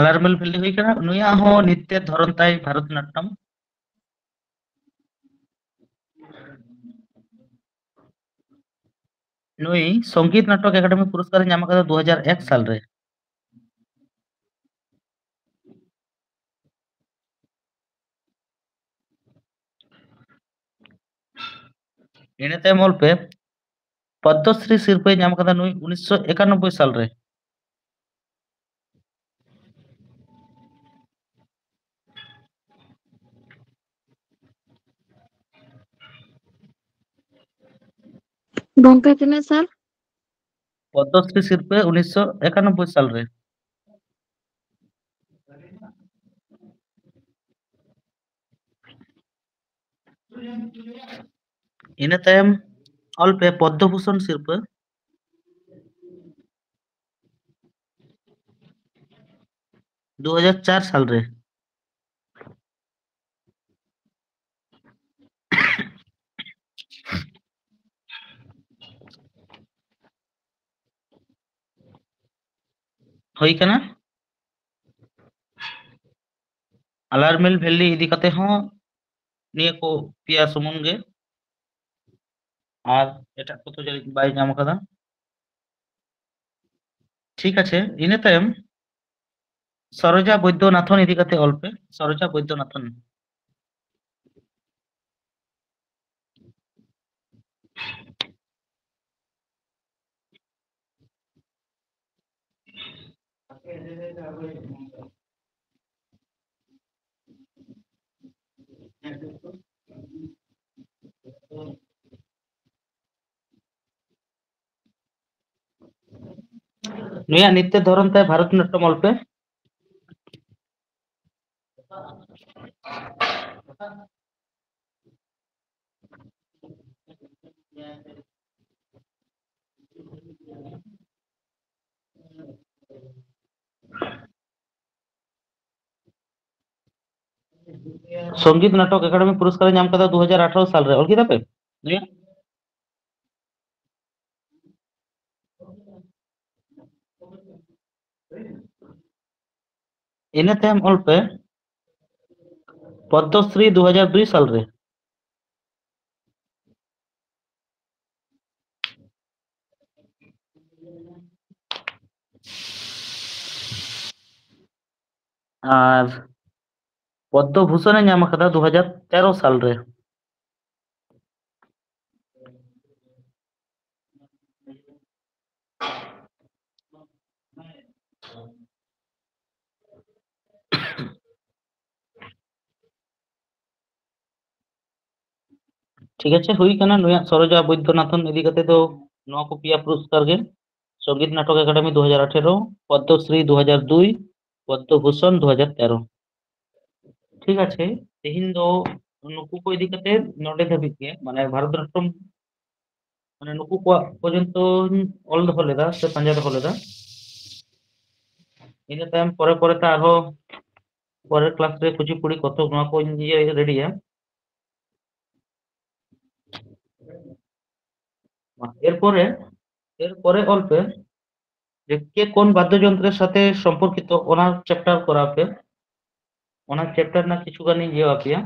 ᱟᱞᱟᱨᱢᱮᱞ ᱵᱷᱮᱞᱞᱤ ᱦᱩᱭ ᱠᱟᱱᱟ, ᱱᱩᱭᱟᱜ ᱦᱚᱸ ᱱᱤᱛᱛᱮ ᱫᱷᱚᱨᱚᱱ ᱛᱟᱭ ᱵᱷᱟᱨᱚᱛ ᱱᱟᱴᱴᱚᱢ᱾ ᱱᱩᱭ ᱥᱚᱝᱜᱤᱛ ᱱᱟᱴᱚᱠ ᱮᱠᱟᱰᱮᱢᱤ ᱯᱩᱨᱚᱥᱠᱟᱨ ᱮ ᱧᱟᱢ ᱟᱠᱟᱫᱟ ᱫᱩ ᱦᱟᱡᱟᱨ ᱮᱠ ᱥᱟᱞ ᱨᱮ᱾ ᱤᱱᱟᱹ ᱛᱟᱭᱚᱢ ᱚᱞ ᱯᱮ, ᱯᱚᱫᱽᱢᱚᱥᱨᱤ ᱥᱤᱨᱯᱟᱹᱭ ᱧᱟᱢ ᱟᱠᱟᱫᱟ ᱱᱩᱭ ᱩᱱᱤᱥᱥᱚ ᱮᱠᱟᱱᱚᱵᱵᱳᱭ ᱥᱟᱞ ᱨᱮ᱾ ᱜᱚᱝᱠᱮ, ᱛᱤᱱᱟᱹᱜ ᱥᱟᱞ? ᱯᱚᱫᱽᱢᱚᱥᱨᱤ ᱥᱤᱨᱯᱟᱹ ᱩᱱᱤᱥᱥᱚ ᱮᱠᱟᱱᱚᱵᱵᱳᱭ ᱥᱟᱞ ᱨᱮ᱾ ᱤᱱᱟᱹ ᱛᱟᱭᱚᱢ ᱚᱞ ᱯᱮ ᱯᱚᱫᱽᱢᱚᱵᱷᱩᱥᱚᱱ ᱥᱤᱨᱯᱟᱹ ᱫᱩ ᱦᱟᱡᱟᱨ ᱪᱟᱨ ᱥᱟᱞ ᱨᱮ᱾ ᱦᱩᱭ ᱠᱟᱱᱟ᱾ ᱟᱞᱟᱨᱢᱮᱞ ᱵᱷᱮᱞᱤ ᱤᱫᱤ ᱠᱟᱛᱮ ᱦᱚᱸ ᱱᱤᱭᱟᱹ ᱠᱚ ᱯᱮᱭᱟ ᱥᱩᱢᱩᱝ ᱜᱮ, ᱟᱨ ᱮᱴᱟᱜ ᱠᱚᱫᱚ ᱡᱟᱹᱱᱤᱡ ᱵᱟᱭ ᱧᱟᱢ ᱟᱠᱟᱫᱟ᱾ ᱴᱷᱤᱠ ᱟᱪᱷᱮ, ᱤᱱᱟᱹ ᱛᱟᱭᱚᱢ ᱥᱚᱨᱳᱡᱟ ᱵᱳᱭᱫᱚᱱᱟᱛᱷᱚᱱ ᱤᱫᱤ ᱠᱟᱛᱮ ᱚᱞ ᱯᱮ, ᱥᱚᱨᱳᱡᱟ ᱵᱳᱭᱫᱚᱱᱟᱛᱷᱚᱱ᱾ ᱱᱩᱭᱟᱜ ᱱᱤᱛᱛᱮ ᱫᱷᱚᱨᱚᱱ ᱛᱟᱭ ᱵᱷᱟᱨᱚᱛ ᱱᱟᱴᱴᱚᱢ ᱚᱞ ᱯᱮ᱾ ᱥᱚᱝᱜᱤᱛ ᱱᱟᱴᱚᱠ ᱮᱠᱟᱰᱮᱢᱤ ᱯᱩᱨᱚᱥᱠᱟᱨ ᱮ ᱧᱟᱢ ᱠᱟᱫᱟ ᱫᱩ ᱦᱟᱡᱟᱨ ᱟᱴᱷᱟᱨᱚ ᱥᱟᱞ ᱨᱮ᱾ ᱚᱞ ᱠᱮᱫᱟ ᱯᱮ? ᱱᱩᱭᱟᱜ? ᱤᱱᱟᱹ ᱛᱟᱭᱚᱢ ᱚᱞ ᱯᱮ ᱯᱚᱫᱽᱢᱚᱥᱨᱤ ᱫᱩ ᱦᱟᱡᱟᱨ ᱫᱩᱭ ᱥᱟᱞ ᱨᱮ᱾ ᱟᱨ ᱯᱚᱫᱽᱫᱚ ᱵᱷᱩᱥᱚᱱᱮ ᱧᱟᱢ ᱟᱠᱟᱫᱟ ᱫᱩ ᱦᱟᱡᱟᱨ ᱛᱮᱨᱚ ᱥᱟᱞ ᱨᱮ᱾ ᱴᱷᱤᱠ ᱟᱪᱷᱮ, ᱦᱩᱭ ᱠᱟᱱᱟ ᱱᱩᱭᱟᱜ ᱥᱚᱨᱳᱡᱟ ᱵᱳᱭᱫᱚᱱᱟᱛᱷᱚᱱ ᱤᱫᱤ ᱠᱟᱛᱮ ᱫᱚ ᱱᱚᱣᱟ ᱠᱚ ᱯᱮᱭᱟ ᱯᱩᱨᱚᱥᱠᱟᱨ ᱜᱮ᱾ ᱥᱚᱝᱜᱤᱛ ᱱᱟᱴᱚᱠ ᱮᱠᱟᱰᱮᱢᱤ ᱫᱩ ᱦᱟᱡᱟᱨ ᱟᱴᱷᱮᱨᱚ, ᱯᱚᱫᱽᱫᱚ ᱥᱨᱤ ᱫᱩ ᱦᱟᱡᱟᱨ ᱫᱩᱭ, ᱯᱚᱫᱽᱫᱚ ᱵᱷᱩᱥᱚᱱ ᱫᱩ ᱦᱟᱡᱟᱨ ᱛᱮᱨᱚ᱾ ᱴᱷᱤᱠ ᱟᱪᱷᱮ, ᱛᱮᱦᱮᱧ ᱫᱚ ᱱᱩᱠᱩ ᱠᱚ ᱤᱫᱤ ᱠᱟᱛᱮ ᱱᱚᱰᱮ ᱫᱷᱟᱹᱵᱤᱡ ᱜᱮ, ᱢᱟᱱᱮ ᱵᱷᱟᱨᱚᱛ ᱱᱟᱴᱴᱚᱢ, ᱢᱟᱱᱮ ᱱᱩᱠᱩ ᱠᱚᱣᱟᱜ ᱯᱚᱨᱡᱚᱱᱛᱚᱧ ᱚᱞ ᱫᱚᱦᱚ ᱞᱮᱫᱟ ᱥᱮ ᱯᱟᱸᱡᱟ ᱫᱚᱦᱚ ᱞᱮᱫᱟ᱾ ᱤᱱᱟᱹ ᱛᱟᱭᱚᱢ ᱯᱚᱨᱮ ᱯᱚᱨᱮ ᱛᱮ ᱟᱨᱦᱚᱸ ᱯᱚᱨᱮᱨ ᱠᱞᱟᱥ ᱨᱮ ᱠᱩᱪᱤᱯᱩᱲᱤ, ᱠᱚᱛᱷᱚᱠ, ᱱᱚᱣᱟ ᱠᱚᱧ ᱤᱭᱟᱹ ᱨᱮᱰᱤᱭᱟ᱾ ᱮᱨᱯᱚᱨᱮ, ᱮᱨᱯᱚᱨᱮ ᱚᱞ ᱯᱮ ᱡᱮ কে কোন বাদ্যযন্ত্রের সাথে সম্পর্কিত, ᱚᱱᱟ ᱪᱮᱯᱴᱟᱨ ᱠᱚᱨᱟᱣ ᱯᱮ᱾ ᱚᱱᱟ ᱪᱮᱯᱴᱟᱨ ᱨᱮᱱᱟᱜ ᱠᱤᱪᱷᱩ ᱜᱟᱱᱤᱧ ᱤᱭᱟᱹ ᱟᱯᱮᱭᱟ,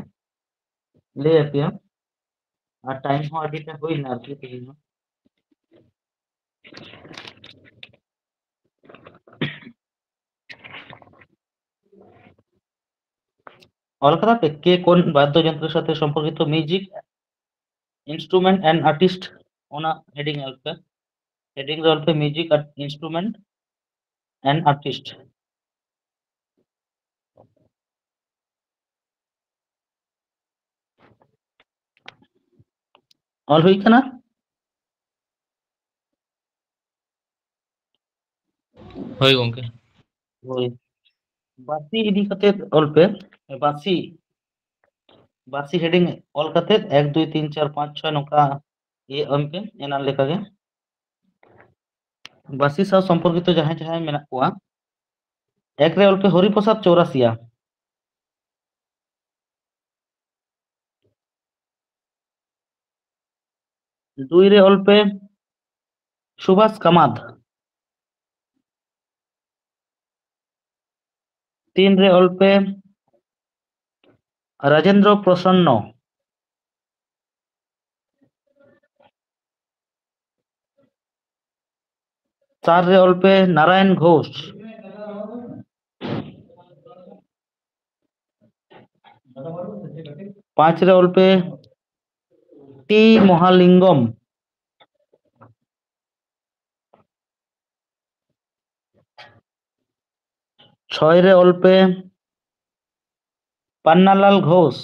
ᱞᱟᱹᱭ ᱟᱯᱮᱭᱟ᱾ ᱟᱨ ᱴᱟᱭᱤᱢ ᱦᱚᱸ ᱟᱹᱰᱤᱴᱟ ᱦᱩᱭᱱᱟ ᱟᱨᱠᱤ ᱛᱮᱦᱮᱧ ᱦᱚᱸ᱾ ᱚᱞ ᱠᱟᱫᱟ ᱯᱮ কে কোন বাদ্যযন্ত্রের সাথে সম্পর্কিত, music instrument and artist, ᱚᱱᱟ ᱦᱮᱰᱤᱝ ᱚᱞ ᱯᱮ᱾ ᱦᱮᱰᱤᱝ ᱨᱮ ᱚᱞ ᱯᱮ music instrument and artist᱾ ᱚᱞ ᱦᱩᱭ ᱠᱟᱱᱟ? ᱦᱳᱭ ᱜᱚᱝᱠᱮ᱾ ᱦᱳᱭ, ᱵᱟᱸᱥᱤ ᱤᱫᱤ ᱠᱟᱛᱮ ᱚᱞ ᱯᱮ᱾ ᱵᱟᱸᱥᱤ, ᱵᱟᱸᱥᱤ ᱦᱮᱰᱤᱝ ᱚᱞ ᱠᱟᱛᱮ ᱮᱠ ᱫᱩᱭ ᱛᱤᱱ ᱪᱟᱨ ᱯᱟᱸᱪ ᱪᱷᱚᱭ ᱱᱚᱝᱠᱟ ᱤᱭᱟᱹ ᱮᱢ ᱯᱮ, ᱮᱱᱟᱱ ᱞᱮᱠᱟᱜᱮ᱾ ᱵᱟᱸᱥᱤ ᱥᱟᱶ ᱥᱚᱢᱯᱚᱨᱠᱤᱛᱚ ᱡᱟᱦᱟᱸᱭ ᱡᱟᱦᱟᱸᱭ ᱢᱮᱱᱟᱜ ᱠᱚᱣᱟ, ᱮᱠ ᱨᱮ ᱚᱞ ᱯᱮ ᱦᱚᱨᱤᱯᱨᱚᱥᱟᱫᱽ ᱪᱳᱣᱨᱟᱥᱤᱭᱟ᱾ ᱫᱩᱭ ᱨᱮ ᱚᱞ ᱯᱮ ᱥᱩᱵᱷᱟᱥ ᱠᱟᱢᱟᱛ᱾ ᱛᱤᱱ ᱨᱮ ᱚᱞ ᱯᱮ ᱨᱟᱡᱮᱱᱫᱨᱚ ᱯᱨᱚᱥᱚᱱᱱᱚ᱾ ᱪᱟᱨ ᱨᱮ ᱚᱞ ᱯᱮ ᱱᱟᱨᱟᱭᱚᱱ ᱜᱷᱳᱥ᱾ ᱯᱟᱸᱪ ᱨᱮ ᱚᱞ ᱯᱮ ᱴᱤ ᱢᱚᱦᱟᱞᱤᱝᱜᱚᱢ᱾ ᱪᱷᱚᱭ ᱨᱮ ᱚᱞ ᱯᱮ ᱯᱟᱱᱱᱟᱞᱟᱞ ᱜᱷᱳᱥ᱾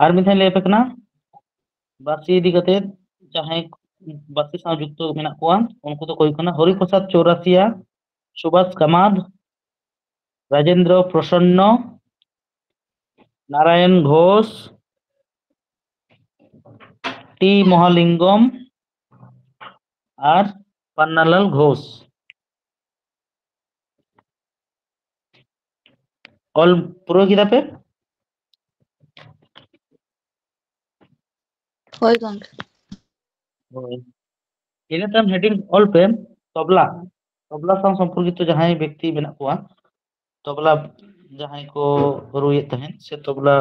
ᱟᱨ ᱢᱤᱫ ᱫᱷᱟᱣ ᱞᱟᱹᱭ ᱟᱯᱮ ᱠᱟᱱᱟ, ᱵᱟᱥᱤ ᱤᱫᱤ ᱠᱟᱛᱮ ᱡᱟᱦᱟᱸᱭ ᱵᱟᱥᱤ ᱥᱟᱶ ᱡᱩᱠᱛᱚ ᱢᱮᱱᱟᱜ ᱠᱚᱣᱟ, ᱩᱱᱠᱩ ᱫᱚᱠᱚ ᱦᱩᱭᱩᱜ ᱠᱟᱱᱟ ᱦᱚᱨᱤ ᱯᱨᱚᱥᱟᱫᱽ ᱪᱳᱣᱨᱟᱥᱤᱭᱟ, ᱥᱩᱵᱷᱟᱥ ᱠᱟᱢᱟᱛ, ᱨᱟᱡᱮᱱᱫᱨᱚ ᱯᱨᱚᱥᱚᱱᱱᱚ, ᱱᱟᱨᱟᱭᱚᱱ ᱜᱷᱳᱥ, ᱴᱤ ᱢᱚᱦᱟᱞᱤᱝᱜᱚᱢ ᱟᱨ ᱯᱟᱱᱱᱟᱞᱟᱞ ᱜᱷᱳᱥ᱾ ᱚᱞ ᱯᱩᱨᱟᱹᱣ ᱠᱮᱫᱟ ᱯᱮ? ᱦᱳᱭ ᱜᱚᱝᱠᱮ᱾ ᱦᱳᱭ᱾ ᱤᱱᱟᱹ ᱛᱟᱭᱚᱢ heading ᱚᱞ ᱯᱮ ᱛᱚᱵᱞᱟ᱾ ᱛᱚᱵᱞᱟ ᱥᱟᱶ ᱥᱚᱢᱯᱚᱨᱠᱤᱛᱚ ᱡᱟᱦᱟᱸᱭ ᱵᱮᱠᱛᱤ ᱢᱮᱱᱟᱜ ᱠᱚᱣᱟ, ᱛᱚᱵᱞᱟ ᱡᱟᱦᱟᱸᱭ ᱠᱚ ᱨᱩᱭᱮᱫ ᱛᱟᱦᱮᱸᱫ ᱥᱮ ᱛᱚᱵᱞᱟ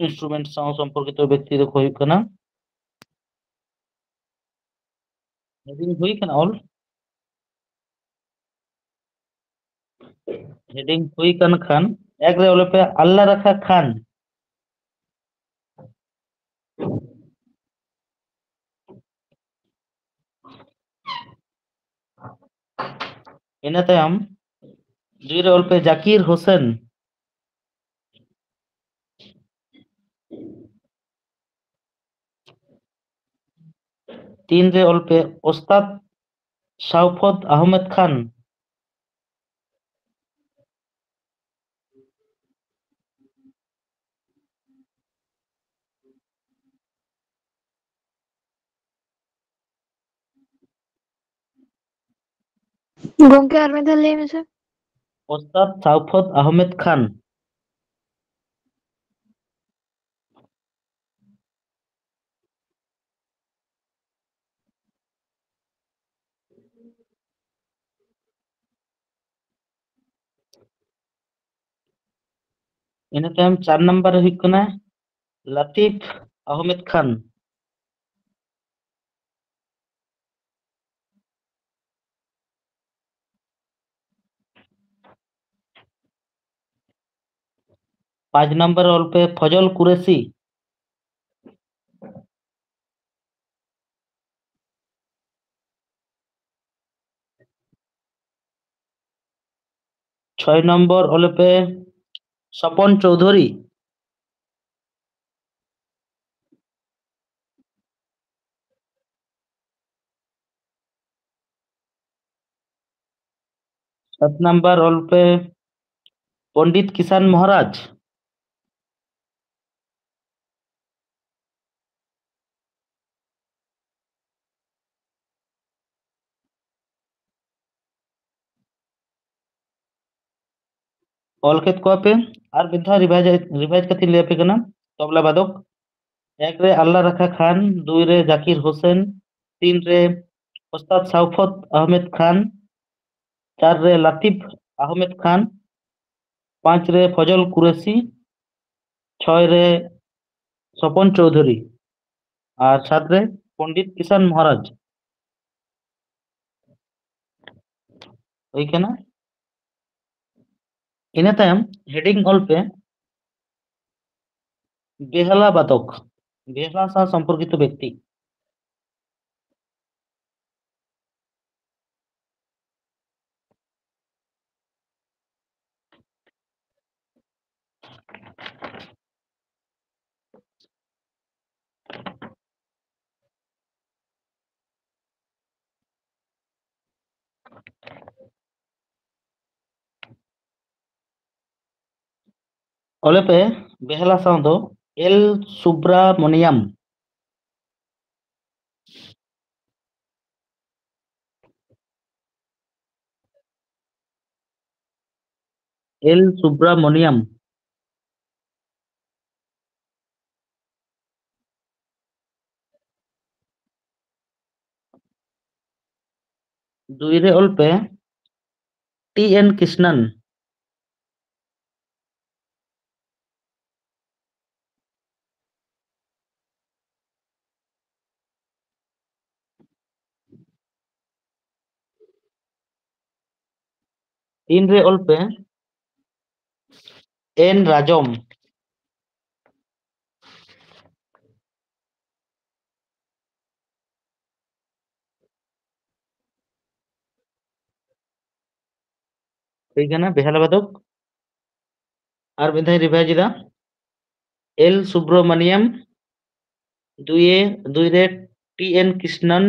instrument ᱥᱟᱶ ᱥᱚᱢᱯᱚᱨᱠᱤᱛᱚ ᱵᱮᱠᱛᱤ ᱫᱚᱠᱚ ᱦᱩᱭᱩᱜ ᱠᱟᱱᱟ, heading ᱦᱩᱭ ᱠᱟᱱᱟ ᱚᱞ? heading ᱦᱩᱭ ᱠᱟᱱ ᱠᱷᱟᱱ ᱮᱠ ᱨᱮ ᱚᱞ ᱯᱮ ᱟᱞᱞᱟ ᱨᱟᱠᱷᱟ ᱠᱷᱟᱱ᱾ ᱤᱱᱟᱹ ᱛᱟᱭᱚᱢ ᱫᱩᱭ ᱨᱮ ᱚᱞ ᱯᱮ ᱡᱟᱠᱤᱨ ᱦᱳᱥᱮᱱ᱾ ᱛᱤᱱ ᱨᱮ ᱚᱞ ᱯᱮ ᱳᱥᱛᱟᱫ ᱥᱟᱣᱯᱷᱚᱫ ᱟᱦᱢᱮᱫ ᱠᱷᱟᱱ᱾ ᱜᱚᱝᱠᱮ, ᱟᱨ ᱢᱤᱫ ᱫᱷᱟᱣ ᱞᱟᱹᱭ ᱢᱮᱥᱮ᱾ ᱳᱥᱛᱟᱫ ᱥᱟᱣᱯᱷᱚᱫ ᱟᱦᱢᱮᱫ ᱠᱷᱟᱱ᱾ ᱤᱱᱟᱹ ᱛᱟᱭᱚᱢ ᱪᱟᱨ ᱱᱟᱢᱵᱟᱨ ᱨᱮ ᱦᱩᱭᱩᱜ ᱠᱟᱱᱟ ᱞᱟᱛᱤᱯ ᱟᱦᱢᱮᱫ ᱠᱷᱟᱱ᱾ ᱯᱟᱸᱪ ᱱᱟᱢᱵᱟᱨ ᱚᱞ ᱯᱮ ᱯᱷᱚᱡᱚᱞ ᱠᱩᱨᱮᱥᱤ᱾ ᱪᱷᱚᱭ ᱱᱚᱢᱵᱚᱨ ᱚᱞ ᱯᱮ ᱥᱚᱯᱚᱱ ᱪᱳᱣᱫᱷᱩᱨᱤ᱾ ᱥᱟᱛ ᱱᱟᱢᱵᱟᱨ ᱚᱞ ᱯᱮ ᱯᱚᱱᱰᱤᱛ ᱠᱤᱥᱟᱱ ᱢᱚᱦᱟᱨᱟᱡᱽ᱾ ᱚᱞ ᱠᱮᱫ ᱠᱚᱣᱟ ᱯᱮ᱾ ᱟᱨ ᱢᱤᱫ ᱫᱷᱟᱣ ᱨᱤᱵᱷᱟᱭᱤᱡᱽ, ᱨᱤᱵᱷᱟᱭᱤᱡᱽ ᱠᱟᱛᱮᱧ ᱞᱟᱹᱭ ᱟᱯᱮ ᱠᱟᱱᱟ᱾ ᱛᱚᱵᱞᱟ ᱵᱟᱫᱚᱠ, ᱮᱠ ᱨᱮ ᱟᱞᱞᱟ ᱨᱟᱠᱷᱟ ᱠᱷᱟᱱ, ᱫᱩᱭ ᱨᱮ ᱡᱟᱠᱤᱨ ᱦᱳᱥᱮᱱ, ᱛᱤᱱ ᱨᱮ ᱳᱥᱛᱟᱫ ᱥᱟᱣᱯᱷᱚᱛ ᱟᱦᱢᱮᱫ ᱠᱷᱟᱱ, ᱪᱟᱨ ᱨᱮ ᱞᱟᱛᱤᱯ ᱟᱦᱢᱮᱫ ᱠᱷᱟᱱ, ᱯᱟᱸᱪ ᱨᱮ ᱯᱷᱚᱡᱚᱞ ᱠᱩᱨᱮᱥᱤ, ᱪᱷᱚᱭ ᱨᱮ ᱥᱚᱯᱚᱱ ᱪᱳᱣᱫᱷᱩᱨᱤ ᱟᱨ ᱥᱟᱛ ᱨᱮ ᱯᱚᱱᱰᱤᱛ ᱠᱤᱥᱟᱱ ᱢᱚᱦᱟᱨᱟᱡᱽ᱾ ᱦᱩᱭ ᱠᱟᱱᱟ᱾ ᱤᱱᱟᱹ ᱛᱟᱭᱚᱢ ᱦᱮᱰᱤᱝ ᱚᱞ ᱯᱮ ᱵᱮᱦᱟᱞᱟ ᱵᱟᱫᱚᱠ, ᱵᱮᱦᱟᱞᱟ ᱥᱟᱶ ᱥᱚᱢᱯᱚᱨᱠᱤᱛᱚ ᱵᱮᱠᱛᱤ᱾ ᱚᱞᱮ ᱯᱮ ᱵᱮᱦᱟᱞᱟ ᱥᱟᱶ ᱫᱚ ᱮᱞ ᱥᱩᱵᱽᱨᱟᱢᱚᱱᱤᱭᱟᱢ᱾ ᱮᱞ ᱥᱩᱵᱽᱨᱟᱢᱚᱱᱤᱭᱟᱢ᱾ ᱫᱩᱭ ᱨᱮ ᱚᱞ ᱯᱮ ᱴᱤ ᱮᱱ ᱠᱨᱤᱥᱱᱟᱱ᱾ ᱛᱤᱱ ᱨᱮ ᱚᱞ ᱯᱮ ᱮᱱ ᱨᱟᱡᱚᱢ᱾ ᱦᱩᱭ ᱠᱟᱱᱟ ᱵᱮᱦᱟᱞᱟ ᱵᱟᱫᱚᱠ᱾ ᱟᱨ ᱢᱤᱫ ᱫᱷᱟᱣ ᱨᱤᱵᱷᱟᱭᱤᱡᱽ ᱮᱫᱟ᱾ ᱮᱞ ᱥᱩᱵᱨᱚᱢᱚᱱᱤᱭᱚᱢ, ᱫᱩᱭᱮ ᱫᱩᱭ ᱨᱮ ᱴᱤ ᱮᱱ ᱠᱨᱤᱥᱱᱚᱱ,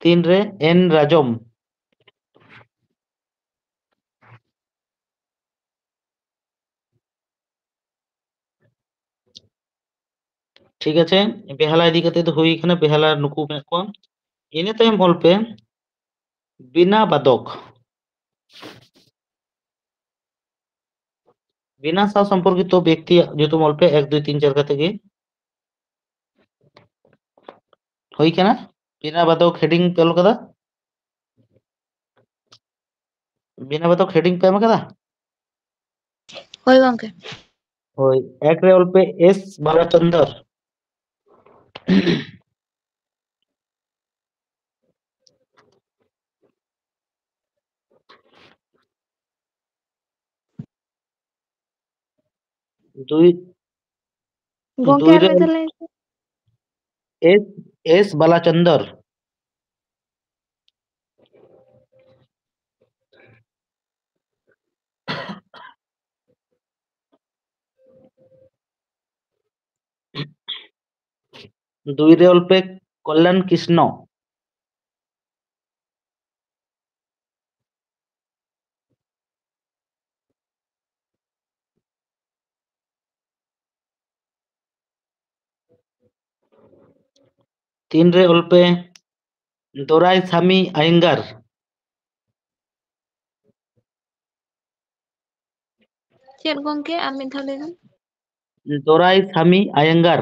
ᱛᱤᱱ ᱨᱮ ᱮᱱ ᱨᱟᱡᱚᱢ᱾ ᱴᱷᱤᱠ ᱟᱪᱷᱮ, ᱵᱮᱦᱟᱞᱟ ᱤᱫᱤ ᱠᱟᱛᱮ ᱫᱚ ᱦᱩᱭ ᱠᱟᱱᱟ, ᱵᱮᱦᱟᱞᱟ ᱱᱩᱠᱩ ᱢᱮᱱᱟᱜ ᱠᱚᱣᱟ᱾ ᱤᱱᱟᱹ ᱛᱟᱭᱚᱢ ᱚᱞ ᱯᱮ ᱵᱤᱱᱟ ᱵᱟᱫᱚᱠ᱾ ᱵᱤᱱᱟ ᱥᱟᱶ ᱥᱚᱢᱯᱚᱨᱠᱤᱛᱚ ᱵᱮᱠᱛᱤᱭᱟᱜ ᱧᱩᱛᱩᱢ ᱚᱞ ᱯᱮ, ᱮᱠ, ᱫᱩᱭ, ᱛᱤᱱ, ᱪᱟᱨ ᱠᱟᱛᱮ ᱜᱮ᱾ ᱦᱩᱭ ᱠᱟᱱᱟ? ᱵᱤᱱᱟ ᱵᱟᱫᱚᱠ ᱦᱮᱰᱤᱝ ᱯᱮ ᱚᱞ ᱠᱟᱫᱟ? ᱵᱤᱱᱟ ᱵᱟᱫᱚᱠ ᱦᱮᱰᱤᱝ ᱯᱮ ᱮᱢ ᱠᱟᱫᱟ? ᱦᱳᱭ ᱜᱚᱝᱠᱮ᱾ ᱦᱳᱭ, ᱮᱠ ᱨᱮ ᱚᱞ ᱯᱮ ᱮᱥ ᱵᱟᱞᱟᱪᱚᱱᱫᱚᱨ᱾ ᱫᱩᱭ, ᱜᱚᱝᱠᱮ, ᱫᱩᱭ ᱟᱨ ᱨᱮ ᱢᱤᱫ ᱫᱷᱟᱣ ᱞᱟᱹᱭ ᱢᱮᱥᱮ᱾ Yes, yes Balachandar. ᱫᱩᱭ ᱨᱮ ᱚᱞ ᱯᱮ ᱠᱚᱞᱞᱟᱱ ᱠᱨᱤᱥᱱᱚ᱾ ᱛᱤᱱ ᱨᱮ ᱚᱞ ᱯᱮ ᱫᱚᱨᱟᱭ ᱥᱟᱢᱤ ᱟᱭᱮᱝᱜᱟᱨ᱾ ᱪᱮᱫ ᱜᱚᱝᱠᱮ, ᱟᱨ ᱢᱤᱫ ᱫᱷᱟᱣ ᱞᱟᱹᱭ ᱵᱮᱱ᱾ ᱫᱚᱨᱟᱭ ᱥᱟᱢᱤ ᱟᱭᱮᱝᱜᱟᱨ᱾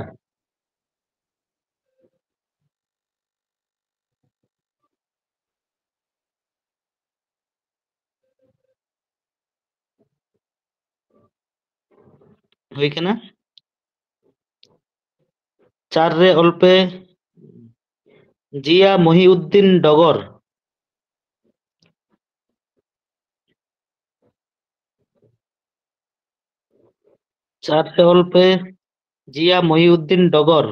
ᱦᱩᱭ ᱠᱟᱱᱟ᱾ ᱪᱟᱨ ᱨᱮ ᱚᱞ ᱯᱮ ᱡᱤᱭᱟ ᱢᱚᱦᱤᱩᱫᱽᱫᱤᱱ ᱰᱚᱜᱚᱨ᱾ ᱪᱟᱨ ᱨᱮ ᱚᱞ ᱯᱮ ᱡᱤᱭᱟ ᱢᱚᱦᱤᱩᱫᱽᱫᱤᱱ ᱰᱚᱜᱚᱨ᱾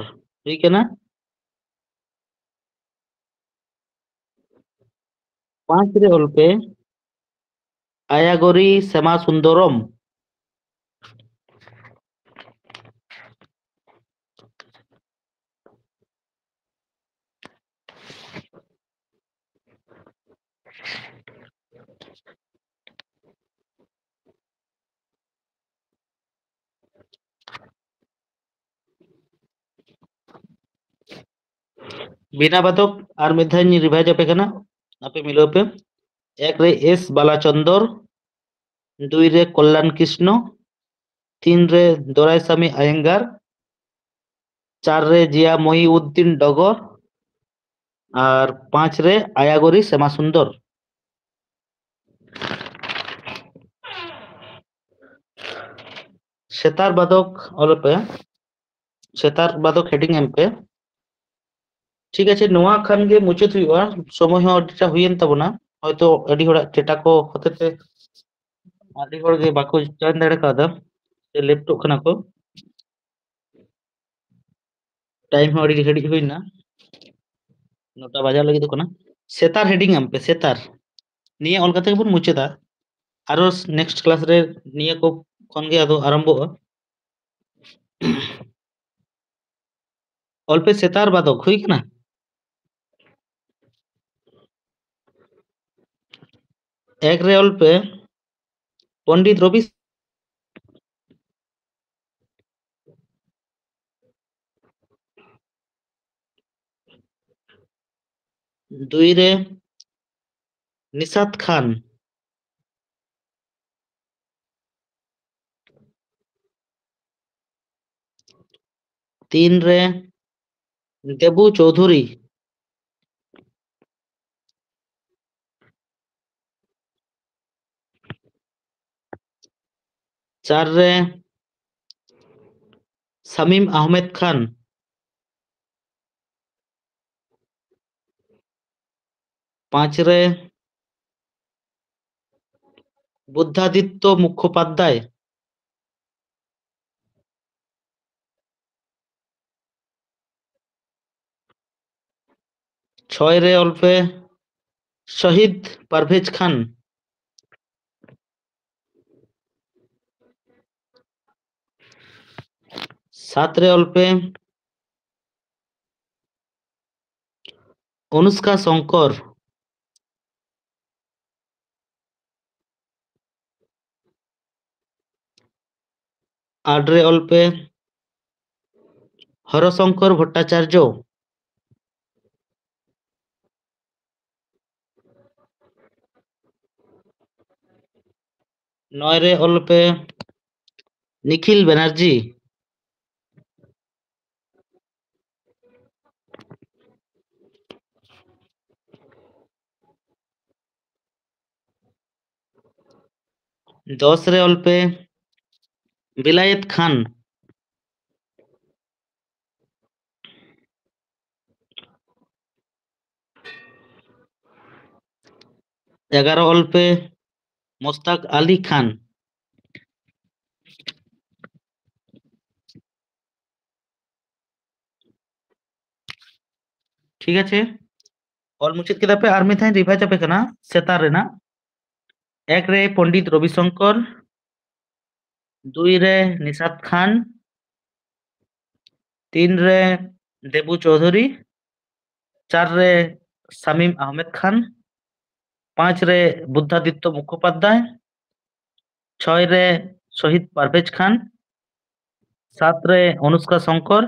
ᱦᱩᱭ ᱠᱟᱱᱟ᱾ ᱯᱟᱸᱪ ᱨᱮ ᱚᱞ ᱯᱮ ᱟᱭᱟᱜᱚᱨᱤ ᱥᱮᱢᱟ ᱥᱩᱱᱫᱚᱨᱚᱢ᱾ ᱵᱤᱱᱟ ᱵᱟᱫᱚᱠ ᱟᱨ ᱢᱤᱫ ᱫᱷᱟᱣ ᱤᱧ ᱨᱤᱵᱷᱟᱭᱤᱡᱽ ᱟᱯᱮ ᱠᱟᱱᱟ, ᱟᱯᱮ ᱢᱤᱞᱟᱹᱣ ᱯᱮ᱾ ᱮᱠ ᱨᱮ ᱮᱥ ᱵᱟᱞᱟᱪᱚᱱᱫᱚᱨ, ᱫᱩᱭ ᱨᱮ ᱠᱚᱞᱞᱟᱱ ᱠᱨᱤᱥᱱᱚ, ᱛᱤᱱ ᱨᱮ ᱫᱚᱨᱟᱭᱥᱟᱢᱤ ᱟᱭᱮᱝᱜᱟᱨ, ᱪᱟᱨ ᱨᱮ ᱡᱤᱭᱟ ᱢᱚᱦᱤᱩᱫᱽᱫᱤᱱ ᱰᱚᱜᱚᱨ ᱟᱨ ᱯᱟᱸᱪ ᱨᱮ ᱟᱭᱟᱜᱚᱨᱤ ᱥᱮᱢᱟ ᱥᱩᱱᱫᱚᱨ᱾ ᱥᱮᱛᱟᱨ ᱵᱟᱫᱚᱠ ᱚᱞ ᱯᱮ, ᱥᱮᱛᱟᱨ ᱵᱟᱫᱚᱠ ᱦᱮᱰᱤᱝ ᱮᱢ ᱯᱮ᱾ ᱴᱷᱤᱠ ᱟᱪᱷᱮ, ᱱᱚᱣᱟ ᱠᱷᱟᱱ ᱜᱮ ᱢᱩᱪᱟᱹᱫ ᱦᱩᱭᱩᱜᱼᱟ᱾ ᱥᱚᱢᱚᱭ ᱦᱚᱸ ᱟᱹᱰᱤᱴᱟ ᱦᱩᱭᱮᱱ ᱛᱟᱵᱚᱱᱟ, ᱦᱚᱭᱛᱚ ᱟᱹᱰᱤ ᱦᱚᱲᱟᱜ ᱰᱮᱴᱟ ᱠᱚ ᱦᱚᱛᱮᱛᱮ ᱟᱹᱰᱤ ᱦᱚᱲ ᱜᱮ ᱵᱟᱠᱚ ᱡᱚᱭᱮᱱ ᱫᱟᱲᱮ ᱠᱟᱣᱫᱟ, ᱥᱮ ᱞᱮᱯᱴᱚᱜ ᱠᱟᱱᱟ ᱠᱚ᱾ ᱴᱟᱭᱤᱢ ᱦᱚᱸ ᱟᱹᱰᱤ ᱜᱷᱟᱹᱲᱤᱡ ᱦᱩᱭᱱᱟ, ᱱᱚᱴᱟ ᱵᱟᱡᱟᱣ ᱞᱟᱹᱜᱤᱫᱚᱜ ᱠᱟᱱᱟ᱾ ᱥᱮᱛᱟᱨ ᱦᱮᱰᱤᱝ ᱮᱢ ᱯᱮ, ᱥᱮᱛᱟᱨ᱾ ᱱᱤᱭᱟᱹ ᱚᱞ ᱠᱟᱛᱮ ᱜᱮᱵᱚᱱ ᱢᱩᱪᱟᱹᱫᱟ᱾ ᱟᱨᱚ ᱱᱮᱠᱥᱴ ᱠᱞᱟᱥ ᱨᱮ ᱱᱤᱭᱟᱹ ᱠᱚ ᱠᱷᱚᱱ ᱜᱮ ᱟᱫᱚ ᱟᱨᱟᱢᱵᱷᱚᱜᱼᱟ᱾ ᱚᱞ ᱯᱮ ᱥᱮᱛᱟᱨ ᱵᱟᱫᱚᱠ᱾ ᱦᱩᱭ ᱠᱟᱱᱟ? ᱮᱠ ᱨᱮ ᱚᱞ ᱯᱮ ᱯᱚᱱᱰᱤᱛ ᱨᱚᱵᱤ᱾ ᱫᱩᱭ ᱨᱮ ᱱᱤᱥᱟᱛ ᱠᱷᱟᱱ᱾ ᱛᱤᱱ ᱨᱮ ᱫᱮᱵᱩ ᱪᱳᱣᱫᱷᱩᱨᱤ᱾ ᱪᱟᱨ ᱨᱮ ᱥᱟᱢᱤᱢ ᱟᱦᱢᱮᱫ ᱠᱷᱟᱱ᱾ ᱯᱟᱸᱪ ᱨᱮ ᱵᱩᱫᱽᱫᱷᱟᱫᱤᱛᱛᱚ ᱢᱩᱠᱷᱳᱯᱟᱫᱽᱫᱷᱟᱭ᱾ ᱪᱷᱚᱭ ᱨᱮ ᱚᱞ ᱯᱮ ᱥᱚᱦᱤᱫ ᱯᱟᱨᱵᱷᱮᱡᱽ ᱠᱷᱟᱱ᱾ ᱥᱟᱛ ᱨᱮ ᱚᱞ ᱯᱮ ᱚᱱᱩᱥᱠᱟ ᱥᱚᱝᱠᱚᱨ᱾ ᱟᱴ ᱨᱮ ᱚᱞ ᱯᱮ ᱦᱚᱨᱚᱥᱚᱝᱠᱚᱨ ᱵᱷᱚᱴᱴᱟᱪᱟᱨᱡᱚ᱾ ᱱᱚᱭ ᱨᱮ ᱚᱞ ᱯᱮ ᱱᱤᱠᱷᱤᱞ ᱵᱮᱱᱟᱨᱡᱤ᱾ ᱫᱚᱥ ᱨᱮ ᱚᱞ ᱯᱮ ᱵᱮᱞᱟᱭᱮᱛ ᱠᱷᱟᱱ᱾ ᱮᱜᱟᱨᱚ ᱚᱞ ᱯᱮ ᱢᱚᱥᱛᱟᱠ ᱟᱞᱤ ᱠᱷᱟᱱ᱾ ᱴᱷᱤᱠ ᱟᱪᱷᱮ, ᱚᱞ ᱢᱩᱪᱟᱹᱫ ᱠᱮᱫᱟ ᱯᱮ, ᱟᱨ ᱢᱤᱫ ᱫᱷᱟᱣ ᱨᱤᱵᱷᱟᱭᱤᱡᱽ ᱟᱯᱮ ᱠᱟᱱᱟ ᱥᱮᱛᱟᱨ ᱨᱮᱱᱟᱜ᱾ ᱮᱠ ᱨᱮ ᱯᱚᱱᱰᱤᱛ ᱨᱚᱵᱤ ᱥᱚᱝᱠᱚᱨ, ᱫᱩᱭ ᱨᱮ ᱱᱤᱥᱟᱛ ᱠᱷᱟᱱ, ᱛᱤᱱ ᱨᱮ ᱫᱮᱵᱩ ᱪᱳᱣᱫᱷᱩᱨᱤ, ᱪᱟᱨ ᱨᱮ ᱥᱟᱢᱤᱢ ᱟᱦᱢᱮᱫ ᱠᱷᱟᱱ, ᱯᱟᱸᱪ ᱨᱮ ᱵᱩᱫᱽᱫᱷᱟᱫᱤᱛᱛᱚ ᱢᱩᱠᱷᱳᱯᱟᱫᱽᱫᱷᱟᱭ, ᱪᱷᱚᱭ ᱨᱮ ᱥᱚᱦᱤᱫ ᱯᱟᱨᱵᱷᱮᱡᱽ ᱠᱷᱟᱱ, ᱥᱟᱛ ᱨᱮ ᱚᱱᱩᱥᱠᱟ ᱥᱚᱝᱠᱚᱨ,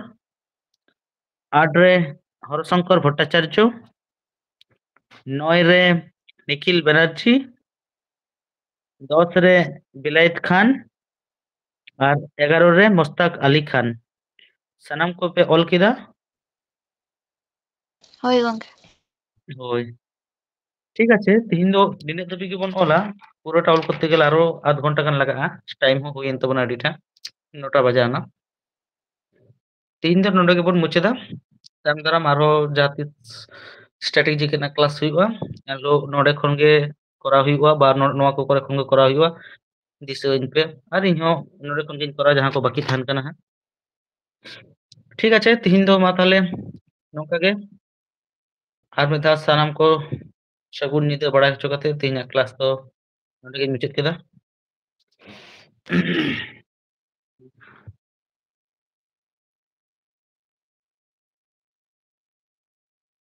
ᱟᱴ ᱨᱮ ᱦᱚᱨᱚᱥᱚᱝᱠᱚᱨ ᱵᱷᱚᱴᱴᱟᱪᱟᱨᱡᱚ, ᱱᱚᱭ ᱨᱮ ᱱᱤᱠᱷᱤᱞ ᱵᱮᱱᱟᱨᱡᱤ, ᱫᱚᱥ ᱨᱮ ᱵᱮᱞᱟᱭᱮᱛ ᱠᱷᱟᱱ ᱟᱨ ᱮᱜᱟᱨᱚ ᱨᱮ ᱢᱚᱥᱛᱟᱠ ᱟᱞᱤ ᱠᱷᱟᱱ᱾ ᱥᱟᱱᱟᱢ ᱠᱚᱯᱮ ᱚᱞ ᱠᱮᱫᱟ? ᱦᱳᱭ ᱜᱚᱝᱠᱮ᱾ ᱦᱳᱭ, ᱴᱷᱤᱠ ᱟᱪᱷᱮ, ᱛᱤᱦᱤᱧ ᱫᱚ ᱱᱤᱱᱟᱹᱜ ᱫᱷᱟᱹᱵᱤᱡ ᱜᱮᱵᱚᱱ ᱚᱞᱟ᱾ ᱯᱩᱨᱟᱹᱴᱟ ᱚᱞ ᱠᱚᱨᱛᱮ ᱜᱮᱞᱮ ᱟᱨᱚ ᱟᱫᱷ ᱜᱷᱚᱱᱴᱟ ᱜᱟᱱ ᱞᱟᱜᱟᱜᱼᱟ, ᱴᱟᱭᱤᱢ ᱦᱚᱸ ᱦᱩᱭᱮᱱ ᱛᱟᱵᱚᱱᱟ ᱟᱹᱰᱤᱴᱟ, ᱱᱚᱴᱟ ᱵᱟᱡᱟᱣᱱᱟ᱾ ᱛᱤᱦᱤᱧ ᱫᱚ ᱱᱚᱰᱮ ᱜᱮᱵᱚᱱ ᱢᱩᱪᱟᱹᱫᱟ᱾ ᱛᱟᱭᱚᱢ ᱫᱟᱨᱟᱢ ᱟᱨᱦᱚᱸ ᱡᱟᱦᱟᱸ ᱛᱤᱥ ᱥᱴᱨᱟᱴᱮᱡᱤ ᱨᱮᱱᱟᱜ ᱠᱞᱟᱥ ᱦᱩᱭᱩᱜᱼᱟ, ᱮᱱᱦᱤᱞᱳᱜ ᱱᱚᱰᱮ ᱠᱷᱚᱱ ᱜᱮ ᱠᱚᱨᱟᱣ ᱦᱩᱭᱩᱜᱼᱟ, ᱵᱟ ᱱᱚ-, ᱱᱚᱣᱟ ᱠᱚ ᱠᱚᱨᱮ ᱠᱷᱚᱱ ᱜᱮ ᱠᱚᱨᱟᱣ ᱦᱩᱭᱩᱜᱼᱟ᱾ ᱫᱤᱥᱟᱹᱣᱟᱹᱧ ᱯᱮ, ᱟᱨ ᱤᱧ ᱦᱚᱸ ᱱᱚᱰᱮ ᱠᱷᱚᱱ ᱜᱤᱧ ᱠᱚᱨᱟᱣᱟ ᱡᱟᱦᱟᱸ ᱠᱚ ᱵᱟᱹᱠᱤ ᱛᱟᱦᱮᱱ ᱠᱟᱱᱟ ᱦᱟᱸᱜ᱾ ᱴᱷᱤᱠ ᱟᱪᱷᱮ, ᱛᱤᱦᱤᱧ ᱫᱚ ᱢᱟ ᱛᱟᱦᱞᱮ ᱱᱚᱝᱠᱟ ᱜᱮ᱾ ᱟᱨ ᱢᱤᱫ ᱫᱷᱟᱣ ᱥᱟᱱᱟᱢ ᱠᱚ ᱥᱟᱹᱜᱩᱱ ᱧᱤᱫᱟᱹ ᱵᱟᱲᱟᱭ ᱦᱚᱪᱚ ᱠᱟᱛᱮ ᱛᱮᱦᱮᱧᱟᱜ ᱠᱞᱟᱥ ᱫᱚ ᱱᱚᱸᱰᱮ ᱜᱤᱧ ᱢᱩᱪᱟᱹᱫ ᱠᱮᱫᱟ᱾